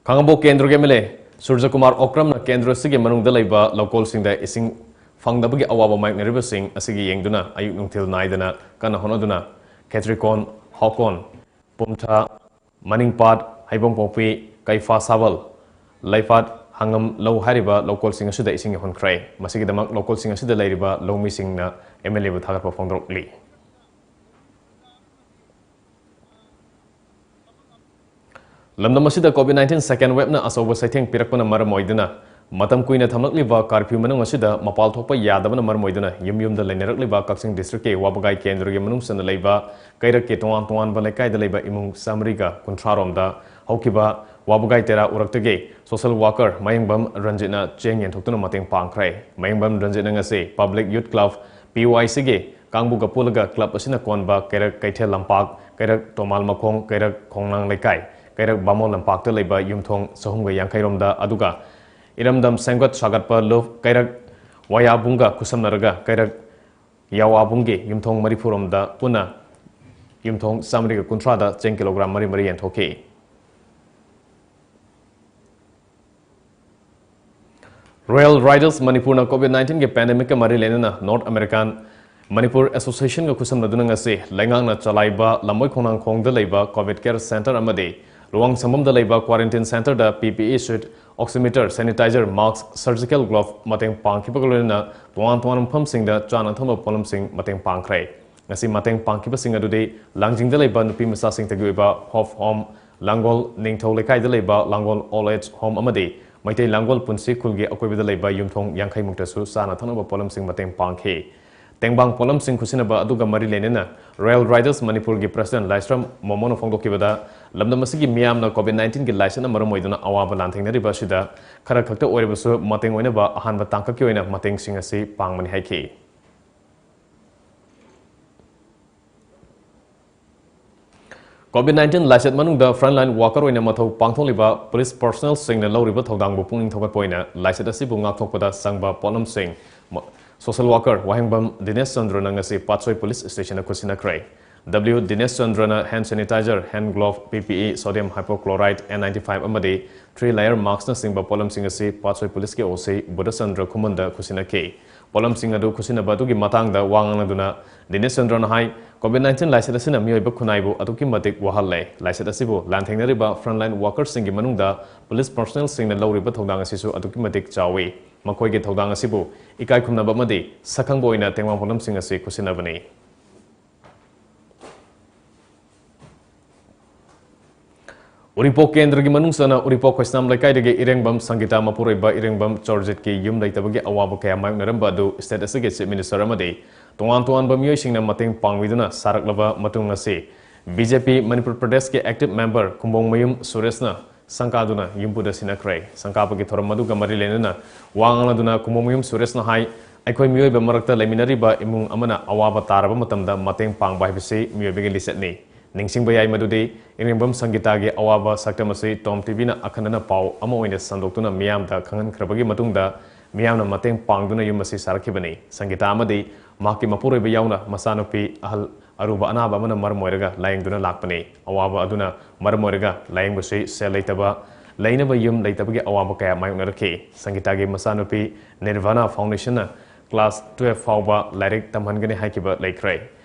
ꯈꯥꯉꯕꯣꯛ ꯀꯦꯟꯗ꯭ꯔꯒꯤ M L A ꯁꯨꯔꯖꯀꯨꯃꯥꯔ ꯑꯣꯀ꯭ꯔꯝꯅ ꯀꯦꯟꯗ꯭ꯔ ꯑꯁꯤꯒꯤ ꯃꯅꯨꯡꯗ ꯂꯩꯕ ꯂꯧꯀꯣꯜꯁꯤꯡꯗ ꯏꯁꯤꯡ ꯐꯪꯗꯕꯒꯤ ꯑꯋꯥꯕ ꯃꯥꯌꯣꯛꯅꯔꯤꯕꯁꯤꯡ ꯑꯁꯤꯒꯤ ꯌꯦꯡꯗꯨꯅ ꯑꯌꯨꯛ ꯅꯨꯡꯊꯤꯜ ꯅꯥꯏꯗꯅ ꯀꯟꯅ ꯍꯣꯠꯅꯗꯨꯅ ꯈꯦꯇ꯭ꯔꯤꯀꯣꯟ ꯍꯥꯎꯀꯣꯟ, ꯄꯨꯝꯊꯥ, ꯃꯅꯤꯡꯄꯥꯠ, ꯍꯩꯕꯣꯡꯄꯣꯛꯄꯤ, ꯀꯩꯐꯥ ꯁꯥꯕꯜ, ꯂꯩꯄꯥꯠ, ꯍꯥꯡꯉꯝ ꯂꯧ ꯍꯥꯏꯔꯤꯕ ꯂꯧꯀꯣꯜꯁꯤꯡ ꯑꯁꯤꯗ ꯏꯁꯤꯡ ꯌꯧꯍꯟꯈ꯭ꯔꯦ꯫ ꯃꯁꯤꯒꯤꯗꯃꯛ ꯂꯧꯀꯣꯜꯁꯤꯡ ꯑꯁꯤꯗ ꯂꯩꯔꯤꯕ ꯂꯧꯃꯤꯁꯤꯡꯅ MLAꯕꯨ ꯊꯥꯒꯠꯄ ꯐꯣꯡꯗꯣꯔꯛꯂꯤ꯫ ꯂꯝꯗꯝ ꯑꯁꯤꯗ COVID nineteen second waveꯅ ꯑꯆꯧꯕ ꯆꯩꯊꯦꯡ ꯄꯤꯔꯛꯄꯅ ꯃꯔꯝ ꯑꯣꯏꯗꯨꯅ, ꯃꯇꯝ ꯀꯨꯏꯅ ꯊꯝꯂꯛꯂꯤꯕ curfew ꯃꯅꯨꯡ ꯑꯁꯤꯗ ꯃꯄꯥꯟ ꯊꯣꯛꯄ ꯌꯥꯗꯕꯅ ꯃꯔꯝ ꯑꯣꯏꯗꯨꯅ, ꯌꯨꯝ ꯌꯨꯝꯗ ꯂꯩꯅꯔꯛꯂꯤꯕ ꯀꯛꯆꯤꯡ districtꯀꯤ ꯋꯥꯕꯒꯥꯏ ꯀꯦꯟꯗ꯭ꯔꯒꯤ ꯃꯅꯨꯡ ꯆꯟꯅ ꯂꯩꯕ ꯀꯩꯔꯛꯀꯤ ꯇꯣꯉꯥꯟ ꯇꯣꯉꯥꯟꯕ ꯂꯩꯀꯥꯏꯗ ꯂꯩꯕ ꯏꯃꯨꯡ ꯆꯥꯃꯔꯤꯒ ꯀꯨꯟꯊ꯭ꯔꯥ ꯔꯣꯝꯗ ꯍꯧꯈꯤꯕ ꯋꯥꯕꯒꯥꯏ ꯇꯦꯔꯥ ꯎꯔꯛꯇꯒꯤ social worker ꯃꯌꯦꯡꯕꯝ ꯔꯟꯖꯤꯠꯅ ꯆꯦꯡ ꯌꯦꯟꯊꯣꯛꯇꯨꯅ ꯃꯇꯦꯡ ꯄꯥꯡꯈ꯭ꯔꯦ꯫ ꯃꯌꯦꯡꯕꯝ ꯔꯟꯖꯤꯠꯅ ꯉꯁꯤ Public Youth Club, PYCꯒꯤ ꯀꯥꯡꯕꯨꯒ ꯄꯨꯜꯂꯒ club ꯑꯁꯤꯅ ꯀꯣꯟꯕ ꯀꯩꯔꯛ ꯀꯩꯊꯦꯜ ꯂꯝꯄꯥꯛ, ꯀꯩꯔꯛ ꯇꯣꯃꯥꯜ ꯃꯈꯣꯡ, ꯀꯩꯔꯛ ꯈꯣꯡꯅꯥꯡ ꯂꯩꯀꯥꯏ, ꯀꯩꯔꯛ ꯕꯥꯃꯣꯟ ꯂꯝꯄꯥꯛꯇ ꯂꯩꯕ ꯌꯨꯝꯊꯣꯡ ꯆꯍꯨꯝꯒ ꯌꯥꯡꯈꯩ ꯔꯣꯝꯗ, ꯑꯗꯨꯒ ꯏꯔꯝꯗꯝ ꯁꯦꯝꯒꯠ ꯁꯥꯒꯠꯄ ꯂꯨꯞ ꯀꯩꯔꯛ ꯋꯥꯌꯥꯕꯨꯡꯒ ꯈꯨꯠꯁꯝꯅꯔꯒ ꯀꯩꯔꯛ ꯌꯥꯋꯥꯕꯨꯡꯒꯤ ꯌꯨꯝꯊꯣꯡ ꯃꯔꯤꯐꯨ ꯔꯣꯝꯗ ꯄꯨꯟꯅ ꯌꯨꯝꯊꯣꯡ ꯆꯥꯃꯔꯤꯒ ꯀꯨꯟꯊ꯭ꯔꯥꯗ ꯆꯦꯡ kilogram ꯃꯔꯤ ꯃꯔꯤ ꯌꯦꯟꯊꯣꯛꯈꯤ꯫ Rail Riders Manipurꯅ COVID nineteenꯒꯤ pandemicꯀ ꯃꯔꯤ ꯂꯩꯅꯅ North American Manipur Associationꯒ ꯈꯨꯠꯁꯝꯅꯗꯨꯅ ꯉꯁꯤ ꯂꯩꯉꯥꯛꯅ ꯆꯂꯥꯏꯕ ꯂꯝꯕꯣꯏ ꯈꯣꯡꯅꯥꯡꯈꯣꯡꯗ ꯂꯩꯕ COVID care center ꯑꯃꯗꯤ ꯂꯨꯋꯥꯡꯁꯪꯕꯝꯗ ꯂꯩꯕ quarantine centreꯗ PPE suit, oximeter, sanitizer, mask, surgical glove ꯃꯇꯦꯡ ꯄꯥꯡꯈꯤꯕꯒ ꯂꯣꯏꯅꯅ ꯇꯣꯉꯥꯟ ꯇꯣꯉꯥꯟꯕ ꯃꯐꯝꯁꯤꯡꯗ ꯆꯥꯅ ꯊꯛꯅꯕ ꯄꯣꯠꯂꯝꯁꯤꯡ ꯃꯇꯦꯡ ꯄꯥꯡꯈ꯭ꯔꯦ꯫ ꯉꯁꯤ ꯃꯇꯦꯡ ꯄꯥꯡꯈꯤꯕꯁꯤꯡ ꯑꯗꯨꯗꯤ ꯂꯥꯡꯖꯤꯡꯗ ꯂꯩꯕ ꯅꯨꯄꯤ ꯃꯆꯥꯁꯤꯡꯇꯒꯤ ꯑꯣꯏꯕ Hope Home, ꯂꯥꯡꯒꯣꯜ ꯅꯤꯡꯊꯧ ꯂꯩꯀꯥꯏꯗ ꯂꯩꯕ ꯂꯥꯡꯒꯣꯜ Old Age Home ꯑꯃꯗꯤ ꯃꯩꯇꯩ ꯂꯥꯡꯒꯣꯜ ꯄꯨꯟꯁꯤ ꯈꯨꯜꯒꯤ ꯑꯀꯣꯏꯕꯗ ꯂꯩꯕ ꯌꯨꯝꯊꯣꯡ ꯌꯥꯡꯈꯩ ꯃꯨꯛꯇꯁꯨ ꯆꯥꯅ ꯊꯛꯅꯕ ꯄꯣꯠꯂꯝꯁꯤꯡ ꯃꯇꯦꯡ ꯄꯥꯡꯈꯤ꯫ ꯇꯦꯡꯕꯥꯡ ꯄꯣꯠꯂꯝꯁꯤꯡ ꯈꯨꯠꯁꯤꯟꯅꯕ ꯑꯗꯨꯒ ꯃꯔꯤ ꯂꯩꯅꯅ Rail Riders Manipurꯒꯤ president ꯂꯥꯏꯁ꯭ꯔꯝ ꯃꯣꯃꯣꯅ ꯐꯣꯡꯗꯣꯛꯈꯤꯕꯗ, ꯂꯝꯗꯝ ꯑꯁꯤꯒꯤ ꯃꯤꯌꯥꯝꯅ COVID nineteenꯒꯤ ꯂꯥꯏꯆꯠꯅ ꯃꯔꯝ ꯑꯣꯏꯗꯨꯅ ꯑꯋꯥꯕ ꯂꯥꯟꯊꯦꯡꯅꯔꯤꯕ ꯑꯁꯤꯗ ꯈꯔ ꯈꯛꯇ ꯑꯣꯏꯔꯕꯁꯨ ꯃꯇꯦꯡ ꯑꯣꯏꯅꯕ ꯑꯍꯥꯟꯕ ꯇꯥꯡꯀꯛꯀꯤ ꯑꯣꯏꯅ ꯃꯇꯦꯡꯁꯤꯡ ꯑꯁꯤ ꯄꯥꯡꯕꯅꯤ ꯍꯥꯏꯈꯤ꯫ COVID nineteen ꯂꯥꯏꯆꯠ ꯃꯅꯨꯡꯗ frontline worker ꯑꯣꯏꯅ ꯃꯊꯧ ꯄꯥꯡꯊꯣꯛꯂꯤꯕ police personnelꯁꯤꯡꯅ ꯂꯧꯔꯤꯕ ꯊꯧꯗꯥꯡꯕꯨ ꯄꯨꯛꯅꯤꯡ ꯊꯧꯒꯠꯄ ꯑꯣꯏꯅ ꯂꯥꯏꯆꯠ ꯑꯁꯤꯕꯨ ꯉꯥꯛꯊꯣꯛꯄꯗ ꯆꯪꯕ ꯄꯣꯠꯂꯝꯁꯤꯡ ꯃ-, social worker ꯋꯥꯍꯦꯡꯕꯝ ꯗꯤꯅꯦꯁ ꯆꯟꯗ꯭ꯔꯅ ꯉꯁꯤ ꯄꯥꯠꯁꯣꯏ police stationꯗ ꯈꯨꯠꯁꯤꯟꯅꯈ꯭ꯔꯦ꯫ W ꯗꯤꯅꯦꯁ ꯆꯟꯗ꯭ꯔꯅ hand sanitizer, hand glove, P P E, sodium hypochlorite, N ninety five ꯑꯃꯗꯤ three layer maskꯅꯆꯤꯡꯕ ꯄꯣꯠꯂꯝꯁꯤꯡ ꯑꯁꯤ ꯄꯥꯠꯁꯣꯏ ꯄꯨꯂꯤꯁꯀꯤ O C ꯕꯨꯙꯆꯟꯗ꯭ꯔ ꯈꯨꯃꯟꯗ ꯈꯨꯠꯁꯤꯟꯅꯈꯤ꯫ ꯄꯣꯠꯂꯝꯁꯤꯡ ꯑꯗꯨ ꯈꯨꯠꯁꯤꯟꯅꯕ ꯑꯗꯨꯒꯤ ꯃꯇꯥꯡꯗ ꯋꯥ ꯉꯥꯡꯂꯗꯨꯅ ꯗꯤꯅꯦꯁ ꯆꯟꯗ꯭ꯔꯅ ꯍꯥꯏ, COVID nineteen ꯂꯥꯏꯆꯠ ꯑꯁꯤꯅ ꯃꯤꯑꯣꯏꯕ ꯈꯨꯟꯅꯥꯏꯕꯨ ꯑꯗꯨꯛꯀꯤ ꯃꯇꯤꯛ ꯋꯥꯍꯜꯂꯦ꯫ ꯂꯥꯏꯆꯠ ꯑꯁꯤꯕꯨ ꯂꯥꯟꯊꯦꯡꯅꯔꯤꯕ frontline workersꯁꯤꯡꯒꯤ ꯃꯅꯨꯡꯗ ꯄꯨꯂꯤꯁ personnelꯁꯤꯡꯅ ꯂꯧꯔꯤꯕ ꯊꯧꯗꯥꯡ ꯑꯁꯤꯁꯨ ꯑꯗꯨꯛꯀꯤ ꯃꯇꯤꯛ ꯆꯥꯎꯏ꯫ ꯃꯈꯣꯏꯒꯤ ꯊꯧꯗꯥꯡ ꯑꯁꯤꯕꯨ ꯏꯀꯥꯏ ꯈꯨꯝꯅꯕ ꯑꯃꯗꯤ ꯁꯛꯈꯪꯕ ꯑꯣꯏꯅ ꯇꯦꯡꯕꯥꯡ ꯄꯣꯠꯂꯝꯁꯤꯡ ꯑꯁꯤ ꯈꯨꯠꯁꯤꯟꯅꯕꯅꯤ꯫ ꯎꯔꯤꯄꯣꯛ ꯀꯦꯟꯗ꯭ꯔꯒꯤ ꯃꯅꯨꯡ ꯆꯟꯅ ꯎꯔꯤꯄꯣꯛ ꯈꯣꯏꯁꯅꯥꯝ ꯂꯩꯀꯥꯏꯗꯒꯤ ꯏꯔꯦꯡꯕꯝ ꯁꯪꯒꯤꯇꯥ ꯃꯄꯨꯔꯣꯏꯕ ꯏꯔꯦꯡꯕꯝ ꯆꯧꯔꯖꯤꯠꯀꯤ ꯌꯨꯝ ꯂꯩꯇꯕꯒꯤ ꯑꯋꯥꯕ ꯀꯌꯥ ꯃꯥꯌꯣꯛꯅꯔꯝꯕ ꯑꯗꯨ state ꯑꯁꯤꯒꯤ Chief Minister ꯑꯃꯗꯤ ꯇꯣꯉꯥꯟ ꯇꯣꯉꯥꯟꯕ ꯃꯤꯑꯣꯏꯁꯤꯡꯅ ꯃꯇꯦꯡ ꯄꯥꯡꯕꯤꯗꯨꯅ ꯁꯥꯔꯛꯂꯕ ꯃꯇꯨꯡ ꯑꯁꯤ B J P ꯃꯅꯤꯄꯨꯔ ꯄ꯭ꯔꯗꯦꯁꯀꯤ active member ꯈꯨꯝꯕꯣꯡꯃꯌꯨꯝ ꯁꯨꯔꯦꯁꯅ ꯁꯪꯀꯥꯗꯨꯅ ꯌꯨꯝꯕꯨꯗ ꯁꯤꯟꯅꯈ꯭ꯔꯦ꯫ ꯁꯪꯀꯥꯕꯒꯤ ꯊꯧꯔꯝ ꯑꯗꯨꯒ ꯃꯔꯤ ꯂꯩꯅꯅ ꯋꯥ ꯉꯥꯡꯂꯗꯨꯅ ꯈꯨꯝꯕꯣꯡꯃꯌꯨꯝ ꯁꯨꯔꯦꯁꯅ ꯍꯥꯏ, ꯑꯩꯈꯣꯏ ꯃꯤꯑꯣꯏꯕ ꯃꯔꯛꯇ ꯂꯩꯃꯤꯟꯅꯔꯤꯕ ꯏꯃꯨꯡ ꯑꯃꯅ ꯑꯋꯥꯕ ꯇꯥꯔꯕ ꯃꯇꯝꯗ ꯃꯇꯦꯡ ꯄꯥꯡꯕ ꯍꯥꯏꯕꯁꯤ ꯃꯤꯑꯣꯏꯕꯒꯤ ꯂꯤꯆꯠꯅꯤ꯫ ꯅꯤꯡꯁꯤꯡꯕ ꯌꯥꯏ ꯃꯗꯨꯗꯤ ꯏꯔꯦꯡꯕꯝ ꯁꯪꯒꯤꯇꯥꯒꯤ ꯑꯋꯥꯕ ꯁꯛꯇꯝ ꯑꯁꯤ Tom T Vꯅ ꯑꯈꯟꯅꯅ ꯄꯥꯎ ꯑꯃ ꯑꯣꯏꯅ ꯁꯟꯗꯣꯛꯇꯨꯅ ꯃꯤꯌꯥꯝꯗ ꯈꯪꯍꯟꯈ꯭ꯔꯕꯒꯤ ꯃꯇꯨꯡꯗ ꯃꯤꯌꯥꯝꯅ ꯃꯇꯦꯡ ꯄꯥꯡꯗꯨꯅ ꯌꯨꯝ ꯑꯁꯤ ꯁꯥꯔꯛꯈꯤꯕꯅꯤ꯫ ꯁꯪꯒꯤꯇꯥ ꯑꯃꯗꯤ ꯃꯍꯥꯛꯀꯤ ꯃꯄꯨꯔꯣꯏꯕ ꯌꯥꯎꯅ ꯃꯆꯥꯅꯨꯄꯤ ꯑꯍꯜ ꯑꯔꯨꯕ ꯑꯅꯥꯕ ꯑꯃꯅ ꯃꯔꯝ ꯑꯣꯏꯔꯒ ꯂꯥꯌꯦꯡꯗꯨꯅ ꯂꯥꯛꯄꯅꯤ꯫ ꯑꯋꯥꯕ ꯑꯗꯨꯅ ꯃꯔꯝ ꯑꯣꯏꯔꯒ ꯂꯥꯌꯦꯡꯕꯁꯤ ꯁꯦꯜ ꯂꯩꯇꯕ, ꯂꯩꯅꯕ ꯌꯨꯝ ꯂꯩꯇꯕꯒꯤ ꯑꯋꯥꯕ ꯀꯌꯥ ꯃꯥꯌꯣꯛꯅꯔꯛꯈꯤ꯫ ꯁꯪꯒꯤꯇꯥꯒꯤ ꯃꯆꯥꯅꯨꯄꯤ ꯅꯤꯔꯚꯥꯅꯥ Foundationꯅ class twelve ꯐꯥꯎꯕ ꯂꯥꯏꯔꯤꯛ ꯇꯝꯍꯟꯒꯅꯤ ꯍꯥꯏꯈꯤꯕ ꯂꯩꯈ꯭ꯔꯦ꯫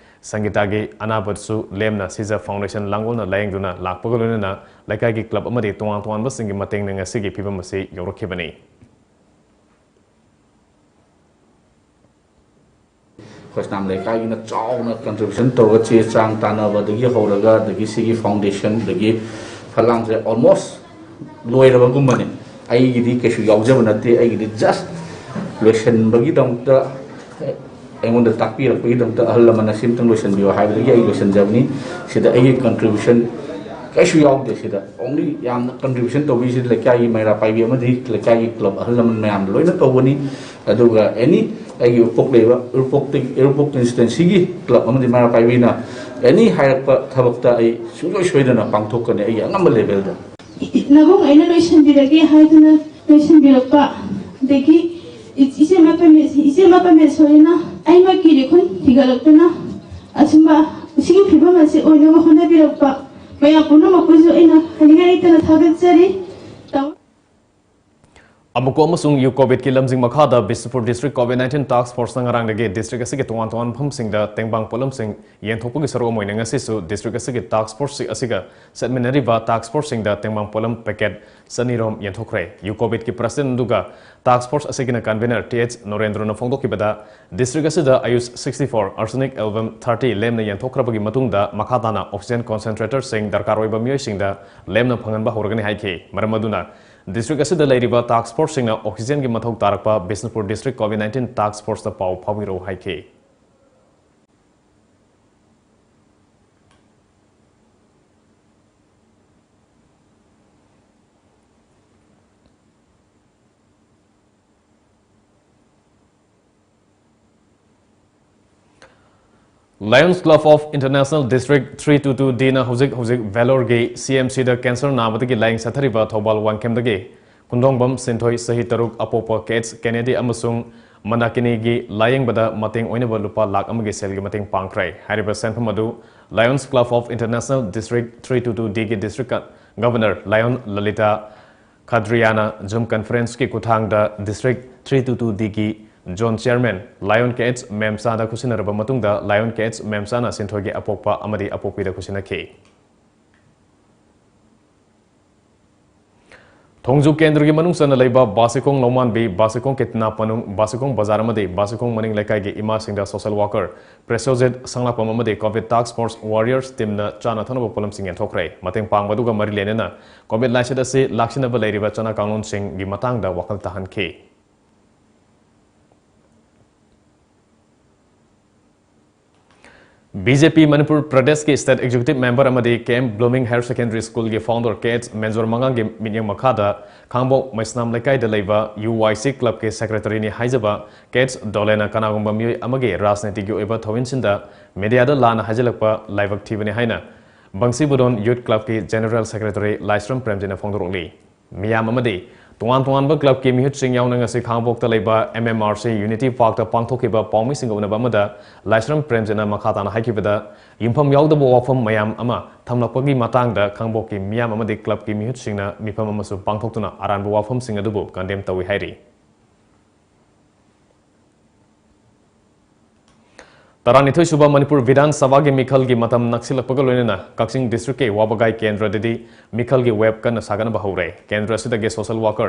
ꯁꯪꯒꯤꯇꯥꯒꯤ ꯑꯅꯥꯕꯁꯨ ꯂꯦꯝꯅ ꯁꯤꯖ Foundation ꯂꯥꯡꯒꯣꯜꯅ ꯂꯥꯌꯦꯡꯗꯨꯅ ꯂꯥꯛꯄꯒ ꯂꯣꯏꯅꯅ ꯂꯩꯀꯥꯏꯒꯤ club ꯑꯃꯗꯤ ꯇꯣꯉꯥꯟ ꯇꯣꯉꯥꯟꯕꯁꯤꯡꯒꯤ ꯃꯇꯦꯡꯅ ꯉꯁꯤꯒꯤ ꯐꯤꯕꯝ ꯑꯁꯤ ꯌꯧꯔꯛꯈꯤꯕꯅꯤ꯫ ꯑꯩꯈꯣꯏ ꯁꯅꯥꯝ ꯂꯩꯀꯥꯏꯒꯤꯅ ꯆꯥꯎꯅ contribution ꯇꯧꯔꯒ ꯆꯦ ꯆꯥꯡ ꯇꯥꯟꯅꯕꯗꯒꯤ ꯍꯧꯔꯒ, ꯑꯗꯒꯤ ꯁꯤꯒꯤ foundation, ꯑꯗꯒꯤ ꯐꯂꯥꯡꯁꯦ almost ꯂꯣꯏꯔꯕꯒꯨꯝꯕꯅꯤ꯫ ꯑꯩꯒꯤꯗꯤ ꯀꯩꯁꯨ ꯌꯥꯎꯖꯕ ꯅꯠꯇꯦ, ꯑꯩꯒꯤꯗꯤ just ꯂꯣꯏꯁꯤꯟꯕꯒꯤꯗꯃꯛꯇ ꯑꯩꯉꯣꯟꯗ ꯇꯥꯛꯄꯤꯔꯛꯄꯒꯤꯗꯃꯛꯇ ꯑꯍꯜ ꯂꯃꯟꯅ "ꯁꯤꯝꯇꯪ ꯂꯣꯏꯁꯤꯟꯕꯤꯌꯣ" ꯍꯥꯏꯕꯗꯒꯤ ꯑꯩ ꯂꯣꯏꯁꯤꯟꯖꯕꯅꯤ꯫ ꯁꯤꯗ ꯑꯩꯒꯤ contribution ꯀꯩꯁꯨ ꯌꯥꯎꯗꯦ꯫ ꯁꯤꯗ only ꯌꯥꯝꯅ contribution ꯇꯧꯕꯤꯁꯤ ꯂꯩꯀꯥꯏꯒꯤ ꯃꯩꯔꯥ ꯄꯥꯏꯕꯤ ꯑꯃꯗꯤ ꯂꯩꯀꯥꯏꯒꯤ club ꯑꯍꯜ ꯂꯃꯟ ꯃꯌꯥꯝꯅ ꯂꯣꯏꯅ ꯇꯧꯕꯅꯤ꯫ ꯑꯗꯨꯒ any ꯑꯩꯒꯤ ꯎꯔꯤꯄꯣꯛ ꯂꯩꯕ, ꯎꯔꯤꯄꯣꯛꯇꯒꯤ, ꯎꯔꯤꯄꯣꯛ constituencyꯒꯤ club ꯑꯃꯗꯤ ꯃꯩꯔꯥ ꯄꯥꯏꯕꯤꯅ any ꯍꯥꯏꯔꯛꯄ ꯊꯕꯛꯇ ꯑꯩ ꯁꯨꯡꯁꯣꯏ ꯁꯣꯏꯗꯅ ꯄꯥꯡꯊꯣꯛꯀꯅꯤ ꯑꯩꯒꯤ ꯑꯉꯝꯕ levelꯗ꯫ ꯅꯕꯨꯡ ꯑꯩꯅ ꯂꯣꯏꯁꯤꯟꯕꯤꯔꯒꯦ ꯍꯥꯏꯗꯨꯅ ꯂꯣꯏꯁꯤꯟꯕꯤꯔꯛꯄ, ꯑꯗꯒꯤ ꯏꯆꯦ ꯃꯄꯥꯃꯦ-, ꯏꯆꯦ ꯃꯄꯥꯃꯦꯁꯣꯔꯤꯅ ꯑꯩꯃꯛꯀꯤ ꯂꯤꯈꯨꯟ ꯊꯤꯒꯠꯂꯛꯇꯨꯅ ꯑꯁꯨꯝꯕ ꯃꯁꯤꯒꯤ ꯐꯤꯕꯝ ꯑꯁꯤ ꯑꯣꯏꯅꯕ ꯍꯣꯠꯅꯕꯤꯔꯛꯄ ꯃꯌꯥꯝ ꯄꯨꯝꯅꯃꯛꯄꯨꯁꯨ ꯑꯩꯅ ꯍꯥꯏꯅꯤꯡꯉꯥꯏ ꯂꯩꯇꯅ ꯊꯥꯒꯠꯆꯔꯤ꯫ ꯇꯥꯃꯣ꯫ ꯑꯃꯨꯀꯣ ꯑꯃꯁꯨꯡ ꯌꯨꯀꯣꯕꯤꯠꯀꯤ ꯂꯝꯖꯤꯡ ꯃꯈꯥꯗ ꯕꯤꯁꯅꯨꯄꯨꯔ ꯗꯤꯁꯇ꯭ꯔꯤꯛ ꯀꯣꯚꯤꯗ ꯅꯥꯏꯟꯇꯤꯟ ꯇꯥꯛꯁ ꯐꯣꯔꯁꯅ ꯉꯔꯥꯡꯗꯒꯤ ꯗꯤꯁꯇ꯭ꯔꯤꯛ ꯑꯁꯤꯒꯤ ꯇꯣꯉꯥꯟ ꯇꯣꯉꯥꯟꯕ ꯃꯐꯝꯁꯤꯡꯗ ꯇꯦꯡꯕꯥꯡ ꯄꯣꯠꯂꯝꯁꯤꯡ ꯌꯦꯟꯊꯣꯛꯄꯒꯤ ꯁꯔꯨꯛ ꯑꯃ ꯑꯣꯏꯅ ꯉꯁꯤꯁꯨ ꯗꯤꯁꯇ꯭ꯔꯤꯛ ꯑꯁꯤꯒꯤ ꯇꯥꯛꯁ ꯐꯣꯔꯁ ꯑꯁꯤꯒ ꯆꯠꯃꯤꯟꯅꯔꯤꯕ ꯇꯥꯛꯁ ꯐꯣꯔꯁꯁꯤꯡꯗ ꯇꯦꯡꯕꯥꯡ ꯄꯣꯠꯂꯝ ꯄꯦꯀꯦꯠ ꯆꯅꯤꯔꯣꯝ ꯌꯦꯟꯊꯣꯛꯈ꯭ꯔꯦ꯫ ꯌꯨꯀꯣꯕꯤꯠꯀꯤ ꯄ꯭ꯔꯁꯤꯗꯦꯟꯠ ꯑꯗꯨꯒ ꯇꯥꯛꯁ ꯐꯣꯔꯁ ꯑꯁꯤꯒꯤꯅ ꯀꯟꯚꯤꯅꯔ ꯇꯤ ꯑꯩꯆ ꯅꯣꯔꯦꯟꯗ꯭ꯔꯣꯅ ꯐꯣꯡꯗꯣꯛꯈꯤꯕꯗ, ꯗꯤꯁꯇ꯭ꯔꯤꯛ ꯑꯁꯤꯗ ꯑꯌꯨꯁ ꯁꯤꯛꯁꯇꯤ ꯐꯣꯔ, ꯑꯥꯔꯁꯦꯅꯤꯛ ꯑꯦꯜꯕꯝ ꯊꯥꯔꯇꯤ ꯂꯦꯝꯅ ꯌꯦꯟꯊꯣꯛꯈ꯭ꯔꯕꯒꯤ ꯃꯇꯨꯡꯗ ꯃꯈꯥ ꯇꯥꯅ ꯑꯣꯛꯁꯤꯖꯦꯟ ꯀꯣꯟꯁꯦꯟꯇ꯭ꯔꯦꯇꯔꯁꯤꯡ ꯗꯔꯀꯥꯔ ꯑꯣꯏꯕ ꯃꯤꯑꯣꯏꯁꯤꯡꯗ ꯂꯦꯝꯅ ꯐꯪꯍꯟꯕ ꯍꯧꯔꯒꯅꯤ ꯍꯥꯏꯈꯤ꯫ ꯃꯔꯝ ꯑꯗꯨꯅ ꯗꯤꯁꯇ꯭ꯔꯤꯛ ꯑꯁꯤꯗ ꯂꯩꯔꯤꯕ ꯇꯥꯛꯁ ꯐꯣꯔꯁꯁꯤꯡꯅ ꯑꯣꯛꯁꯤꯖꯦꯟꯒꯤ ꯃꯊꯧ ꯇꯥꯔꯛꯄ ꯕꯤꯁꯅꯨꯄꯨꯔ ꯗꯤꯁꯇ꯭ꯔꯤꯛ ꯀꯣꯚꯤꯗ ꯅꯥꯏꯟꯇꯤꯟ ꯇꯥꯛꯁ ꯐꯣꯔꯁꯇ ꯄꯥꯎ ꯐꯥꯎꯕꯤꯔꯛꯎ ꯍꯥꯏꯈꯤ꯫ Lions Club of International District three two two ꯗꯤꯅ ꯍꯧꯖꯤꯛ ꯍꯧꯖꯤꯛ ꯚꯦꯂꯣꯔꯒꯤ ꯁꯤ ꯑꯦꯝ ꯁꯤꯗ ꯀꯦꯟꯁꯔ ꯅꯥꯕꯗꯒꯤ ꯂꯥꯏꯌꯦꯡ ꯆꯠꯊꯔꯤꯕ ꯊꯧꯕꯥꯜ ꯋꯥꯡꯈꯦꯝꯗꯒꯤ ꯀꯨꯟꯗꯣꯡꯕꯝ ꯁꯤꯟꯊꯣꯏ, ꯆꯍꯤ ꯇꯔꯨꯛ, ꯑꯄꯣꯛꯄ ꯀꯦꯠꯁ ꯀꯦꯅꯦꯗꯤ ꯑꯃꯁꯨꯡ ꯃꯅꯥꯀꯤꯅꯤꯒꯤ ꯂꯥꯌꯦꯡꯕꯗ ꯃꯇꯦꯡ ꯑꯣꯏꯅꯕ ꯂꯨꯄꯥ ꯂꯥꯈ ꯑꯃꯒꯤ ꯁꯦꯜꯒꯤ ꯃꯇꯦꯡ ꯄꯥꯡꯈ꯭ꯔꯦ꯫ ꯍꯥꯏꯔꯤꯕ ꯁꯦꯟꯐꯝ ꯑꯗꯨ Lions Club of International District three two two ꯗꯤꯒꯤ ꯗꯤꯁꯇ꯭ꯔꯤꯛ ꯒꯚꯔꯅꯔ ꯂꯥꯏꯑꯣꯟ ꯂꯂꯤꯇꯥ ꯈꯗ꯭ꯔꯤꯌꯥꯅ ꯖꯨꯝ ꯀꯟꯐꯔꯦꯟꯁꯀꯤ ꯈꯨꯠꯊꯥꯡꯗ ꯗꯤꯁꯇ꯭ꯔꯤꯛ ꯊ꯭ꯔꯤ ꯇꯨ ꯇꯨ ꯗꯤꯒꯤ zone chairman lion K H ꯃꯦꯝꯆꯥꯗ ꯈꯨꯠꯁꯤꯟꯅꯔꯕ ꯃꯇꯨꯡꯗ, ꯂꯥꯏꯑꯣꯟ ꯀꯦ ꯑꯩꯆ ꯃꯦꯝꯆꯥꯅ ꯁꯤꯟꯊꯣꯏꯒꯤ ꯑꯄꯣꯛꯄ ꯑꯃꯗꯤ ꯑꯄꯣꯛꯄꯤꯗ ꯈꯨꯠꯁꯤꯟꯅꯈꯤ꯫ ꯊꯣꯡꯖꯨ ꯀꯦꯟꯗ꯭ꯔꯒꯤ ꯃꯅꯨꯡ ꯆꯟꯅ ꯂꯩꯕ ꯕꯥꯁꯤꯈꯣꯡ ꯂꯧꯃꯥꯟꯕꯤ, ꯕꯥꯁꯤꯈꯣꯡ ꯀꯤꯠꯅꯥ ꯄꯅꯨꯡ, ꯕꯥꯁꯤꯈꯣꯡ ꯕꯖꯥꯔ ꯑꯃꯗꯤ ꯕꯥꯁꯤꯈꯣꯡ ꯃꯅꯤꯡ ꯂꯩꯀꯥꯏꯒꯤ ꯏꯃꯥꯁꯤꯡꯗ ꯁꯣꯁꯦꯜ ꯋꯥꯀꯔ ꯄ꯭ꯔꯦꯁꯣꯖꯤꯠ ꯁꯪꯂꯥꯛꯄꯝ ꯑꯃꯗꯤ ꯀꯣꯚꯤꯗ ꯇꯥꯛꯁ ꯐꯣꯔꯁ ꯋꯥꯔꯤꯌꯔꯁ ꯇꯤꯝꯅ ꯆꯥꯅ ꯊꯛꯅꯕ ꯄꯣꯠꯂꯝꯁꯤꯡ ꯌꯦꯟꯊꯣꯛꯈ꯭ꯔꯦ꯫ ꯃꯇꯦꯡ ꯄꯥꯡꯕꯗꯨꯒ ꯃꯔꯤ ꯂꯩꯅꯅ ꯀꯣꯚꯤꯗ ꯂꯥꯏꯆꯠ ꯑꯁꯤ ꯂꯥꯛꯁꯤꯟꯅꯕ ꯂꯩꯔꯤꯕ ꯆꯠꯅ ꯀꯥꯡꯂꯣꯟꯁꯤꯡꯒꯤ ꯃꯇꯥꯡꯗ ꯋꯥꯈꯜ ꯇꯥꯍꯟꯈꯤ꯫ ꯕꯤ ꯖꯦ ꯄꯤ ꯃꯅꯤꯄꯨꯔ ꯄ꯭ꯔꯗꯦꯁꯀꯤ ꯁ꯭ꯇꯦꯠ ꯑꯦꯛꯖꯤꯀ꯭ꯌꯨꯇꯤꯚ ꯃꯦꯝꯕꯔ ꯑꯃꯗꯤ ꯀꯦ ꯑꯦꯝ ꯕ꯭ꯂꯨꯃꯤꯡ ꯍꯥꯌꯔ ꯁꯦꯀꯦꯟꯗꯔꯤ ꯁ꯭ꯀꯨꯜꯒꯤ ꯐꯥꯎꯟꯗꯔ ꯀꯦ ꯑꯩꯆ ꯃꯦꯟꯖꯣꯔ ꯃꯉꯥꯡꯒꯤ ꯃꯤꯠꯌꯦꯡ ꯃꯈꯥꯗ ꯈꯥꯡꯕꯣꯛ ꯃꯩꯁꯅꯥꯝ ꯂꯩꯀꯥꯏꯗ ꯂꯩꯕ ꯌꯨ ꯋꯥꯏ ꯁꯤ ꯀ꯭ꯂꯕꯀꯤ ꯁꯦꯀ꯭ꯔꯦꯇꯔꯤꯅꯤ ꯍꯥꯏꯖꯕ ꯀꯦ ꯑꯩꯆ ꯗꯣꯂꯦꯅ ꯀꯅꯥꯒꯨꯝꯕ ꯃꯤꯑꯣꯏ ꯑꯃꯒꯤ ꯔꯥꯖꯅꯤꯇꯤꯒꯤ ꯑꯣꯏꯕ ꯊꯧꯑꯣꯡꯁꯤꯡꯗ ꯃꯤꯗꯤꯌꯥꯗ ꯂꯥꯟꯅ ꯍꯥꯏꯖꯤꯜꯂꯛꯄ ꯂꯥꯏꯕꯛ ꯊꯤꯕꯅꯤ ꯍꯥꯏꯅ ꯕꯪꯁꯤꯕꯨꯗꯣꯟ ꯌꯨꯊ ꯀ꯭ꯂꯕꯀꯤ ꯖꯦꯅꯔꯦꯜ ꯁꯦꯀ꯭ꯔꯦꯇꯔꯤ ꯂꯥꯏꯁ꯭ꯔꯝ ꯄ꯭ꯔꯦꯝꯖꯤꯠꯅ ꯐꯣꯡꯗꯣꯔꯛꯂꯤ꯫ ꯃꯤꯌꯥꯝ ꯑꯃꯗꯤ ꯇꯣꯉꯥꯟ ꯇꯣꯉꯥꯟꯕ clubꯀꯤ ꯃꯤꯍꯨꯠꯁꯤꯡ ꯌꯥꯎꯅ ꯉꯁꯤ ꯈꯥꯉꯕꯣꯛꯇ ꯂꯩꯕ M M R C Unity Parkꯇ ꯄꯥꯡꯊꯣꯛꯈꯤꯕ ꯄꯥꯎꯃꯤꯁꯤꯡꯒ ꯎꯅꯕ ꯑꯃꯗ ꯂꯥꯏꯁ꯭ꯔꯝ ꯄ꯭ꯔꯦꯝꯖꯤꯠꯅ ꯃꯈꯥ ꯇꯥꯅ ꯍꯥꯏꯈꯤꯕꯗ, ꯌꯨꯝꯐꯝ ꯌꯥꯎꯗꯕ ꯋꯥꯐꯝ ꯃꯌꯥꯝ ꯑꯃ ꯊꯝꯂꯛꯄꯒꯤ ꯃꯇꯥꯡꯗ ꯈꯥꯉꯕꯣꯛꯀꯤ ꯃꯤꯌꯥꯝ ꯑꯃꯗꯤ clubꯀꯤ ꯃꯤꯍꯨꯠꯁꯤꯡꯅ ꯃꯤꯐꯝ ꯑꯃꯁꯨ ꯄꯥꯡꯊꯣꯛꯇꯨꯅ ꯑꯔꯥꯟꯕ ꯋꯥꯐꯝꯁꯤꯡ ꯑꯗꯨꯕꯨ condemn ꯇꯧꯏ ꯍꯥꯏꯔꯤ꯫ ꯇꯔꯥꯅꯤꯊꯣꯏ ꯁꯨꯕ ꯃꯅꯤꯄꯨꯔ ꯕꯤꯙꯥꯟ ꯁꯚꯥꯒꯤ ꯃꯤꯈꯜꯒꯤ ꯃꯇꯝ ꯅꯛꯁꯤꯜꯂꯛꯄꯒ ꯂꯣꯏꯅꯅ ꯀꯛꯆꯤꯡ districtꯀꯤ ꯋꯥꯕꯒꯥꯏ ꯀꯦꯟꯗ꯭ꯔꯗꯗꯤ ꯃꯤꯈꯜꯒꯤ wave ꯀꯟꯅ ꯁꯥꯒꯠꯅꯕ ꯍꯧꯔꯦ꯫ ꯀꯦꯟꯗ꯭ꯔ ꯑꯁꯤꯗꯒꯤ social worker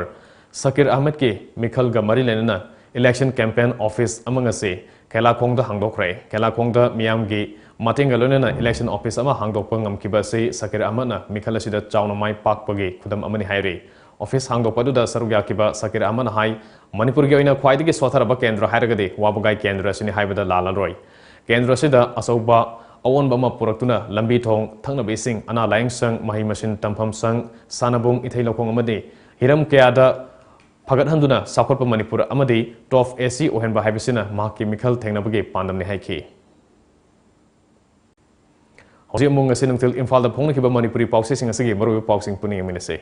ꯁꯀꯤꯔ ꯑꯍꯃꯗꯀꯤ ꯃꯤꯈꯜꯒ ꯃꯔꯤ ꯂꯩꯅꯅ election campaign office ꯑꯃ ꯉꯁꯤ ꯈꯦꯂꯥꯈꯣꯡꯗ ꯍꯥꯡꯗꯣꯛꯈ꯭ꯔꯦ꯫ ꯈꯦꯂꯥꯈꯣꯡꯗ ꯃꯤꯌꯥꯝꯒꯤ ꯃꯇꯦꯡꯒ ꯂꯣꯏꯅꯅ election office ꯑꯃ ꯍꯥꯡꯗꯣꯛꯄ ꯉꯝꯈꯤꯕ ꯑꯁꯤ ꯁꯀꯤꯔ ꯑꯍꯃꯗꯅ ꯃꯤꯈꯜ ꯑꯁꯤꯗ ꯆꯥꯎꯅ ꯃꯥꯏ ꯄꯥꯛꯄꯒꯤ ꯈꯨꯗꯝ ꯑꯃꯅꯤ ꯍꯥꯏꯔꯤ꯫ Office ꯍꯥꯡꯗꯣꯛꯄ ꯑꯗꯨꯗ ꯁꯔꯨꯛ ꯌꯥꯈꯤꯕ ꯁꯀꯤꯔ ꯑꯍꯃꯗꯅ ꯍꯥꯏ, ꯃꯅꯤꯄꯨꯔꯒꯤ ꯑꯣꯏꯅ ꯈ꯭ꯋꯥꯏꯗꯒꯤ ꯁꯣꯠꯊꯔꯕ ꯀꯦꯟꯗ꯭ꯔ ꯍꯥꯏꯔꯒꯗꯤ ꯋꯥꯕꯒꯥꯏ ꯀꯦꯟꯗ꯭ꯔ ꯑꯁꯤꯅꯤ ꯍꯥꯏꯕꯗ ꯂꯥꯜꯂꯔꯣꯏ꯫ ꯀꯦꯟꯗ꯭ꯔ ꯑꯁꯤꯗ ꯑꯆꯧꯕ ꯑꯑꯣꯟꯕ ꯑꯃ ꯄꯨꯔꯛꯇꯨꯅ ꯂꯝꯕꯤ ꯊꯣꯡ, ꯊꯛꯅꯕ ꯏꯁꯤꯡ, ꯑꯅꯥ ꯂꯥꯌꯦꯡ ꯁꯪ, ꯃꯍꯩ ꯃꯁꯤꯡ ꯇꯝꯐꯝ ꯁꯪ, ꯁꯥꯟꯅꯕꯨꯡ, ꯏꯊꯩ ꯂꯧꯈꯣꯡ ꯑꯃꯗꯤ ꯍꯤꯔꯝ ꯀꯌꯥꯗ ꯐꯒꯠꯍꯟꯗꯨꯅ ꯆꯥꯎꯈꯠꯄ ꯃꯅꯤꯄꯨꯔ ꯑꯃꯗꯤ top A C ꯑꯣꯏꯍꯟꯕ ꯍꯥꯏꯕꯁꯤꯅ ꯃꯍꯥꯛꯀꯤ ꯃꯤꯈꯜ ꯊꯦꯡꯅꯕꯒꯤ ꯄꯥꯟꯗꯝꯅꯤ ꯍꯥꯏꯈꯤ꯫ ꯍꯧꯖꯤꯛ ꯑꯃꯨꯛ ꯉꯁꯤ ꯅꯨꯡꯊꯤꯜ ꯏꯝꯐꯥꯜꯗ ꯐꯣꯡꯅꯈꯤꯕ ꯃꯅꯤꯄꯨꯔꯤ ꯄꯥꯎꯆꯦꯁꯤꯡ ꯑꯁꯤꯒꯤ ꯃꯔꯨꯑꯣꯏꯕ ꯄꯥꯎꯁꯤꯡ ꯄꯨꯟꯅ ꯌꯦꯡꯃꯤꯟꯅꯁꯤ꯫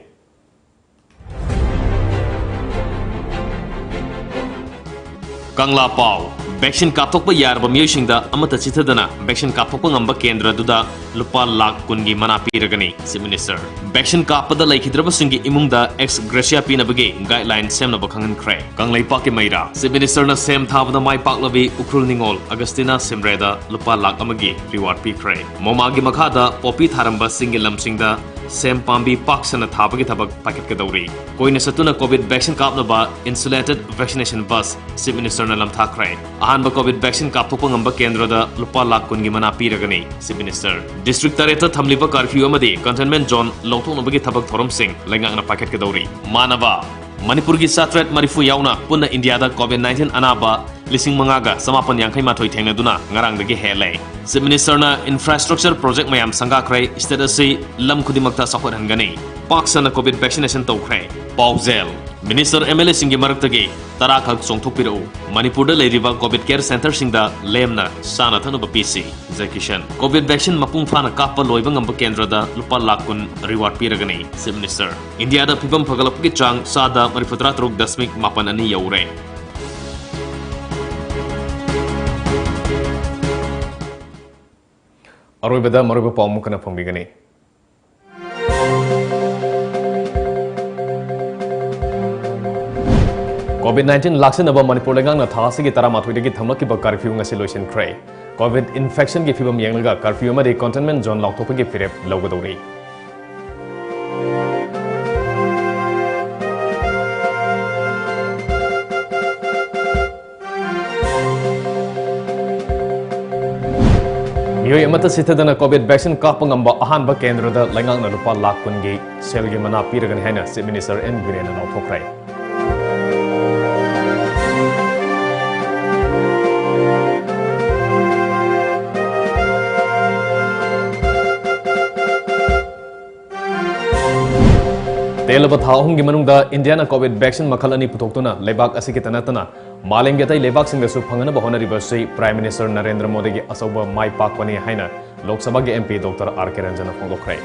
ꯀꯪꯂꯥ ꯄꯥꯎ꯫ Vaccine ꯀꯥꯞꯊꯣꯛꯄ ꯌꯥꯔꯕ ꯃꯤꯑꯣꯏꯁꯤꯡꯗ ꯑꯃꯠꯇ ꯆꯤꯠꯊꯗꯅ vaccine ꯀꯥꯞꯊꯣꯛꯄ ꯉꯝꯕ ꯀꯦꯟꯗ꯭ꯔ ꯑꯗꯨꯗ ꯂꯨꯄꯥ ꯂꯥꯈ ꯀꯨꯟꯒꯤ ꯃꯅꯥ ꯄꯤꯔꯒꯅꯤ, Chief Minister꯫ Vaccine ꯀꯥꯞꯄꯗ ꯂꯩꯈꯤꯗ꯭ꯔꯕꯁꯤꯡꯒꯤ ꯏꯃꯨꯡꯗ ex gratia ꯄꯤꯅꯕꯒꯤ guideline ꯁꯦꯝꯅꯕ ꯈꯪꯍꯟꯈ꯭ꯔꯦ꯫ ꯀꯪꯂꯩꯄꯥꯛꯀꯤ ꯃꯩꯔꯥ꯫ Chief Minister ꯅ ꯁꯦꯝ ꯊꯥꯕꯗ ꯃꯥꯏ ꯄꯥꯛꯂꯕꯤ ꯎꯈ꯭ꯔꯨꯜ ꯅꯤꯉꯣꯜ ꯑꯒꯁꯇꯤꯅꯥ ꯁꯤꯝꯔꯦꯗ ꯂꯨꯄꯥ ꯂꯥꯈ ꯑꯃꯒꯤ reward ꯄꯤꯈ꯭ꯔꯦ꯫ ꯃꯣꯃꯥꯒꯤ ꯃꯈꯥꯗ ꯄꯣꯄꯤ ꯊꯥꯔꯝꯕꯁꯤꯡꯒꯤ ꯂꯝꯁꯤꯡꯗ ꯁꯦꯝ ꯄꯥꯝꯕꯤ ꯄꯥꯛ ꯁꯟꯅ ꯊꯥꯕꯒꯤ ꯊꯕꯛ ꯄꯥꯏꯈꯠꯀꯗꯧꯔꯤ꯫ ꯀꯣꯏꯅ ꯆꯠꯇꯨꯅ COVID vaccine ꯀꯥꯞꯅꯕ insulated vaccination bus Chief Minister ꯅ ꯂꯝꯊꯥꯈ꯭ꯔꯦ꯫ ꯑꯍꯥꯟꯕ COVID vaccine ꯀꯥꯞꯊꯣꯛꯄ ꯉꯝꯕ ꯀꯦꯟꯗ꯭ꯔꯗ ꯂꯨꯄꯥ ꯂꯥꯈ ꯀꯨꯟꯒꯤ ꯃꯅꯥ ꯄꯤꯔꯒꯅꯤ, Chief Minister꯫ District ꯇꯔꯦꯠꯇ ꯊꯝꯂꯤꯕ curfew ꯑꯃꯗꯤ containment zone ꯂꯧꯊꯣꯛꯅꯕꯒꯤ ꯊꯕꯛ ꯊꯧꯔꯝꯁꯤꯡ ꯂꯩꯉꯥꯛꯅ ꯄꯥꯏꯈꯠꯀꯗꯧꯔꯤ꯫ ꯃꯥꯟꯅꯕ꯫ ꯃꯅꯤꯄꯨꯔꯒꯤ ꯆꯥꯇ꯭ꯔꯦꯠ ꯃꯔꯤꯐꯨ ꯌꯥꯎꯅ ꯄꯨꯟꯅ ꯏꯟꯗꯤꯌꯥꯗ COVID nineteen ꯑꯅꯥꯕ ꯂꯤꯁꯤꯡ ꯃꯉꯥꯒ ꯆꯃꯥꯄꯟ ꯌꯥꯡꯈꯩ ꯃꯥꯊꯣꯏ ꯊꯦꯡꯅꯗꯨꯅ ꯉꯔꯥꯡꯗꯒꯤ ꯍꯦꯜꯂꯦ꯫ Chief Minister ꯅ infrastructure project ꯃꯌꯥꯝ ꯁꯪꯒꯥꯈ꯭ꯔꯦ, state ꯑꯁꯤ ꯂꯝ ꯈꯨꯗꯤꯡꯃꯛꯇ ꯆꯥꯎꯈꯠꯍꯟꯒꯅꯤ꯫ ꯄꯥꯛ ꯁꯟꯅ COVID vaccination ꯇꯧꯈ꯭ꯔꯦ꯫ ꯄꯥꯎꯖꯦꯜ, ꯃꯤꯅꯤꯁꯇꯔ, ꯑꯦꯝ ꯑꯦꯜ ꯑꯦꯁꯤꯡꯒꯤ ꯃꯔꯛꯇꯒꯤ ꯇꯔꯥꯈꯛ ꯆꯣꯡꯊꯣꯛꯄꯤꯔꯛꯎ꯫ ꯃꯅꯤꯄꯨꯔꯗ ꯂꯩꯔꯤꯕ ꯀꯣꯚꯤꯗ ꯀꯦꯌꯔ ꯁꯦꯟꯇꯔꯁꯤꯡꯗ ꯂꯦꯝꯅ ꯆꯥꯅ ꯊꯛꯅꯕ ꯄꯤꯁꯤ꯫ ꯖꯦ ꯀꯤꯁꯟ, ꯀꯣꯚꯤꯗ ꯚꯦꯛꯁꯤꯟ ꯃꯄꯨꯡ ꯐꯥꯅ ꯀꯥꯞꯄ ꯂꯣꯏꯕ ꯉꯝꯕ ꯀꯦꯟꯗ꯭ꯔꯗ ꯂꯨꯄꯥ ꯂꯥꯈ ꯀꯨꯟ ꯔꯤꯋꯥꯔꯗ ꯄꯤꯔꯒꯅꯤ꯫ ꯆꯤꯐ ꯃꯤꯅꯤꯁꯇꯔ, ꯏꯟꯗꯤꯌꯥꯗ ꯐꯤꯕꯝ ꯐꯒꯠꯂꯛꯄꯒꯤ ꯆꯥꯡ ꯆꯥꯗ ꯃꯔꯤꯐꯨꯇꯔꯥ ꯇꯔꯨꯛ ꯗꯁꯃꯤꯛ ꯃꯥꯄꯟ ꯑꯅꯤ ꯌꯧꯔꯦ꯫ ꯑꯔꯣꯏꯕꯗ ꯃꯔꯨꯑꯣꯏꯕ ꯄꯥꯎ ꯑꯃꯨꯛ ꯍꯟꯅ ꯐꯣꯡꯕꯤꯒꯅꯤ꯫ ꯀꯣꯚꯤꯗ ꯅꯥꯏꯟꯇꯤꯟ ꯂꯥꯛꯁꯤꯟꯅꯕ ꯃꯅꯤꯄꯨꯔ ꯂꯩꯉꯥꯛꯅ ꯊꯥ ꯑꯁꯤꯒꯤ ꯇꯔꯥꯃꯥꯊꯣꯏꯗꯒꯤ ꯊꯝꯂꯛꯈꯤꯕ ꯀꯔꯐ꯭ꯌꯨ ꯉꯁꯤ ꯂꯣꯏꯁꯤꯟꯈ꯭ꯔꯦ꯫ ꯀꯣꯚꯤꯗ ꯏꯟꯐꯦꯛꯁꯟꯒꯤ ꯐꯤꯕꯝ ꯌꯦꯡꯂꯒ ꯀꯔꯐ꯭ꯌꯨ ꯑꯃꯗꯤ ꯀꯟꯇꯦꯟꯃꯦꯟ ꯖꯣꯟ ꯂꯥꯎꯊꯣꯛꯄꯒꯤ ꯐꯤꯔꯦꯞ ꯂꯧꯒꯗꯧꯔꯤ꯫ ꯃꯤꯑꯣꯏ ꯑꯃꯠꯇ ꯁꯤꯊꯗꯅ ꯀꯣꯚꯤꯗ ꯚꯦꯛꯁꯤꯟ ꯀꯥꯞꯄ ꯉꯝꯕ ꯑꯍꯥꯟꯕ ꯀꯦꯟꯗ꯭ꯔꯗ ꯂꯩꯉꯥꯛꯅ ꯂꯨꯄꯥ ꯂꯥꯈ ꯀꯨꯟꯒꯤ ꯁꯦꯜꯒꯤ ꯃꯅꯥ ꯄꯤꯔꯒꯅꯤ ꯍꯥꯏꯅ ꯆꯤꯐ ꯃꯤꯅꯤꯁꯇꯔ ꯑꯦꯟ ꯕꯤꯔꯦꯟꯅ ꯂꯥꯎꯊꯣꯛꯈ꯭ꯔꯦ꯫ ꯇꯦꯜꯂꯕ ꯊꯥ ꯑꯍꯨꯝꯒꯤ ꯃꯅꯨꯡꯗ ꯏꯟꯗꯤꯌꯥꯅ ꯀꯣꯚꯤꯗ ꯚꯦꯛꯁꯤꯟ ꯃꯈꯜ ꯑꯅꯤ ꯄꯨꯊꯣꯛꯇꯨꯅ ꯂꯩꯕꯥꯛ ꯑꯁꯤꯒꯤꯇ ꯅꯠꯇꯅ ꯃꯥꯂꯦꯝꯒꯤ ꯑꯇꯩ ꯂꯩꯕꯥꯛꯁꯤꯡꯗꯁꯨ ꯐꯪꯍꯟꯅꯕ ꯍꯣꯠꯅꯔꯤꯕ ꯑꯁꯤ ꯄ꯭ꯔꯥꯏꯝ ꯃꯤꯅꯤꯁꯇꯔ ꯅꯔꯦꯟꯗ꯭ꯔ ꯃꯣꯗꯤꯒꯤ ꯑꯆꯧꯕ ꯃꯥꯏ ꯄꯥꯛꯄꯅꯤ ꯍꯥꯏꯅ ꯂꯣꯛ ꯁꯚꯥꯒꯤ ꯑꯦꯝ ꯄꯤ ꯗꯣꯛꯇꯔ ꯑꯥꯔ ꯀꯦ ꯔꯟꯖꯟꯅ ꯐꯣꯡꯗꯣꯛꯈ꯭ꯔꯦ꯫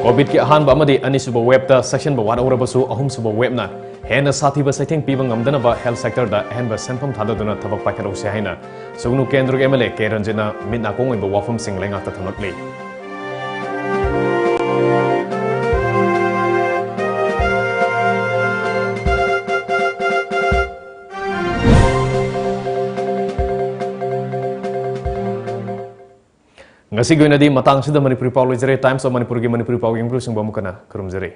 ꯀꯣꯚꯤꯗꯀꯤ ꯑꯍꯥꯟꯕ ꯑꯃꯗꯤ ꯑꯅꯤꯁꯨꯕ ꯋꯦꯕꯇ ꯆꯦꯛꯁꯤꯟꯕ ꯋꯥꯠꯍꯧꯔꯕꯁꯨ, ꯑꯍꯨꯝꯁꯨꯕ ꯋꯦꯕꯅ ꯍꯦꯟꯅ ꯁꯥꯊꯤꯕ ꯆꯩꯊꯦꯡ ꯄꯤꯕ ꯉꯝꯗꯅꯕ ꯍꯦꯜꯊ ꯁꯦꯛꯇꯔꯗ ꯑꯍꯦꯟꯕ ꯁꯦꯟꯐꯝ ꯊꯥꯗꯗꯨꯅ ꯊꯕꯛ ꯄꯥꯏꯈꯠꯍꯧꯁꯤ ꯍꯥꯏꯅ ꯁꯨꯒꯅꯨ ꯀꯦꯟꯗ꯭ꯔꯒꯤ ꯑꯦꯝ ꯑꯦꯜ ꯑꯦ ꯀꯦ ꯔꯟꯖꯤꯠꯅ ꯃꯤꯠ ꯅꯥꯀꯣꯡ ꯑꯣꯏꯕ ꯋꯥꯐꯝꯁꯤꯡ ꯂꯩꯉꯥꯛꯇ ꯊꯝꯂꯛꯂꯤ꯫ ꯉꯁꯤꯒꯤ ꯑꯣꯏꯅꯗꯤ ꯃꯇꯥꯡꯁꯤꯗ ꯃꯅꯤꯄꯨꯔꯤ ꯄꯥꯎ ꯂꯣꯏꯖꯔꯦ꯫ Times of ꯃꯅꯤꯄꯨꯔꯒꯤ ꯃꯅꯤꯄꯨꯔꯤ ꯄꯥꯎ ꯌꯦꯡꯕꯤꯔꯨꯁꯤꯡꯕꯨ ꯑꯃꯨꯛ ꯍꯟꯅ ꯈꯨꯔꯨꯝꯖꯔꯤ꯫